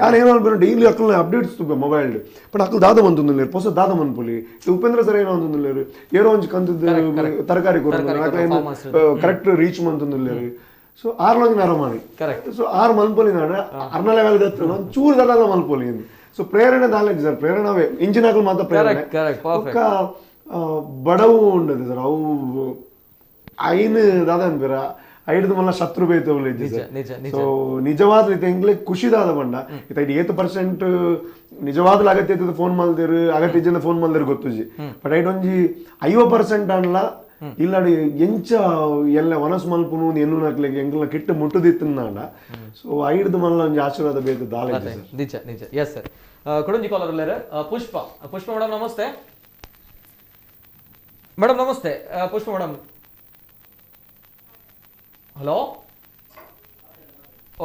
ಯಾರು ಏನೋ ಮಲ್ಪರ ಡೈಲಿ ಅಕ್ಕಲ್ ಅಪ್ಡೇಟ್ಸ್ ತುಪ್ಪ ಮೊಬೈಲ್. ಬಟ್ ಅಕ್ಕಲ್ ದಾದ ಬಂತೊಂದು ಹೊಸ ದಾದ ಮನ್ಪುಲಿ. ಉಪೇಂದ್ರ ಸರ್ ಏನೋ ಅಂತಂದು ಏರೋ ಒಂಜಿ ಕಂತದ್ದು ತರಕಾರಿ ಕೊಡ್ತಾರೆ ಕರೆಕ್ಟ್ ರೀಚ್ ಮಂತೊಂದು. ಸೊ ಆರ್ಲೊಂಜಿ ನರ ಮಾಡಿ. ಸೊ ಆರ್ ಮಲ್ಪೊಲಿ ನಾಡ ಅರ್ನ ಲೆವೆಲ್ ಗತ್ತು ಒಂದು ಚೂರು ದಾದ ಮಲ್ಪೊಲಿ. ಸೊ ಪ್ರೇರಣೆ ದಾಲೇಜ್ ಸರ್, ಪ್ರೇರಣವೇ ಇಂಜಿನ್ ಹಾಕಲು ಮಾತ್ರ ಪ್ರೇರಣೆ. ಬೊಕ್ಕ ಬಡವು ಉಂಡದು ಸರ್ ಅವು ಐನ್ ದಾದ ಅನ್ಪೇರ ಐಡ್ದು ಮಲ್ಲ ಶತ್ರು ಬೇಯ್ತವಲ್ಲ ಸರ್. ಸೊ ನಿಜವಾದ ರೀತಿ ಎಂಗ್ಲೆ ಖುಷಿದಾದ ಬಂಡ ಇತ್ತ 8% ನಿಜವಾಗ್ಲೂ ಅಗತ್ಯ ಇತ್ತದ ಫೋನ್ ಮಲ್ದಿರು ಅಗತ್ಯ ಜನ ಫೋನ್ ಮಲ್ದಿರು ಗೊತ್ತುಜಿ. ಬಟ್ ಐಟ್ ಒಂಜಿ 50% ಅನ್ಲ ಇಲ್ಲಾಡಿ ಎಂಚ ಎಲ್ಲ ವನಸ್ ಮಲ್ಪುನು ಎನ್ನು ನಾಕ್ಲಿಗೆ ಎಂಗ್ಲ ಕೆಟ್ಟ ಮುಟ್ಟುದಿತ್ತಂದಾಂಡ. ಸೊ ಐಡ್ದು ಮಲ್ಲ ಒಂಜಿ ಆಶೀರ್ವಾದ ಬೇಕು ದಾಲೆ ಸರ್. ನಿಜ ನಿಜ. ಎಸ್ ಸರ್, ಕುಡಂಜಿ ಕಾಲರ್ ಅಲ್ಲೇರ ಪುಷ್ಪ ಪುಷ್ಪ ಮೇಡಮ್ ನಮಸ್ತೆ. ಮೇಡಮ್ ನಮಸ್ತೆ. Pushpa madam hello.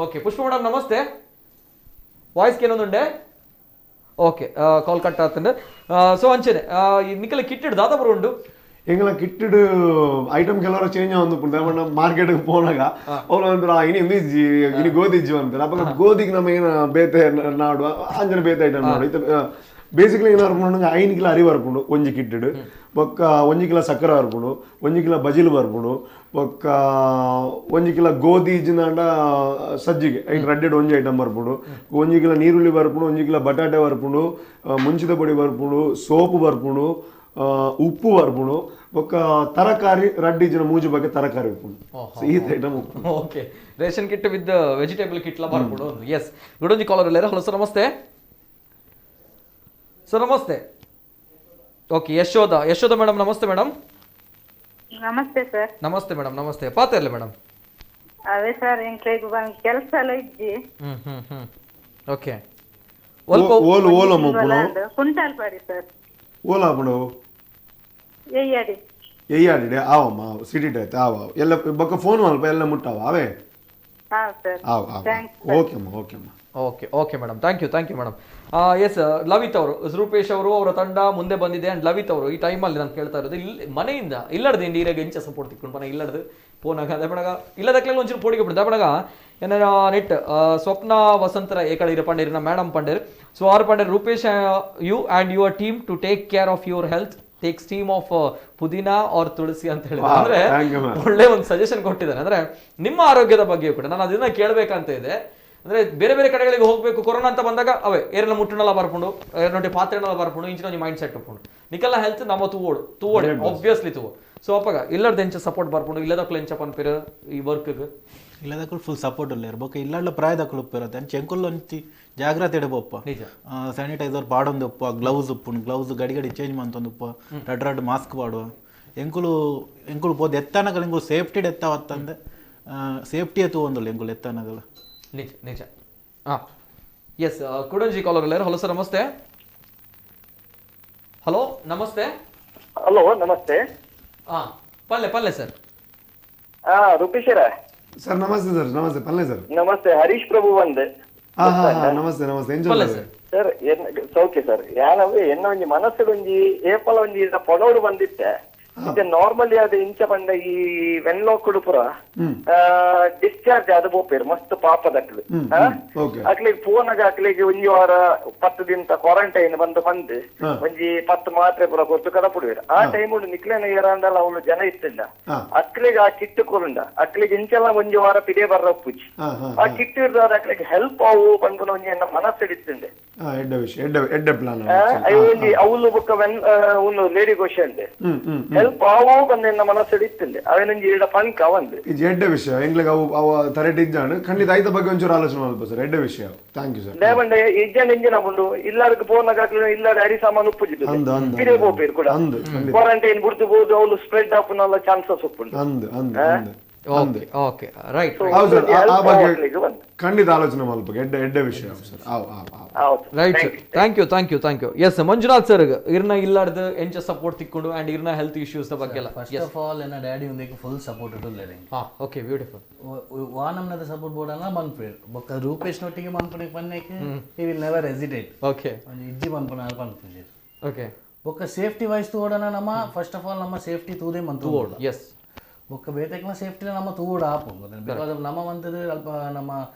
Okay Pushpa madam ನಮಸ್ತೆ. Voice ಕೇನೊಂದುಂಡೆ? Okay, call cut ಆತಂಡು. So ಅಂಚನೆ ನಿಕಲ ಕಿಟ್ಟಿಡ್ ದಾದ ಬರುಂಡು? ಎಂಗಲ ಕಿಟ್ಟಿಡ್ ಐಟಮ್ ಕೆಲವರ ಚೇಂಜ್ ಆವೊಂದು ಮಾರ್ಕೆಟ್ ಪೋನಾಗ ಅವ್ರು ಅಂತಾರೆ ಇನಿ ಇಂದು ಇಜ್ಜಿ ಇನಿ ಗೋಧಿ ಇಜ್ಜಿ ಅಂತಾರೆ. ಅಪ್ಪ ಗೋಧಿಗೆ ನಮ್ಮ ಏನ ಬೇತೆ ನಾಡು ಅಂಜನ ಬೇತೆ ಐಟಮ್ ನಾಡು. ಇತ್ತ ಬೇಸಿಕಲಿ ಏನಾರು 5 ಕಿಲೋ ಅರಿ ಬರ್ಪುಂಡು ಒಂಜಿ ಕಿಟ್ಟಿಡ್, ಬೊಕ್ಕ 1 ಕಿಲೋ ಸಕ್ಕರೆ ಬರ್ಪುಂಡು, 1 ಕಿಲೋ ಬಜಿಲ್ ಬರ್ಪುಂಡು, ಬೊಕ್ಕ 1 ಕಿಲೋ ಗೋಧಿ ಇಜ್ಜಿನಾಂಡ ಸಜ್ಜಿಗೆ ಐಟ್ ರಡ್ಡೆಡ್ ಒಂಜಿ ಐಟಮ್ ಬರ್ಪುಂಡು, 1 ಕಿಲೋ ನೀರುಳ್ಳಿ ಬರ್ಪುಂಡು, 1 ಕಿಲೋ ಬಟಾಟೆ ಬರ್ಪುಂಡು, ಮುಂಚಿದ ಪೊಡಿ ಬರ್ಪುಂಡು, ಸೋಪು ಬರ್ಪುಂಡು, ಉಪ್ಪು ಬರ್ಪುಂಡು, ಬೊಕ್ಕ ತರಕಾರಿ ರಡ್ಡಿ ಜನ ಮೂಜು ಬಗ್ಗೆ ತರಕಾರಿ ಉಪ್ಪುಂಡು. ಈ ಐಟಮ್ ಉಪ್ಪು. Okay, ration kit with vegetable ಕಿಟ್ಲ ಬರ್ಪುಂಡು. S, ಗುಡೊಂಜಿ collar ಇಲ್ಲೇರ. Hello sir, namaste. Sir ನಮಸ್ತೆ. ಓಕೆ, ಯಶೋಧ, ಯಶೋಧ ಮೇಡಮ್ ನಮಸ್ತೆ. Madam namaste sir. Namaste madam. Namaste. ಪಾತ್ರ ಇಲ್ಲ ಮೇಡಮ್? ಅದೇ ಸರ್, ಎಂಕ್ಲೆಗ್ ಕೆಲಸ ಎಲ್ಲ ಇಜ್ಜಿ. ಹ್ಮ್ ಹ್ಮ್ ಹ್ಮ್ ಓಕೆ. ಓಲ್ ಓಲ ಮಪ್ಪುನು ಕುಂಟಾಲ್ ಪಾಡಿ ಸರ್. ಓಲ ಆಪುಂಡು ಎಯ್ಯಾಡಿ. ಎಯ್ಯಾಡಿ ಆವಮ್ಮ, ಸಿಟಿ ಆಯ್ತು ಆವ ಎಲ್ಲ ಬೊಕ್ಕ ಫೋನ್ ಮಲ್ಪ ಎಲ್ಲ ಮುಟ್ಟಾವ ಅವೇ. ಹಾ ಸರ್. ಆವ ಆವ. ಓಕೆ ಅಮ್ಮ, ಓಕೆ ಅಮ್ಮ. Okay okay madam, thank you, thank you madam. Yes, Lavith ಅವರು, ರೂಪೇಶ್ ಅವರು ಅವರ ತಂಡ ಮುಂದೆ ಬಂದಿದೆ. ಆ್ಯಂಡ್ ಲವಿತ್ ಅವರು ಈ ಟೈಮಲ್ಲಿ ನಾನು ಕೇಳ್ತಾ ಇರೋದು, ಇಲ್ಲಿ ಮನೆಯಿಂದ ಇಲ್ಲಡ್ದು ನೀರಾಗ ಎಂಚ ಸಪೋರ್ಟ್ ತಿಕ್ಕೊಂಡು ಮನೆ ಇಲ್ಲಡ್ದು ಫೋನಾಗ ಅದೇ ಪಣಗ ಇಲ್ಲದಕ್ಲೆಲ್ಲ ಒಂಚೂರು ಪೋಡಿಗೆ ಬಿಡ್ದು ಅದೇ ಪಣಗ ಏನ ನೆಟ್ ಸ್ವಪ್ನ ವಸಂತರ ಏಕಳ ಇರ ಪಂಡೇರಿನ ಮೇಡಮ್ ಪಂಡೇರ್. ಸೊ ಆರು ಪಂಡೇರ್, Rupesh you and your team to take care of your health, take steam of pudina or tulsi ಅಂತ ಹೇಳಿದ್ರೆ, ಅಂದ್ರೆ ಒಳ್ಳೆ ಒಂದು ಸಜೆಷನ್ ಕೊಟ್ಟಿದ್ದಾರೆ. ಅಂದ್ರೆ ನಿಮ್ಮ ಆರೋಗ್ಯದ ಬಗ್ಗೆ ಕೂಡ ನಾನು ಅದನ್ನ ಕೇಳಬೇಕಂತ ಇದೆ. ಅಂದ್ರೆ ಬೇರೆ ಬೇರೆ ಕಡೆಗಳಿಗೆ ಹೋಗಬೇಕು ಕೊರೋನಾ ಅಂತ ಬಂದಾಗ ಅವೇ ಏರನ್ನ ಮುಟ್ಟಣಲ್ಲ ಬರ್ಕೊಂಡು ಏರ್ನೊಟ್ಟಿ ಪಾತ್ರೆನೆಲ್ಲ ಬರ್ಕೊಂಡು ಇಂಚಿನ ಒಂಜಿ ಮೈಂಡ್ ಸೆಟ್ ಉಪ್ಪುಂಡು. ನಿಕಲ್ಲ ಹೆಲ್ತ್ ನಮ್ಮ ತೂವೋಡು ತೂವೋಡು ಆಬ್ವಿಯಸ್ಲಿ ತೂವೋ. ಸೊ ಅಪ್ಪಗ ಇಲ್ಲದ ಎಂಚ ಸಪೋರ್ಟ್ ಬರ್ಕೊಂಡು ಇಲ್ಲದಕ್ಕೂ ಎಂಚ ಪನ್ಪಿರು ಈ ವರ್ಕ್ಗೆ? ಇಲ್ಲದಕ್ಕೂ ಫುಲ್ ಸಪೋರ್ಟ್ ಇಲ್ಲ ಬೊಕ್ಕ ಇಲ್ಲಡ್ಲ ಪ್ರಾಯದಕ್ಕೂ ಉಪ್ಪಿರುತ್ತೆ ಅಂಚೆ ಎಂಕುಲ್ ಒಂಚಿ ಜಾಗ್ರತೆ ಇಡಬೋಪ್ಪ. ಸ್ಯಾನಿಟೈಸರ್ ಪಾಡೊಂದು ಉಪ್ಪ, ಗ್ಲೌಸ್ ಉಪ್ಪುಂಡು, ಗ್ಲೌಸ್ ಗಡಿ ಗಡಿ ಚೇಂಜ್ ಮಂತೊಂದು ಉಪ್ಪ, ರಡ್ ರಡ್ ಮಾಸ್ಕ್ ಪಾಡುವ. ಎಂಕುಲು ಎಂಕುಲು ಪೋದು ಎತ್ತಾನಗಲ ಎಂಕುಲು ಸೇಫ್ಟಿ ಎತ್ತಾವತ್ತಂದೆ ಸೇಫ್ಟಿಯೇ ತೂವೊಂದುಲ್ಲ ಎಂಕುಲು ಎತ್ತಾನಗಲ. ನಿಜ ನಿಜ. ಹಾಂ ಎಸ್, ಕುಡಂಜಿ ಕಾಲರ್ ಇಲ್ಲಾರ. ಹಲೋ ಸರ್ ನಮಸ್ತೆ. ಹಲೋ ನಮಸ್ತೆ. ಹಲೋ ನಮಸ್ತೆ. ಹಾಂ ಪಲ್ಲೆ ಪಲ್ಲೆ ಸರ್. ಹಾ ರೂಪೇಶರ ಸರ್ ನಮಸ್ತೆ. ಸರ್ ನಮಸ್ತೆ. ಪಲ್ಲೆ ಸರ್ ನಮಸ್ತೆ. ಹರೀಶ್ ಪ್ರಭು ಬಂದೆ. ಹಾ ಹಾ ನಮಸ್ತೆ ನಮಸ್ತೆ. ಪಲ್ಲೆ ಸರ್. ಸರ್ ಸೌಖ್ಯ ಸರ್. ಯಾನವೇ ಎನ್ನ ಒಂಜಿ ಮನಸ್ಸುಡು ಒಂಜಿ ಏಪಲ ಒಂಜಿ ಪೊಡೋಡು ಬಂದಿತ್ತೆ. ಇತ್ತೆ ನಾರ್ಮಲಿ ಅದು ಇಂಚ ಪಂಡ ಈ ವೆನ್ಲಾಕ್ ಪೂರ ಡಿಸ್ಚಾರ್ಜ್ ಆದ ಪೋಪೇರು ಮಸ್ತ್ ಪಾಪದಕ್ಲು. ಅಕ್ಲಿಗೆ ಫೋನಾಗ ಅಕ್ಲಿಗೆ ಒಂಜಿ ವಾರ 10 ದಿನ ಕ್ವಾರಂಟೈನ್ ಬಂದು ಬಂದು ಒಂಜಿ 10 ಮಾತ್ರೆ ಪೂರ ಕೊರ್ತು ಕಡಪುಡುವೇರು. ಆ ಟೈಮ್ ನಿಕ್ಲೇನ ಏರಾಂಡಲ ಅವಳು ಜನ ಇತ್ತಿಲ್ಲ. ಅಕ್ಲಿಗೆ ಆ ಕಿಟ್ಟು ಕೊರುಂಡ ಅಕ್ಲಿಗೆ ಇಂಚೆಲ್ಲ ಒಂಜಿ ವಾರ ಪಿಡಿಯ ಬರ್ರ ಪೂಜಿ ಆ ಕಿಟ್ಟು ಇರ್ದಾದ ಅಕ್ಲಿಗೆ ಹೆಲ್ಪ್ ಅವು ಪನ್ಪುನ ಒಂಜಿ ಎನ್ನ ಮನಸ್ಸು ಇಡಿತ್ತುಂಡೆ. ಒಂಜಿ ಅವಳು ಬೊಕ್ಕ when ಒಂದು ಲೇಡಿ ಕ್ವಶನ್ ಹೆಲ್ಪ್ ಆವು ಬಂದ ಮನಸ್ಸು ಇತ್ತಿಲ್ಲ ಅವೇನೊಂಜಿ ಇಡ ಪಂಕ ಒಂದು ಇದು ಎಡ್ಡೆ ವಿಷಯ. ಎಂಗ್ಲಿಗೆ ಅವು ಅವ ತರೆಟ್ ಇದ್ದಾಣ ಖಂಡಿತ ಐತ ಬಗ್ಗೆ ಒಂಚೂರು ಆಲೋಚನೆ ಮಲ್ಪ ಸರ್. ಎಡ್ಡೆ ವಿಷಯ. Thank you sir. ದೇವಂಡ ಇಜ್ಜನ ಇಂಜಿನ ಉಂಡು ಇಲ್ಲದಕ್ಕೆ ಫೋನ್ ಹಾಕಿ ಇಲ್ಲದ ಅಡಿ ಸಾಮಾನು ಉಪ್ಪುಜಿದ್ದು ಪಿಡಿಯ ಪೋಪೇರು ಕೂಡ ಕ್ವಾರಂಟೈನ್ ಬಿಡ್ತು ಬೋದು ಅವಳು ಸ್ಪ್ರೆಡ್ ಆಪುನಲ್ಲ ಚಾನ್ಸಸ್ ಉಪ್ಪುಂಡು. ಅಂದು ಅಂದು ಅಂದು okay okay right. ಹೌದು ಸರ್, ಆ ಬಗ್ಗೆ ಖಂಡಿತ ಆಲೋಚನೆ ಮಲ್ಪ. ಎಡ್ಡೆ ಎಡ್ಡೆ ವಿಷಯ sir. Right sir, thank you thank you thank you. Yes Manjunath sir, ಇರ್ನ ಇಲ್ಲಾರ್ದು ಎಂಚ ಸಪೋರ್ಟ್ ತಿಕ್ಕೊಂಡು ಅಂಡ್ ಇರ್ನ ಹೆಲ್ತ್ ಇಶ್ಯೂಸ್ ಬಗ್ಗೆ ಎಲ್ಲ. First of all ಎನ್ನ ಡ್ಯಾಡಿ ಒಂದಕ್ಕೆ ಫುಲ್ ಸಪೋರ್ಟ್ ಇಡುಲ್ಲೇರೆ. ಹಾ ಓಕೆ ಬ್ಯೂಟಿಫುಲ್. ವಾನಮ್ನದ ಸಪೋರ್ಟ್ ಬೋರ್ಡ್ ಅಲ್ಲ ಮನ್ಪೇರ್ ಬೊಕ್ಕ Rupesh ನೊಟ್ಟಿಗೆ ಮನ್ಪುನೆಗ್ ಪನ್ನೆಕ್ he will never hesitate. Okay ಒಂಜಿ ಇಜ್ಜಿ ಮನ್ಪುನ ಅಲ್ಪ ಅನ್ಪುಜೆರ್. ಓಕೆ ಬೊಕ್ಕ ಸೇಫ್ಟಿ ವೈಸ್ ತೂವಡನ ನಮ್ಮ first of all ನಮ್ಮ ಸೇಫ್ಟಿ ತೂದೇ ಮಂತು. ಎಸ್ ಬೊಕ್ಕ ಬೇತೆಕ್ನ ಸೇಫ್ಟಿ ನಮ್ಮ ತೂವಡ ಆಪು because ನಮ್ಮ ಮಂತದ ಅಲ್ಪ ನಮ್ಮ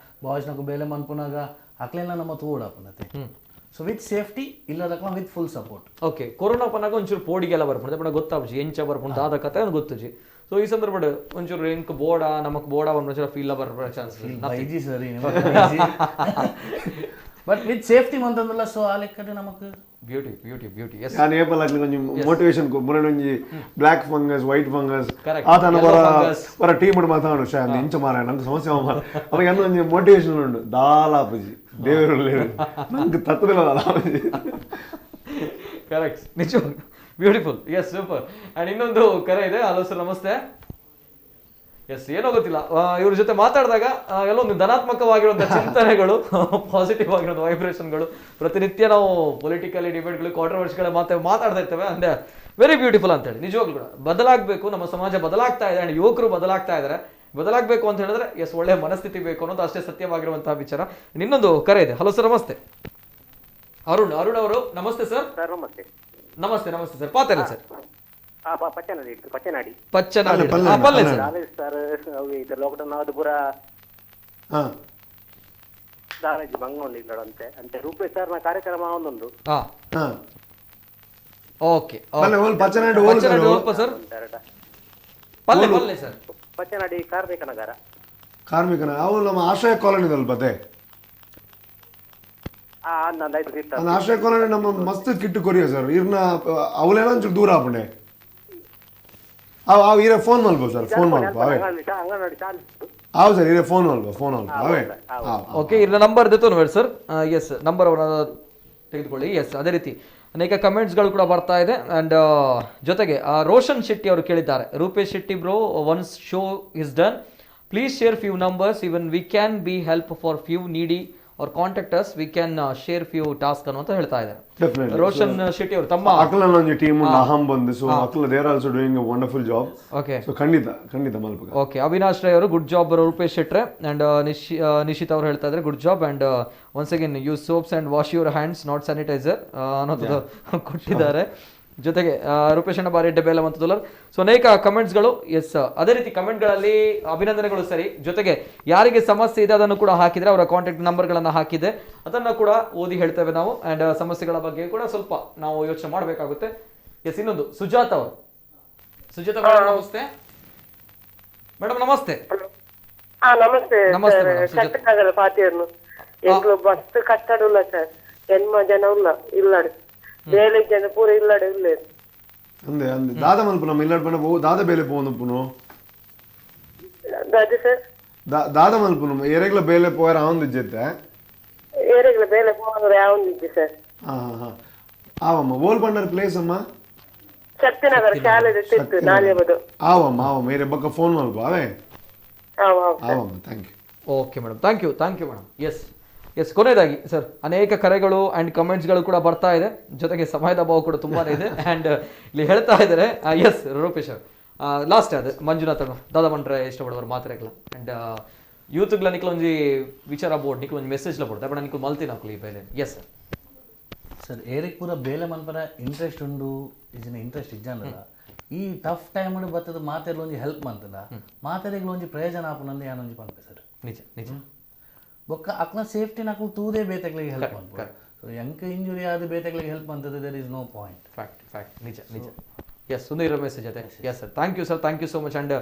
ಬಾಯ್ಸ್ನಕು ಬೇಲೆ ಮನ್ಪುನಾಗ ಅಕ್ಲೆನ ನಮ್ಮ ತೂವಡ ಆಪುನತೆ. So with safety ಇಲ್ಲದಕ್ಲ with full support. Okay, corona ಪನಾಗ ಒಂಚೂರು ಪೋಡಿಗೆಲ್ಲ ಬರ್ಪುಂಡು ಪಂಡ ಗೊತ್ತಾಪುಜಿ ಎಂಚ ಬರ್ಪುಂಡು ದಾದ ಕತೆ ಅದು ಗೊತ್ತುಜಿ. ಸೊ ಈ ಸಂದರ್ಭ ಒಂಚೂರು ಎಂಕ್ ಬೋಡ ನಮಕ್ ಬೋಡ ಒಂಚೂರು ಫೀಲ್ ಬರ್ಪುನ ಚಾನ್ಸ್ ಬೈಜಿ sir. But with safety ಮಂತಂದಲ್ಲ. So ಆ ಲೆಕ್ಕಡೆ ನಮಕ್ beauty beauty beauty. S, ನಾನು ಏಪಲ್ ಆಗ್ಲಿ ಒಂಜಿ ಮೋಟಿವೇಶನ್ ಮುರಣ ಒಂಜಿ black fungus white fungus ಆತನ ಬರ ಬರ ಟೀಮ್ ಮಾತಾಡು ಶಾ ಇಂಚ ಮಾರ ನಂಗೆ ಸಮಸ್ಯೆ ಮಾರ ಅವಾಗ ಅನ್ನ ಒಂಜಿ ಮೋಟಿವೇಶನ್ ಉಂಡು ದಾಲಾಪುಜಿ ದೇವರು ನಂಗೆ ತತ್ತದಿಲ್ಲ ದಾಲಾಪುಜಿ. ಕರೆಕ್ಟ್, ನಿಜ beautiful. S super. And ಇನ್ನೊಂದು ಕರೆ ಇದೆ. Hello sir namaste. ಎಸ್, ಏನೋ ಗೊತ್ತಿಲ್ಲ ಇವ್ರ ಜೊತೆ ಮಾತಾಡಿದಾಗ ಎಲ್ಲೊಂದು ಧನಾತ್ಮಕವಾಗಿರುವಂಥ ಚಿಂತನೆಗಳು, ಪಾಸಿಟಿವ್ ಆಗಿರೋ ವೈಬ್ರೇಷನ್ಗಳು. ಪ್ರತಿನಿತ್ಯ ನಾವು ಪೊಲಿಟಿಕಲಿ ಡಿಬೇಟ್ಗಳು ಕಾಂಟ್ರವರ್ಸಿಗಳ ಮಾತಾಡ್ತಾ ಇರ್ತೇವೆ. ಅಂದರೆ ವೆರಿ ಬ್ಯೂಟಿಫುಲ್ ಅಂತೇಳಿ ನಿಜವಾಗ್ಲೂ ಕೂಡ ಬದಲಾಗಬೇಕು, ನಮ್ಮ ಸಮಾಜ ಬದಲಾಗ್ತಾ ಇದೆ ಆ್ಯಂಡ್ ಯುವಕರು ಬದಲಾಗ್ತಾ ಇದ್ದಾರೆ. ಬದಲಾಗಬೇಕು ಅಂತ ಹೇಳಿದ್ರೆ ಎಸ್ ಒಳ್ಳೆಯ ಮನಸ್ಥಿತಿ ಬೇಕು ಅನ್ನೋದು ಅಷ್ಟೇ ಸತ್ಯವಾಗಿರುವಂತಹ ವಿಚಾರ. ಇನ್ನೊಂದು ಕರೆ ಇದೆ. ಹಲೋ ಸರ್ ನಮಸ್ತೆ. ಅರುಣ್ ಅರುಣ್ ಅವರು ನಮಸ್ತೆ ಸರ್. ನಮಸ್ತೆ ನಮಸ್ತೆ ನಮಸ್ತೆ ಸರ್. ಪಾತಲ್ಲ sir? Pachchanadi Pachchanadi sir. Lockdown ಆದ ಪೂರ ದಾರಾಜಿ ಬಂಗ ಅಂತೆ ಅಂತೆ ರೂಪೇಶ್ ಸರ್ ನ ಕಾರ್ಯಕ್ರಮ ಒಂದೊಂದು. Okay Pachchanadi sir. ಪಲ್ಲೆ ಪಲ್ಲೆ ಸರ್. ಪಚ್ಚನಾಡಿ ಕಾರ್ಮಿಕ ನಗರ. ಕಾರ್ಮಿಕ ಅವು ನಮ್ಮ ಆಶ್ರಯ ಕಾಲೋನಿದಲ್ಲಿ ಬತ್ತೆ. ಆಶ್ರಯ ಕಾಲೋನಿ ನಮ್ಮ ಮಸ್ತ್ ಕಿಟ್ಟು ಕೊರಿಯ ಸರ್. ಇರ್ನ ಅವಲೇನ ಒಂಚೂರು ದೂರ ಆಪಣೆ. ಅವ್ ಇರೇ ಫೋನ್ ಮಲ್ಬೋ ಸರ್, ಫೋನ್ ಮಲ್ಪ ಅವೇ. ಹೌದು ಸರ್, ಇರೇ ಫೋನ್ ಮಲ್ಪ, ಫೋನ್ ಮಲ್ಪ ಅವೇ. ಓಕೆ, ಇರ್ನ ನಂಬರ್ ದೆತ್ತೋನು sir. S number ಅವರ ತೆಗೆದುಕೊಳ್ಳಿ. ಎಸ್, ಅದೇ ರೀತಿ ಅನೇಕ ಕಮೆಂಟ್ಸ್ಗಳು ಕೂಡ ಬರ್ತಾ ಇದೆ. ಆ್ಯಂಡ್ ಜೊತೆಗೆ ರೋಷನ್ ಶೆಟ್ಟಿ ಅವರು ಕೇಳಿದ್ದಾರೆ, Rupesh Shetty bro, once show is done please share few numbers, even we can be help for few needy or contact us, we can share few task ಅನ್ನುವಂತ ಹೇಳ್ತಾ ಇದ್ದಾರೆ ರೋಷನ್ ಶೆಟ್ಟಿ ಅವರು. ತಮ್ಮ ಅಕಲನ ಒಂದು ಟೀಮ್ ಉಂಟು ಅಹಂ ಬಂದು. ಸೊ ಅಕಲ they are also doing a wonderful job. Okay, so ಖಂಡಿತ ಖಂಡಿತ ಮಲ್ಪಕ. ಓಕೆ, ಅವಿನಾಶ್ ರೈ ಅವರು ಗುಡ್ ಜಾಬ್ ರೂಪೇಶ್ ಶೆಟ್ರೆ. ಅಂಡ್ ನಿಶಿತ್ ಅವರು ಹೇಳ್ತಾ ಇದ್ದಾರೆ good job and once again use soaps and wash your hands not sanitiser ಅನ್ನೋದು ಕೊಟ್ಟಿದ್ದಾರೆ. ಜೊತೆಗೆ ರೂಪೇಶ್ ಅಣ್ಣ ಬಾರಿ ಡೆಬೆಲ್ಲ ಮತ್ತು ಸೊ ಅನೇಕ ಕಮೆಂಟ್ಸ್ಗಳು. ಎಸ್, ಅದೇ ರೀತಿ ಕಮೆಂಟ್ಗಳಲ್ಲಿ ಅಭಿನಂದನೆಗಳು ಸರಿ, ಜೊತೆಗೆ ಯಾರಿಗೆ ಸಮಸ್ಯೆ ಇದೆ ಅದನ್ನು ಕೂಡ ಹಾಕಿದರೆ ಅವರ ಕಾಂಟ್ಯಾಕ್ಟ್ ನಂಬರ್ಗಳನ್ನು ಹಾಕಿದೆ, ಅದನ್ನು ಕೂಡ ಓದಿ ಹೇಳ್ತೇವೆ ನಾವು. ಆ್ಯಂಡ್ ಸಮಸ್ಯೆಗಳ ಬಗ್ಗೆ ಕೂಡ ಸ್ವಲ್ಪ ನಾವು ಯೋಚನೆ ಮಾಡಬೇಕಾಗುತ್ತೆ. ಎಸ್, ಇನ್ನೊಂದು ಸುಜಾತ ಅವರು. ಸುಜಾತ ಮೇಡಮ್ ನಮಸ್ತೆ. ಮೇಡಮ್ ನಮಸ್ತೆ. ನಮಸ್ತೆ ನಮಸ್ತೆ. ಸರ್ ಜನ ಇಲ್ಲ ಬೇಲೆ ಜನ ಪೂರ ಇಲ್ಲಡೆ ಇಲ್ಲ ಅಂದೆ ಅಂದೆ ದಾದ ಮಲ್ಪು ನಮ್ಮ ಇಲ್ಲಡ್ ಪಂಡ ದಾದ ಬೇಲೆ ಪೋವೊಂದುಪ್ಪುನು ದಾದ ಸರ್ ದಾದ ಮಲ್ಪು ನಮ್ಮ ಏರೆಗ್ಲ ಬೇಲೆ ಪೋಯರ ಆವೊಂದಿಜ್ಜೆತ್ತೆ ಏರೆಗ್ಲ ಬೇಲೆ ಪೋವೊಂದ್ರೆ ಆವೊಂದಿಜ್ಜೆ ಸರ್. ಹಾ ಹಾ ಆವಮ್ಮ ಓಲ್ ಬಂಡರ್ ಪ್ಲೇಸ್ ಅಮ್ಮ ಶಕ್ತಿನಗರ ಶಾಲೆ ತಿತ್ತು ನಾಲ್ಯಬದು. ಆವಮ್ಮ ಆವಮ್ಮ ಏರೆ ಬಕ್ಕ ಫೋನ್ ಮಲ್ಪು ಅವೇ. ಆವಮ್ಮ thank you. Okay madam, thank you thank you madam. Yes yes, ಕೊನೆಯದಾಗಿ ಸರ್ ಅನೇಕ ಕರೆಗಳು ಆ್ಯಂಡ್ ಕಮೆಂಟ್ಸ್ಗಳು ಕೂಡ ಬರ್ತಾ ಇದೆ, ಜೊತೆಗೆ ಸಮಯದ ಅಭಾವ ಕೂಡ ತುಂಬಾ ಇದೆ. ಆ್ಯಂಡ್ ಇಲ್ಲಿ ಹೇಳ್ತಾ ಇದ್ದಾರೆ ಎಸ್ ರೂಪೇಶ್ ಅವ್ರು ಲಾಸ್ಟ್ ಅದು ಮಂಜುನಾಥ್ ದಾದಾ ಮಂಡ್ರೆ ಇಷ್ಟಪಡುವರು ಮಾತ್ರೆಗಳ ಆ್ಯಂಡ್ ಯೂತ್ಗಳ ನಿಕ್ಲ ಒಂಜಿ ವಿಚಾರ ಬೋರ್ಡ್ ನಿಕ್ಲ ಒಂಜಿ ಮೆಸೇಜ್ಲ ಬೋರ್ಡ್ ಅಪ್ಪ ನಿಕ್ಲು ಮಲ್ತಿನ ಹಾಕಲಿ ಈ ಬೇಲೆ. Yes sir. Sir ಏರಿಕ್ ಪೂರ ಬೇಲೆ ಮನ್ಪರ ಇಂಟ್ರೆಸ್ಟ್ ಉಂಡು ಇಜಿನ ಇಂಟ್ರೆಸ್ಟ್ ಇಜ್ಜಾನಲ್ಲ ಈ ಟಫ್ ಟೈಮ್ ಬರ್ತದ ಮಾತೆರ್ಲ ಒಂಜಿ ಹೆಲ್ಪ್ ಮಂತದ ಮಾತೆರೆಗ್ಲ ಒಂಜಿ ಪ್ರಯೋಜನ ಆಪುನಂದು ಯಾನೊಂಜಿ ಪನ್ಪೆ ಸರ್. ನಿಜ ನಿಜ. ಬೊಕ್ಕ ಅಕ್ನ ಸೇಫ್ಟಿ ನಾಕು ತೂದೇ ಬೇತೆಗಳಿಗೆ ಹೆಲ್ಪ್ ಮಾಡ್ಬೋದು. ಸೊ ಎಂಕ ಇಂಜುರಿ ಆದ ಬೇತೆಗಳಿಗೆ ಹೆಲ್ಪ್ ಅಂತದೆ there is no point. Fact fact ನಿಜ ನಿಜ. ಎಸ್, ಸುಂದರ ಮೆಸೇಜ್ ಅದೇ. Yes sir, thank you sir, thank you so much. And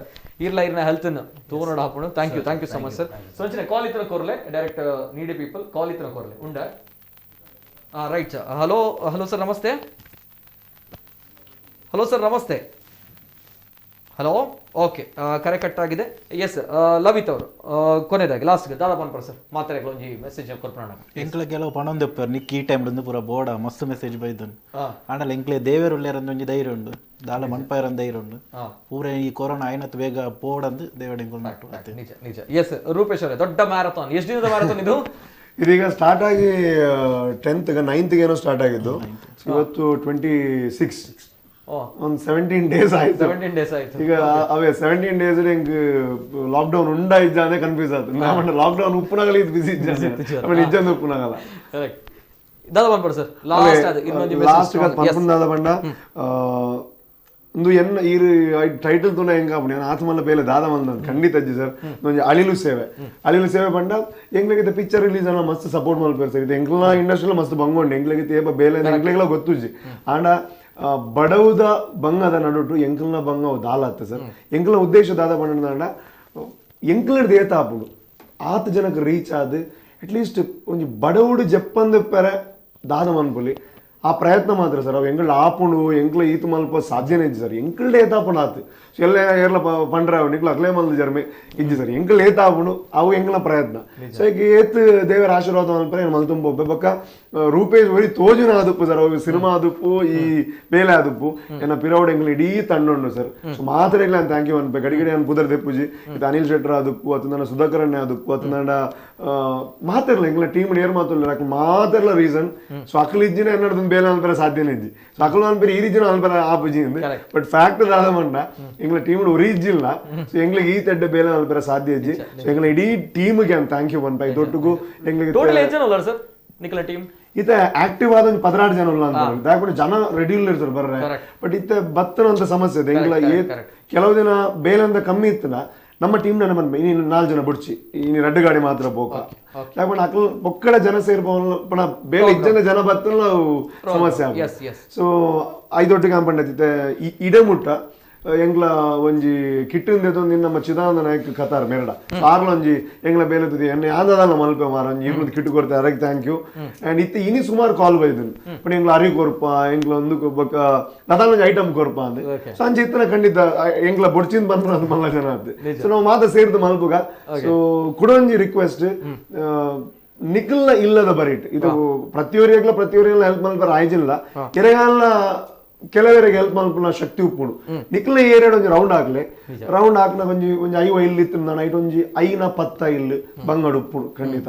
ಇರ್ಲ ಇರ್ನ health ತೂನೋಡ ಹಾಪುಣು. Thank you thank you so much sir. So ಅಂಚನೆ ಕಾಲ್ ಇತ್ತನ ಕೋರ್ಲೆ ಡೈರೆಕ್ಟ್ ನೀಡಿ ಪೀಪಲ್ ಕಾಲ್ ಇತ್ತನ ಕೋರ್ಲೆ ಉಂಡ. Right. Hello hello sir namaste. Hello sir ನಮಸ್ತೆ. ಹಲೋ ಓಕೆ, ಕರೆ cut ಆಗಿದೆ. S Lavith ಅವರು ಕೊನೆಯದಾಗಿ ಲಾಸ್ಟ್ ದಾದಾ ಪನ್ಪರ್ ಸರ್ ಮಾತಾಡಕ್ಕೆ ಒಂಜಿ ಮೆಸೇಜ್ ಕೊರ್ಪಣ. ಎಂಕ್ಲ ಕೆಲವು ಪಣೊಂದೆಪ್ಪರ್ ನಿಕ್ ಈ ಟೈಮ್ ಒಂದು ಪೂರ ಬೋರ್ಡ ಮಸ್ತ್ ಮೆಸೇಜ್ ಬೈದನು. ಆಂಡಲ ಎಂಕ್ಲೆ ದೇವೇರು ಉಳ್ಳೇರಂದು ಒಂಜಿ ಧೈರ್ಯ ಉಂಡು, ದಾಲ ಮನ್ಪಾಯರಂದು ಧೈರ್ಯ ಉಂಡು. ಪೂರ ಈ ಕೊರೋನಾ ಆಯ್ನತ್ ಬೇಗ ಪೋಡಂದು ದೇವಡ ಎಂಕುಲು ನಟ್ಟು. ನಿಜ ನಿಜ. ಎಸ್ ರೂಪೇಶ್ ಅವರೇ, ದೊಡ್ಡ ಮ್ಯಾರಥಾನ್, ಎಷ್ಟು ದಿನದ ಮ್ಯಾರಥಾನ್ ಇದು? ಇದೀಗ ಸ್ಟಾರ್ಟ್ ಆಗಿ 10th 9th ಏನೋ ಸ್ಟಾರ್ಟ್ ಆಗಿದ್ದು, ಇವತ್ತು 26, ಒಂದು 17 ಡೇಸ್ ಆಯ್ತು. 17 ಡೇಸ್ ಆಯ್ತು. ಈಗ ಅವೇ 17 ಡೇಸ್ ಹಿಂಗ್ ಲಾಕ್ಡೌನ್ ಉಂಡ ಇಜ್ಜಾನೆ ಕನ್ಫ್ಯೂಸ್ ಆಯ್ತು. ನಾವು ಲಾಕ್ಡೌನ್ ಉಪ್ಪುನಾಗಲ ಇದು ಬಿಸಿ ಇಜ್ಜಾನೆ ಆಮೇಲೆ ಇಜ್ಜಂದು ಉಪ್ಪುನಾಗಲ್ಲ. ಕರೆಕ್ಟ್. ದಾದಾ ಪನ್ಪರ್ ಸರ್ ಲಾಸ್ಟ್ ಅದು ಇನ್ನೊಂದು ಲಾಸ್ಟ್ ಪನ್ಪುನ್ ದಾದಾ ಬಂಡ ಒಂದು ಎನ್ನ ಈ ಟೈಟಲ್ ತುನ ಹೆಂಗ ಆಪುಂಡು ಆತ್ಮಲ್ಲ ಬೇಲೆ ದಾದ ಮಂದ ಖಂಡಿತ ಅಜ್ಜಿ ಸರ್. ಒಂಜಿ ಅಳಿಲು ಸೇವೆ, ಅಳಿಲು ಸೇವೆ ಪಂಡ ಎಂಗ್ಲಿಗೆ ಪಿಕ್ಚರ್ ರಿಲೀಸ್ ಅನ್ನ ಮಸ್ತ್ ಸಪೋರ್ಟ್ ಮಲ್ಪೇರು ಸರ್. ಇದು ಎಂಕ್ಲ ಇಂಡಸ್ಟ್ರಿಲ ಮಸ್ತ್ ಬಂಗೊಂಡು ಎಂಗ್ಲಿಗೆ ಏಪ ಬೇಲೆ ಎಂಗ್ಲಿಗೆಲ್ಲ ಗೊತ್ತುಜ್ಜಿ. ಆಂಡ ಬಡವುದ ಬಂಗದ ನಡುಟು ಎಂಕಲ್ನ ಬಂಗ ದಾಲ ಆತ ಸರ್. ಎಂಕಲ್ನ ಉದ್ದೇಶ ದಾದ ಬಂಡ ಎಂಕ್ಲಡ್ದು ಏತ ಆಪುಂಡು ಆತ ಜನಕ್ಕೆ ರೀಚ್ ಆದ್ ಅಟ್ಲೀಸ್ಟ್ ಒಂಜಿ ಬಡವುಡು ಜಪ್ಪಂದು ಪೆರೆ ದಾದ ಮನ್ಪುಲಿ ಆ ಪ್ರಯತ್ನ ಮಾತ್ರ ಸರ್. ಅವು ಎಂಕಲ್ಡ ಆಪುಂಡು ಎಂಕ್ಲ ಈತ ಮಲ್ಪ ಸಾಧ್ಯನೇ ಇಜ್ಜಿ ಸರ್. ಎಂಕಲ್ಡ ಏತ ಆಪುಂಡು ಆತು ಸೊ ಎಲ್ಲ ಏರ್ಲ ಪಂಡ್ರೆ ಅವು ನಿಕ್ಲು ಅಕ್ಲೇ ಮಲ್ದ ಜರ್ಮೆ ಇಜ್ಜಿ ಸರ್. ಎಂಕಲ್ ಏತ ಆಪುಂಡು ಅವು ಎಂಕ್ಲ ಪ್ರಯತ್ನ. ಸೊ ಈಗ ಏತ್ ದೇವರ ಆಶೀರ್ವಾದ ಮಲ್ಪರೆ ಮಲ್ತುಂಬ ಬೊಕ್ಕ ರೂಪೇಶ್ ಒರಿ ತೋಜುನ ಆದುಪ್ಪು ಸರ್. ಅವು ಸಿನಿಮಾ ಆದುಪ್ಪು ಈ ಬೇಲೆ ಆದುಪ್ಪು ಎನ್ನ ಪಿರೌಡ್ ಎಂಕ್ಲ ಇಡೀ ತಂಡ ಸರ್. ಸೊ ಮಾತ್ರ ಎಂಕ್ಲ thank you ಅನ್ಪೆ ಗಡಿ ಗಡಿ ನಾನು ಪುದರ್ ದೆಪ್ಪುಜಿ ಇದು ಅನಿಲ್ ಶೆಟ್ಟರ್ ಆದುಪ್ಪು ಅತ್ತ ನನ್ನ ಸುಧಾಕರಣ್ಯ ಆದುಪ್ಪು ಅತ್ತ ನನ್ನ ಮಾತಿರ್ಲ ಎಂಕ್ಲ ಟೀಮ್ ಏರ್ ಮಾತಿಲ್ಲ ಮಾತಿರ್ಲ ರೀಸನ್. ಸೊ ಅಕ್ಲ ಇಜ್ಜಿನ ಎನ್ನಡ್ದು ಬೇಲೆ ಅನ್ಪರ ಸಾಧ್ಯನೇ ಇಜ್ಜಿ. ಸೊ ಅಕುಲು ಅನ್ಪರ ಈ ರೀತಿ ಅನ್ಪರ ಆಪುಜಿ ಬಟ್ ಫ್ಯಾಕ್ಟ್ ದಾದ ಮಂಡ ಎಂಗ್ಲ ಟೀಮ್ ಒರಿಜಿಲ್ಲ. ಸೊ ಎಂಗ್ಲಿಗೆ ಈ ತೆಡ್ಡ ಬೇಲೆ ಅನ್ಪರ ಸಾಧ್ಯ ಇಜ್ಜಿ. ಸೊ ಎಂಗ್ಲ ಇಡೀ ಟೀಮ್ಗೆ ಅಂತ thank you one pi ದೊಡ್ಡಗು ಎಂಗ್ಲಿಗೆ total ಎಷ್ಟು ಜನ ಉಲ್ಲಾರ ಸರ್ ನಿಕಲ ಟೀಮ್? ಇತ್ತ ಆಕ್ಟಿವ್ ಆದ ಒಂಜಿ 16 ಜನ ಉಲ್ಲ ಅಂತ ದಾಕುಂಡ ಜನ ರೆಡಿ ಇರ್ತಾರೆ ಬರ್ರೆ. ಬಟ್ ಇತ್ತ ಬತ್ತನ ಅಂತ ಸಮಸ್ಯೆ ಇದೆ ಎಂಗ್ಲ. ಕೆಲವು ದಿನ ಬೇಲೆ ಅಂತ ಕಮ್ಮಿ ಇತ್ತಲ್ಲ ನಮ್ಮ ಟೀಮ್ ನನ್ನ ಬಂದ ಇನ್ನು 4 ಜನ ಬುಡ್ಚಿ ಇನ್ನು 2 ಗಾಡಿ ಮಾತ್ರ ಪೋಕ ಯಾಕಂದ್ರೆ ಅಕಲ್ ಒಕ್ಕಡ ಜನ ಸೇರ್ಪಣ ಬೇರೆ ಇಜ್ಜನ ಜನ ಬತ್ತಲ್ಲ ಸಮಸ್ಯೆ ಆಗ. ಸೊ ಐದೊಟ್ಟಿಗೆ ಅಂಪಂಡೈತೆ ಇಡೆ ಮುಟ್ಟ ಎಂಗ್ಲ ಒಂಜಿ ಕಿಟ್ಟಿಂದ ನಮ್ಮ ಚಿದಾನಂದ ನಾಯಕ್ ಕತಾರ್ ಮೇರಡ ಆರ್ಲ ಒಂಜಿ ಎಂಗ್ಲ ಬೇಲೆ ತುದಿ ಎಣ್ಣೆ ಆಂದದಾನ ಮಲ್ಪೆ ಮಾರ ಒಂಜಿ ಇರ್ಲದ ಕಿಟ್ಟು ಕೊಡ್ತೆ ಅದಕ್ಕೆ thank you. And ಇತ್ತ ಇನಿ ಸುಮಾರು ಕಾಲ್ ಬೈದನು ಬಟ್ ಎಂಗ್ಲ ಅರಿ ಕೊರ್ಪ ಎಂಗ್ಲ ಒಂದು ಬೊಕ್ಕ ನದಾನ ಒಂಜಿ ಐಟಮ್ ಕೊರ್ಪ ಅಂದೆ. ಸೊ ಅಂಚೆ ಇತ್ತನ ಖಂಡಿತ ಎಂಗ್ಲ ಬೊಡ್ಚಿಂದ ಬಂದ್ರ ಅದು ಮಲ್ಲ ಜನ ಆತೆ. ಸೊ ನಾವು ಮಾತ ಸೇರ್ದು ಮಲ್ಪುಗ. ಸೊ ಕುಡೊಂಜಿ ರಿಕ್ವೆಸ್ಟ್ ನಿಖಲ್ನ ಇಲ್ಲದ ಬರೀಟ್ ಇದು ಪ್ರತಿಯೊರಿಯಾಗ್ಲ ಪ್ರತಿಯೊರಿಯಲ್ಲ ಹೆಲ್ಪ್ ಮಲ್ಪರ ಆಯ್ಜಿಲ್ಲ ಕೆರೆಗಾಲ ಕೆಲವರಿಗೆ ಹೆಲ್ಪ್ ಮಲ್ಪುನ ಶಕ್ತಿ ಉಪ್ಪುಡು ನಿಕ್ಲ ಏರಿಯಾಡ್ ಒಂಜಿ ರೌಂಡ್ ಹಾಕ್ಲೆ ರೌಂಡ್ ಹಾಕ್ನ ಒಂಜಿ ಒಂಜಿ 5 ಇಲ್ಲು ಇತ್ತು ನಾನು ಐಟ್ ಒಂಜಿ 5 10 ಇಲ್ಲು ಬಂಗಡು ಉಪ್ಪುಡು ಖಂಡಿತ.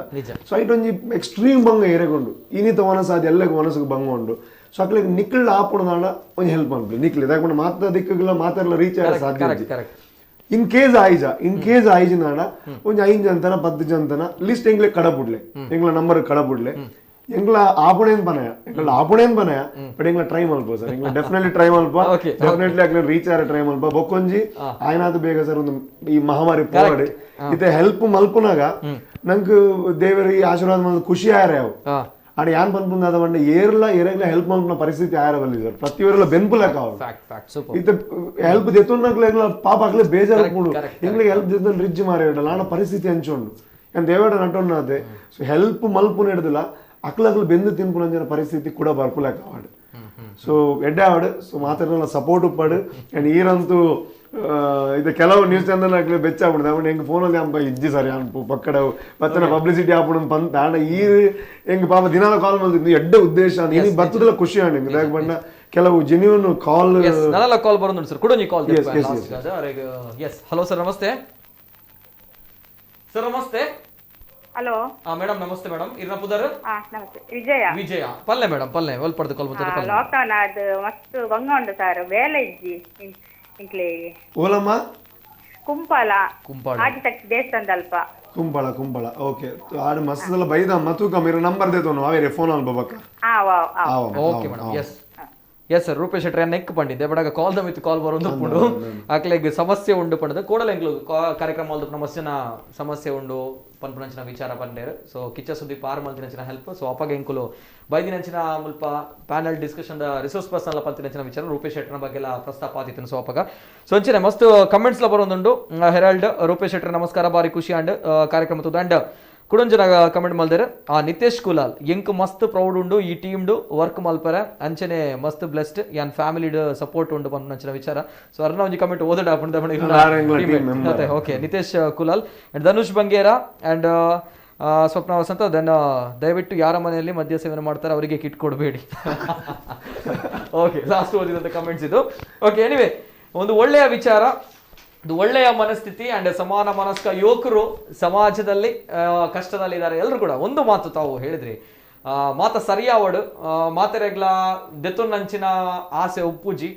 ಸೊ ಐಟ್ ಒಂಜಿ ಎಕ್ಸ್ಟ್ರೀಮ್ ಬಂಗ ಏರೆಗೊಂಡು ಇನ್ನಿತ ವನಸಾದ ಎಲ್ಲಗೂ ಮನಸ್ಸಿಗೆ ಬಂಗ ಉಂಡು. ಸೊ ಅಕ್ಲಿಗೆ ನಿಕ್ಕಳ್ಳ ಆಪುಡು ನಾಡ ಒಂಜಿ ಹೆಲ್ಪ್ ಮಲ್ಪು ನಿಕ್ಲಿ ದಾಕೊಂಡು ಮಾತಾ ದಿಕ್ಕುಗಳ ಮಾತಾಡಲ ರೀಚ್ ಆಗ ಸಾಧ್ಯ. ಇನ್ ಕೇಸ್ ಆಯ್ಜ ಇನ್ ಕೇಸ್ ಆಯ್ಜ ನಾಡ ಒಂಜಿ 5 ಜನತನ 10 ಜನತನ ಲಿಸ್ಟ್ ಎಂಗ್ಲೆ ಕಡಬುಡ್ಲೆ ಎಂಗ್ಲ ನಂಬರ್ ಕಡಬುಡ್ಲೆ ಎಂಗ್ಲ ಆಪುಣೇನ್ ಬನಯ ಎಂಗ್ಲ ಆಪುಣೇನ್ ಬನಯ ಬಟ್ ಎಂಗ್ಲ ಟ್ರೈ ಮಲ್ಪ ಸರ್ ಎಂಗ್ಲ ಡೆಫಿನೆಟ್ಲಿ ಟ್ರೈ ಮಲ್ಪ ಡೆಫಿನೆಟ್ಲಿ ಅಕ್ಲೆ ರೀಚ್ ಆರ ಟ್ರೈ ಮಲ್ಪ ಬೊಕ್ಕೊಂಜಿ ಆಯ್ನಾದ ಬೇಗ ಸರ್ ಒಂದು ಈ ಮಹಾಮಾರಿ ಪೋವಾಡಿ ಇತ್ತೆ ಹೆಲ್ಪ್ ಮಲ್ಪುನಾಗ ನಂಗೆ ದೇವರಿಗೆ ಆಶೀರ್ವಾದ ಮಲ್ ಖುಷಿ ಆಯ್ರೆ ಅವು ಆಡ ಯಾನ್ ಪನ್ಪುಂದಾದ ಪಂಡ ಏರ್ಲ ಏರೆಗ್ಲ ಹೆಲ್ಪ್ ಮಲ್ಪುನ ಪರಿಸ್ಥಿತಿ ಆಯರ ಬಲ್ಲಿ ಸರ್ ಪ್ರತಿಯೊರೆಲ್ಲ ಬೆನ್ಪುಲಕ ಅವು ಇತ್ತೆ ಹೆಲ್ಪ್ ದೆತ್ತೊಂಡಕ್ಲೆ ಪಾಪ ಅಕ್ಲೆ ಬೇಜಾರು ಕೂಡು ಎಂಗ್ಲಿಗೆ ಹೆಲ್ಪ್ ದೆತ್ತೊಂಡು ರಿಜ್ಜ್ ಮಾರಿ ಇಡಲ್ಲ ಆಡ ಪರಿಸ್ಥಿತಿ ಅಂಚುಂಡು ಏನ್ ದೇವೇಡ ನಟೊಂಡಾತೆ. ಸೊ ಹೆಲ್ಪ್ ಮಲ್ಪುನ ಹಿಡ್ದಿಲ್ಲ ಅಕ್ಲಕ್ಲು ಬೆಂದು ತಿನ್ಪುನಂಜಿನ ಪರಿಸ್ಥಿತಿ ಕೂಡ ಬರ್ಪುಲಕ ಅವಾಡು. ಸೊ ಎಡ್ಡೆ ಆವಾಡು. ಸೊ ಮಾತಾಡಲ್ಲ ಸಪೋರ್ಟ್ ಉಪ್ಪಾಡು. ಆ್ಯಂಡ್ ಈರಂತೂ ಇದು ಕೆಲವು ನ್ಯೂಸ್ ಚಾನಲ್ ಆಗ್ಲಿ ಬೆಚ್ಚ ಆಗ್ಬಿಡುದು ಅವನು ಹೆಂಗೆ ಫೋನಲ್ಲಿ ಅಂಬ ಇಜ್ಜಿ ಸರ್ ಅನ್ಪು ಪಕ್ಕಡ ಬತ್ತನ ಪಬ್ಲಿಸಿಟಿ ಆಪುಡು ಪಂತ ಆಂಡ ಈ ಹೆಂಗೆ ಪಾಪ ದಿನಾಲ ಕಾಲ್ ಮಾಡ್ತಿದ್ದು ಎಡ್ಡೆ ಉದ್ದೇಶ ಇನಿ ಬತ್ತದಲ್ಲ ಖುಷಿ ಆಂಡ್ ಹೆಂಗೆ ದಾಗ್ ಬಣ್ಣ ಕೆಲವು ಜೆನ್ಯೂನ್ ಕಾಲ್ ನಲ್ಲ ಕಾಲ್ ಬರೋದು ಸರ್ ಕೂಡ ಕಾಲ್. S hello sir namaste. Sir ನಮಸ್ತೆ. ಹಲೋ ಮೇಡಮ್ ನಮಸ್ತೆ ಮೇಡಮ್ ಇರ್ನ ಪುದರ್ ನಮಸ್ತೆ ವಿಜಯ ವಿಜಯ ಪಲ್ಲೆ ಮೇಡಮ್ ಪಲ್ಲೆ ಒಲ್ ಪಡೆದು ಕಾಲ್ ಬರ್ತಾರೆ ಪಲ್ಲೆ ಲಾಕ್ಡೌನ್ ಅದು ಮಸ್ತ್ ಬಂಗ ಉಂಡು ಸರ್ ಬೇಲೆ ಇಜ್ಜಿ ಇಂಕ್ಲೆ ಓಲಮ್ಮ ಕುಂಪಾಲ ಕುಂಪಾಳ ಆದಿಶಕ್ತಿ ದೇವಸ್ಥಾನದ ಅಲ್ಪ ಕುಂಬಳ ಕುಂಬಳ ಓಕೆ ಆಡ ಮಸ್ತ್ ಬೈದ ಮತ್ತು ಕಮಿರ ನಂಬರ್ ದೇತೋನು ಅವೇರೆ ಫೋನ್ ಅಲ್ಪ ಬಕ್ಕ okay madam. Yes yes sir Rupesh Shettar neck ಪಂಡಿದ್ದೆ but call ದಮಿತ್ತು ಕಾಲ್ ಬರೋದು ಪುಂಡು ಆಕ್ಲೆಗ್ ಸಮಸ್ಯೆ ಉಂಡು ಪಂಡದು ಕೂಡಲ ಎಂಗ್ಲು ಕಾರ್ಯಕ್ರಮ ಮಸ್ತಿನ ಸಮಸ್ಯೆ ಉಂಡು ಪನ್ಪುನಂಚಿನ ವಿಚಾರ ಪಂಡೇರು. ಸೊ ಕಿಚ್ಚ ಸುದೀಪ್ ಆರ್ ಮಲ್ತಿನಂಚಿನ ಹೆಲ್ಪ್. ಸೊ ಅಪಗ ಎಂಕುಲು ಬೈದಿನಂಚಿನ ಮುಲ್ಪ panel discussion resource person ಪಂತಿನಂಚಿನ ವಿಚಾರ ರೂಪೇಶ್ ಶೆಟ್ಟರ್ನ ಬಗ್ಗೆ ಎಲ್ಲ ಪ್ರಸ್ತಾಪ ಆದಿತ್ತು. ಸೊ ಅಪಗ ಸೊ ಅಂಚಿನ ಮಸ್ತ್ ಕಮೆಂಟ್ಸ್ ಲ ಬರೋದುಂಡು. ಹೆರಾಲ್ಡ್ ರೂಪೇಶ್ ಶೆಟ್ಟರ್ ನಮಸ್ಕಾರ ಬಾರಿ ಖುಷಿ ಅಂಡ್ ಕಾರ್ಯಕ್ರಮ ತೂದು ಅಂಡ್ ಕುಡೊಂಜನ ಕಮೆಂಟ್ ಮಲ್ದೇರು ಆ ನಿತೇಶ್ ಕುಲಾಲ್ ಎಂಕ್ ಮಸ್ತ್ ಪ್ರೌಡ್ ಉಂಡು ಈ ಟೀಮ್ಡು ವರ್ಕ್ ಮಲ್ಪರೆ ಅಂಚನೆ ಮಸ್ತ್ ಬ್ಲೆಸ್ಡ್ ಯಾನ್ ಫ್ಯಾಮಿಲಿಡ್ ಸಪೋರ್ಟ್ ಉಂಡು ಪನ್ಪುನಂಚಿನ ವಿಚಾರ. ಸೊ ಅರ್ನ ಒಂಜಿ comment ಓದಡ okay Nitesh Kulal and Dhanush Bangera and Swapna Vasantha then ದಯವಿಟ್ಟು ಯಾರ ಮನೆಯಲ್ಲಿ ಮದ್ಯ ಸೇವನೆ ಮಾಡ್ತಾರೆ ಅವರಿಗೆ ಕಿಟ್ ಕೊಡಬೇಡಿ. ಓಕೆ ಲಾಸ್ಟ್ ಓದಿದಂಥ ಕಮೆಂಟ್ಸ್ ಇದು. ಓಕೆ ಎನಿವೆ ಒಂದು ಒಳ್ಳೆಯ ವಿಚಾರ, ಒಂದು ಒಳ್ಳೆಯ ಮನಸ್ಥಿತಿ ಅಂಡ್ ಸಮಾನ ಮನಸ್ಕ ಯುವಕರು ಸಮಾಜದಲ್ಲಿ ಕಷ್ಟದಲ್ಲಿದ್ದಾರೆ ಎಲ್ಲರೂ ಕೂಡ. ಒಂದು ಮಾತು ತಾವು ಹೇಳಿದ್ರಿ ಮಾತ ಸರಿಯಾವಡು ಮಾತೆರೆಗ್ಲ ದೆತ್ತೊನ್ನಂಚಿನ ಆಸೆ ಉಪ್ಪುಜಿ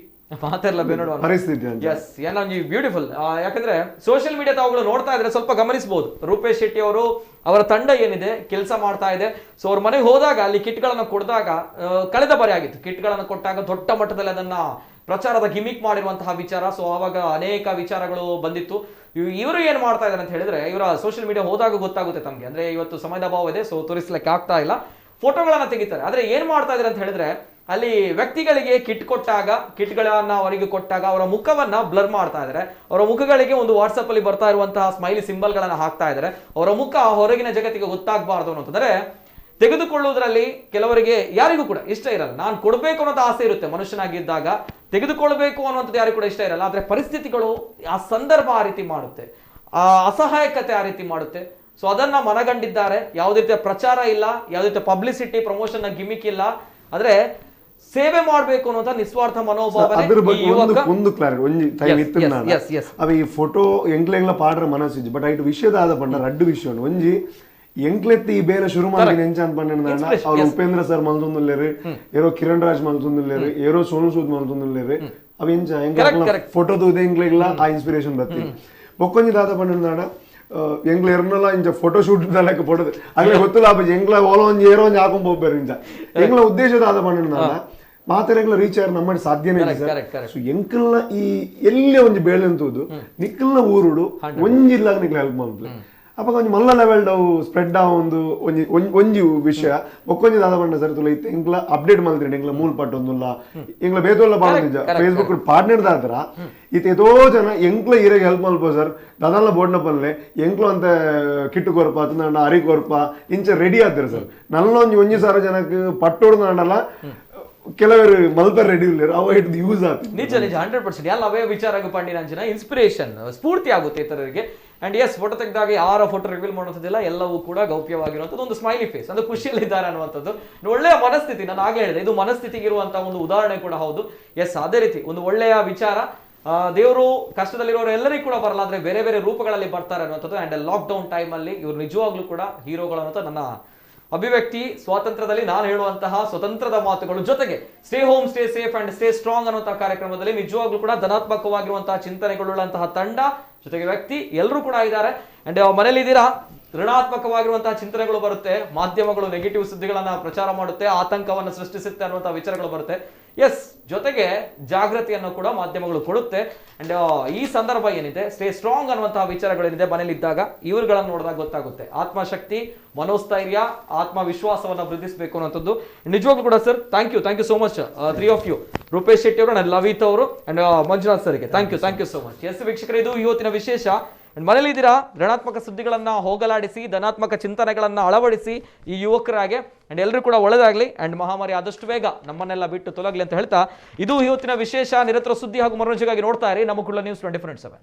ಮಾತೆರ್ಲ ಬೇನೋಡು ಪರಿಸ್ಥಿತಿ. ಎಸ್ ಏನೋ ಬ್ಯೂಟಿಫುಲ್. ಯಾಕಂದ್ರೆ ಸೋಷಿಯಲ್ ಮೀಡಿಯಾ ತಾವುಗಳು ನೋಡ್ತಾ ಇದ್ರೆ ಸ್ವಲ್ಪ ಗಮನಿಸಬಹುದು. ರೂಪೇಶ್ ಶೆಟ್ಟಿ ಅವರು ಅವರ ತಂಡ ಏನಿದೆ ಕೆಲಸ ಮಾಡ್ತಾ ಇದೆ. ಸೊ ಅವ್ರ ಮನೆಗೆ ಹೋದಾಗ ಅಲ್ಲಿ ಕಿಟ್ಗಳನ್ನು ಕೊಡಿದಾಗ ಕಳೆದ ಬಾರಿ ಆಗಿತ್ತು, ಕಿಟ್ಗಳನ್ನು ಕೊಟ್ಟಾಗ ದೊಡ್ಡ ಮಟ್ಟದಲ್ಲಿ ಅದನ್ನ ಪ್ರಚಾರದ ಗಿಮಿಕ್ ಮಾಡಿರುವಂತಹ ವಿಚಾರ. ಸೊ ಆವಾಗ ಅನೇಕ ವಿಚಾರಗಳು ಬಂದಿತ್ತು. ಇವರು ಏನು ಮಾಡ್ತಾ ಇದ್ದಾರೆ ಅಂತ ಹೇಳಿದ್ರೆ ಇವರ ಸೋಷಿಯಲ್ ಮೀಡಿಯಾ ಹೋದಾಗ ಗೊತ್ತಾಗುತ್ತೆ ತಮಗೆ. ಅಂದ್ರೆ ಇವತ್ತು ಸಮಯದ ಅಭಾವ ಇದೆ, ಸೊ ತೋರಿಸ್ಲಿಕ್ಕೆ ಆಗ್ತಾ ಇಲ್ಲ. ಫೋಟೋಗಳನ್ನ ತೆಗಿತಾರೆ, ಆದ್ರೆ ಏನ್ ಮಾಡ್ತಾ ಇದ್ದಾರೆ ಅಂತ ಹೇಳಿದ್ರೆ ಅಲ್ಲಿ ವ್ಯಕ್ತಿಗಳಿಗೆ ಕಿಟ್ ಕೊಟ್ಟಾಗ, ಕಿಟ್ಗಳನ್ನ ಅವರಿಗೆ ಕೊಟ್ಟಾಗ ಅವರ ಮುಖವನ್ನ ಬ್ಲರ್ ಮಾಡ್ತಾ ಇದ್ದಾರೆ. ಅವರ ಮುಖಗಳಿಗೆ ಒಂದು ವಾಟ್ಸಪ್ ಅಲ್ಲಿ ಬರ್ತಾ ಇರುವಂತಹ ಸ್ಮೈಲಿ ಸಿಂಬಲ್ಗಳನ್ನ ಹಾಕ್ತಾ ಇದ್ದಾರೆ. ಅವರ ಮುಖ ಹೊರಗಿನ ಜಗತ್ತಿಗೆ ಗೊತ್ತಾಗಬಾರ್ದು ಅನ್ನೋಂತಂದ್ರೆ ತೆಗೆದುಕೊಳ್ಳುವುದರಲ್ಲಿ ಕೆಲವರಿಗೆ ಯಾರಿಗೂ ಕೂಡ ಇಷ್ಟ ಇರಲ್ಲ. ನಾನು ಕೊಡಬೇಕು ಅನ್ನೋದು ಆಸೆ ಇರುತ್ತೆ ಮನುಷ್ಯನಾಗಿದ್ದಾಗ, ತೆಗೆದುಕೊಳ್ಬೇಕು ಅನ್ನುವಂಥದ್ದು ಯಾರಿಗೂ ಕೂಡ ಇಷ್ಟ ಇರಲ್ಲ. ಆದರೆ ಪರಿಸ್ಥಿತಿಗಳು ಆ ಸಂದರ್ಭ ಆ ರೀತಿ ಮಾಡುತ್ತೆ, ಆ ಅಸಹಾಯಕತೆ ಆ ರೀತಿ ಮಾಡುತ್ತೆ. ಸೊ ಅದನ್ನ ಮನಗಂಡಿದ್ದಾರೆ. ಯಾವುದೇ ರೀತಿಯ ಪ್ರಚಾರ ಇಲ್ಲ, ಯಾವುದೇ ರೀತಿಯ publicity promotion gimmick ಇಲ್ಲ. ಆದ್ರೆ ಸೇವೆ ಮಾಡಬೇಕು ಅನ್ನುವಂಥ ನಿಸ್ವಾರ್ಥ ಮನೋಭಾವ. ಒಂದು ಕ್ಲಾರಿಟಿ ಒಂಜಿ ಟೈಮ್ ಇತ್ತು ಅವ ಈ ಫೋಟೋ ಎಂಕ್ಲೆಂಗ್ಲ ಪಾಡ್ರ ಮನಸ್ಸಿಜ್ಜಿ ಬಟ್ ಐಟ್ ವಿಷಯದ ಆದ ಪಂಡ ರಡ್ಡು ವಿಷಯ ಒಂಜಿ ಎಂಕ್ಲೆತ್ತಿ ಈ ಬೇರೆ ಶುರು ಮಾಡಿ ಎಂಚ ಅನ್ಪಂಡ ಅವ್ರು ಉಪೇಂದ್ರ ಸರ್ ಮಲ್ತೊಂದುಲ್ಲೇರು, ಏರೋ ಕಿರಣ್ ರಾಜ್ ಮಲ್ತೊಂದುಲ್ಲೇರು, ಏರೋ ಸೋನು ಸೂದ್ ಮಲ್ತೊಂದುಲ್ಲೇರು. ಅವ ಎಂಚ ಎಂಕ್ಲ ಫೋಟೋ ತೂದೆ ಎಂಕ್ಲೆಗ್ಲ ಆ ಇನ್ಸ್ಪಿರೇಷನ್ ಬರ್ತೀನಿ. ಬೊಕ್ಕೊಂಜಿ ದಾದ ಪಂಡ ಎಂಗ್ಲ ಎರ್ನಲ ಇಂಚ ಫೋಟೋ ಶೂಟ್ ಲೆಕ್ಕ ಫೋಟೋ ಅಗ್ಲೆ ಗೊತ್ತಿಲ್ಲ ಅಪ್ಪ ಎಂಗ್ಲ ಓಲ ಒಂಜಿ ಏರೋ ಒಂಜಿ ಹಾಕೊಂಡ್ ಹೋಗ್ಬೇರು ಇಂಚ. ಎಂಗ್ಲ ಉದ್ದೇಶ ದಾದ ಪಂಡ ಮಾತೆರೆಗ್ಲ ರೀಚ್ ಆರ್ ನಮ್ಮ ಸಾಧ್ಯನೇ ಇಲ್ಲ ಸರ್. ಸೊ ಎಂಕಲ್ನ ಈ ಎಲ್ಲೇ ಒಂಜಿ ಬೇಳೆ ಅಂತೂದು ನಿಕ್ಕಲ್ನ ಊರುಡು ಒಂಜಿಲ್ಲಾಗ ನಿಕ್ಲ ಹೆಲ್ಪ್ ಮಾಡ್ಲಿ. ಅಪ್ಪ ಒಂಜಿ ಮಲ್ಲ ಲೆವೆಲ್ ಸ್ಪ್ರೆಡ್ ಆ ಒಂದು ಒಂಜಿ ಒಂಜಿ ವಿಷಯ. ಒಕ್ಕೊಂಜಿ ದಾದ ಪಂಡ ಸರ್ ತುಲ ಇತ್ತೆ ಎಂಕ್ಲ ಅಪ್ಡೇಟ್ ಮಲ್ತಿರಿ ಎಂಕ್ಲ ಮೂಲ ಪಟ್ಟೊಂದುಲ್ಲ ಎಂಕ್ಲ ಬೇತೊಲ್ಲ ಬಾಳ ನಿಜ ಫೇಸ್ಬುಕ್ ಪಾರ್ಟ್ನರ್ ದಾದ್ರ ಇತ್ತೆ ಏತೋ ಜನ ಎಂಕ್ಲ ಈರೆಗೆ ಹೆಲ್ಪ್ ಮಲ್ಪೋ ಸರ್ ದಾದಲ್ಲ ಬೋರ್ಡ್ನ ಪಲ್ಲೆ ಎಂಕ್ಲು ಅಂತ ಕಿಟ್ಟು ಕೊರ್ಪ ಅತ್ತಂಡ ಅರಿ ಕೊರ್ಪ ಇಂಚ ರೆಡಿ ಆತಿರ ಸರ್. ನಲ್ಲ ಒಂಜಿ ಒಂಜಿ ಸಾವಿರ ಜನಕ್ಕೆ ಪಟ್ಟೋಡು ನಾಡಲ್ಲ ಕೆಲವರು ಮಲ್ಪರ್ ರೆಡಿ ಇಲ್ಲ ಅವ ಹಿಡಿದು ಯೂಸ್ ಆಗ್ತದೆ. ನಿಜ ನಿಜ 100% ಎಲ್ಲ ಅವೇ ವಿಚಾರ ಪಂಡಿನಂಚಿನ ಇನ್ಸ್ಪಿರೇಷನ್ ಸ್ಫೂರ್ತಿ ಆಗುತ್ತೆ ಇತರರಿಗೆ. And S photo ತೆಗೆದಾಗ ಯಾರ ಫೋಟೋ ರಿವೀಲ್ ಮಾಡುವಂಥದ್ದಿಲ್ಲ, ಎಲ್ಲವೂ ಕೂಡ ಗೌಪ್ಯವಾಗಿರುವಂಥದ್ದು, ಒಂದು ಸ್ಮೈಲಿ ಫೇಸ್ ಅಂದ್ರೆ ಖುಷಿಯಲ್ಲಿದ್ದಾರೆ ಅನ್ನುವಂಥದ್ದು ಒಳ್ಳೆಯ ಮನಸ್ಥಿತಿ. ನಾನು ಆಗಲೇ ಹೇಳಿದೆ ಇದು ಮನಸ್ಥಿತಿಗೆ ಇರುವಂತಹ ಒಂದು ಉದಾಹರಣೆ ಕೂಡ ಹೌದು. ಎಸ್ ಅದೇ ರೀತಿ ಒಂದು ಒಳ್ಳೆಯ ವಿಚಾರ, ದೇವರು ಕಷ್ಟದಲ್ಲಿರೋರು ಎಲ್ಲರಿಗೂ ಕೂಡ ಬರಲ್ಲ, ಆದರೆ ಬೇರೆ ಬೇರೆ ರೂಪಗಳಲ್ಲಿ ಬರ್ತಾರೆ ಅನ್ನುವಂಥದ್ದು. And lock down ಟೈಮಲ್ಲಿ ಇವರು ನಿಜವಾಗ್ಲೂ ಕೂಡ ಹೀರೋಗಳು ಅನ್ನೋಂಥ ನನ್ನ ಅಭಿವ್ಯಕ್ತಿ ಸ್ವಾತಂತ್ರ್ಯದಲ್ಲಿ ನಾನು ಹೇಳುವಂತಹ ಸ್ವತಂತ್ರದ ಮಾತುಗಳು. ಜೊತೆಗೆ stay home stay safe and stay strong ಅನ್ನುವಂತಹ ಕಾರ್ಯಕ್ರಮದಲ್ಲಿ ನಿಜವಾಗ್ಲೂ ಕೂಡ ಧನಾತ್ಮಕವಾಗಿರುವಂತಹ ಚಿಂತನೆಗಳುಳ್ಳಂತಹ ತಂಡ ಜೊತೆಗೆ ವ್ಯಕ್ತಿ ಎಲ್ಲರೂ ಕೂಡ ಇದ್ದಾರೆ. ಅಂಡ್ ಮನೇಲಿ ಇದ್ದೀರಾ, ಋಣಾತ್ಮಕವಾಗಿರುವಂತಹ ಚಿಂತನೆಗಳು ಬರುತ್ತೆ, ಮಾಧ್ಯಮಗಳು ನೆಗೆಟಿವ್ ಸುದ್ದಿಗಳನ್ನ ಪ್ರಚಾರ ಮಾಡುತ್ತೆ, ಆತಂಕವನ್ನು ಸೃಷ್ಟಿಸುತ್ತೆ ಅನ್ನುವಂತಹ ವಿಚಾರಗಳು ಬರುತ್ತೆ. ಎಸ್ ಜೊತೆಗೆ ಜಾಗೃತಿಯನ್ನು ಕೂಡ ಮಾಧ್ಯಮಗಳು ಕೊಡುತ್ತೆ. ಅಂಡ್ ಈ ಸಂದರ್ಭ ಏನಿದೆ ಸ್ಟೇ ಸ್ಟ್ರಾಂಗ್ ಅನ್ನುವಂತಹ ವಿಚಾರಗಳೇನಿದೆ ಮನೇಲಿದ್ದಾಗ ಇವರುಗಳನ್ನು ನೋಡಿದಾಗ ಗೊತ್ತಾಗುತ್ತೆ ಆತ್ಮಶಕ್ತಿ, ಮನೋಸ್ಥೈರ್ಯ, ಆತ್ಮವಿಶ್ವಾಸವನ್ನು ವೃದ್ಧಿಸಬೇಕು ಅನ್ನುವಂಥದ್ದು. ನಿಜವಾಗ್ಲೂ ಕೂಡ sir thank you so much three of you, Rupesh Shetty ಅವರು, ಅಂಡ್ ಲವಿತ್ ಅವರು, ಅಂಡ್ ಮಂಜುನಾಥ್ ಸರ್ಗೆ thank you so much. Yes ವೀಕ್ಷಕರೇ, ಇದು ಇವತ್ತಿನ ವಿಶೇಷ. ಮನೇಲಿ ಇದ್ದೀರಾ, ಋಣಾತ್ಮಕ ಸುದ್ದಿಗಳನ್ನು ಹೋಗಲಾಡಿಸಿ ಧನಾತ್ಮಕ ಚಿಂತನೆಗಳನ್ನು ಅಳವಡಿಸಿ ಈ ಯುವಕರಾಗೆ. ಅಂಡ್ ಎಲ್ಲರೂ ಕೂಡ ಒಳ್ಳೆದಾಗಲಿ ಅಂಡ್ ಮಹಾಮಾರಿ ಆದಷ್ಟು ಬೇಗ ನಮ್ಮನ್ನೆಲ್ಲ ಬಿಟ್ಟು ತೊಲಗಲಿ ಅಂತ ಹೇಳ್ತಾ ಇದು ಇವತ್ತಿನ ವಿಶೇಷ. ನಿರಂತರ ಸುದ್ದಿ ಹಾಗೂ ಮನೋರಂಜನೆಗಾಗಿ ನೋಡ್ತಾ ಇರಿ ನಮ್ಮ ಕುಡ್ಲ ನ್ಯೂಸ್ 24/7.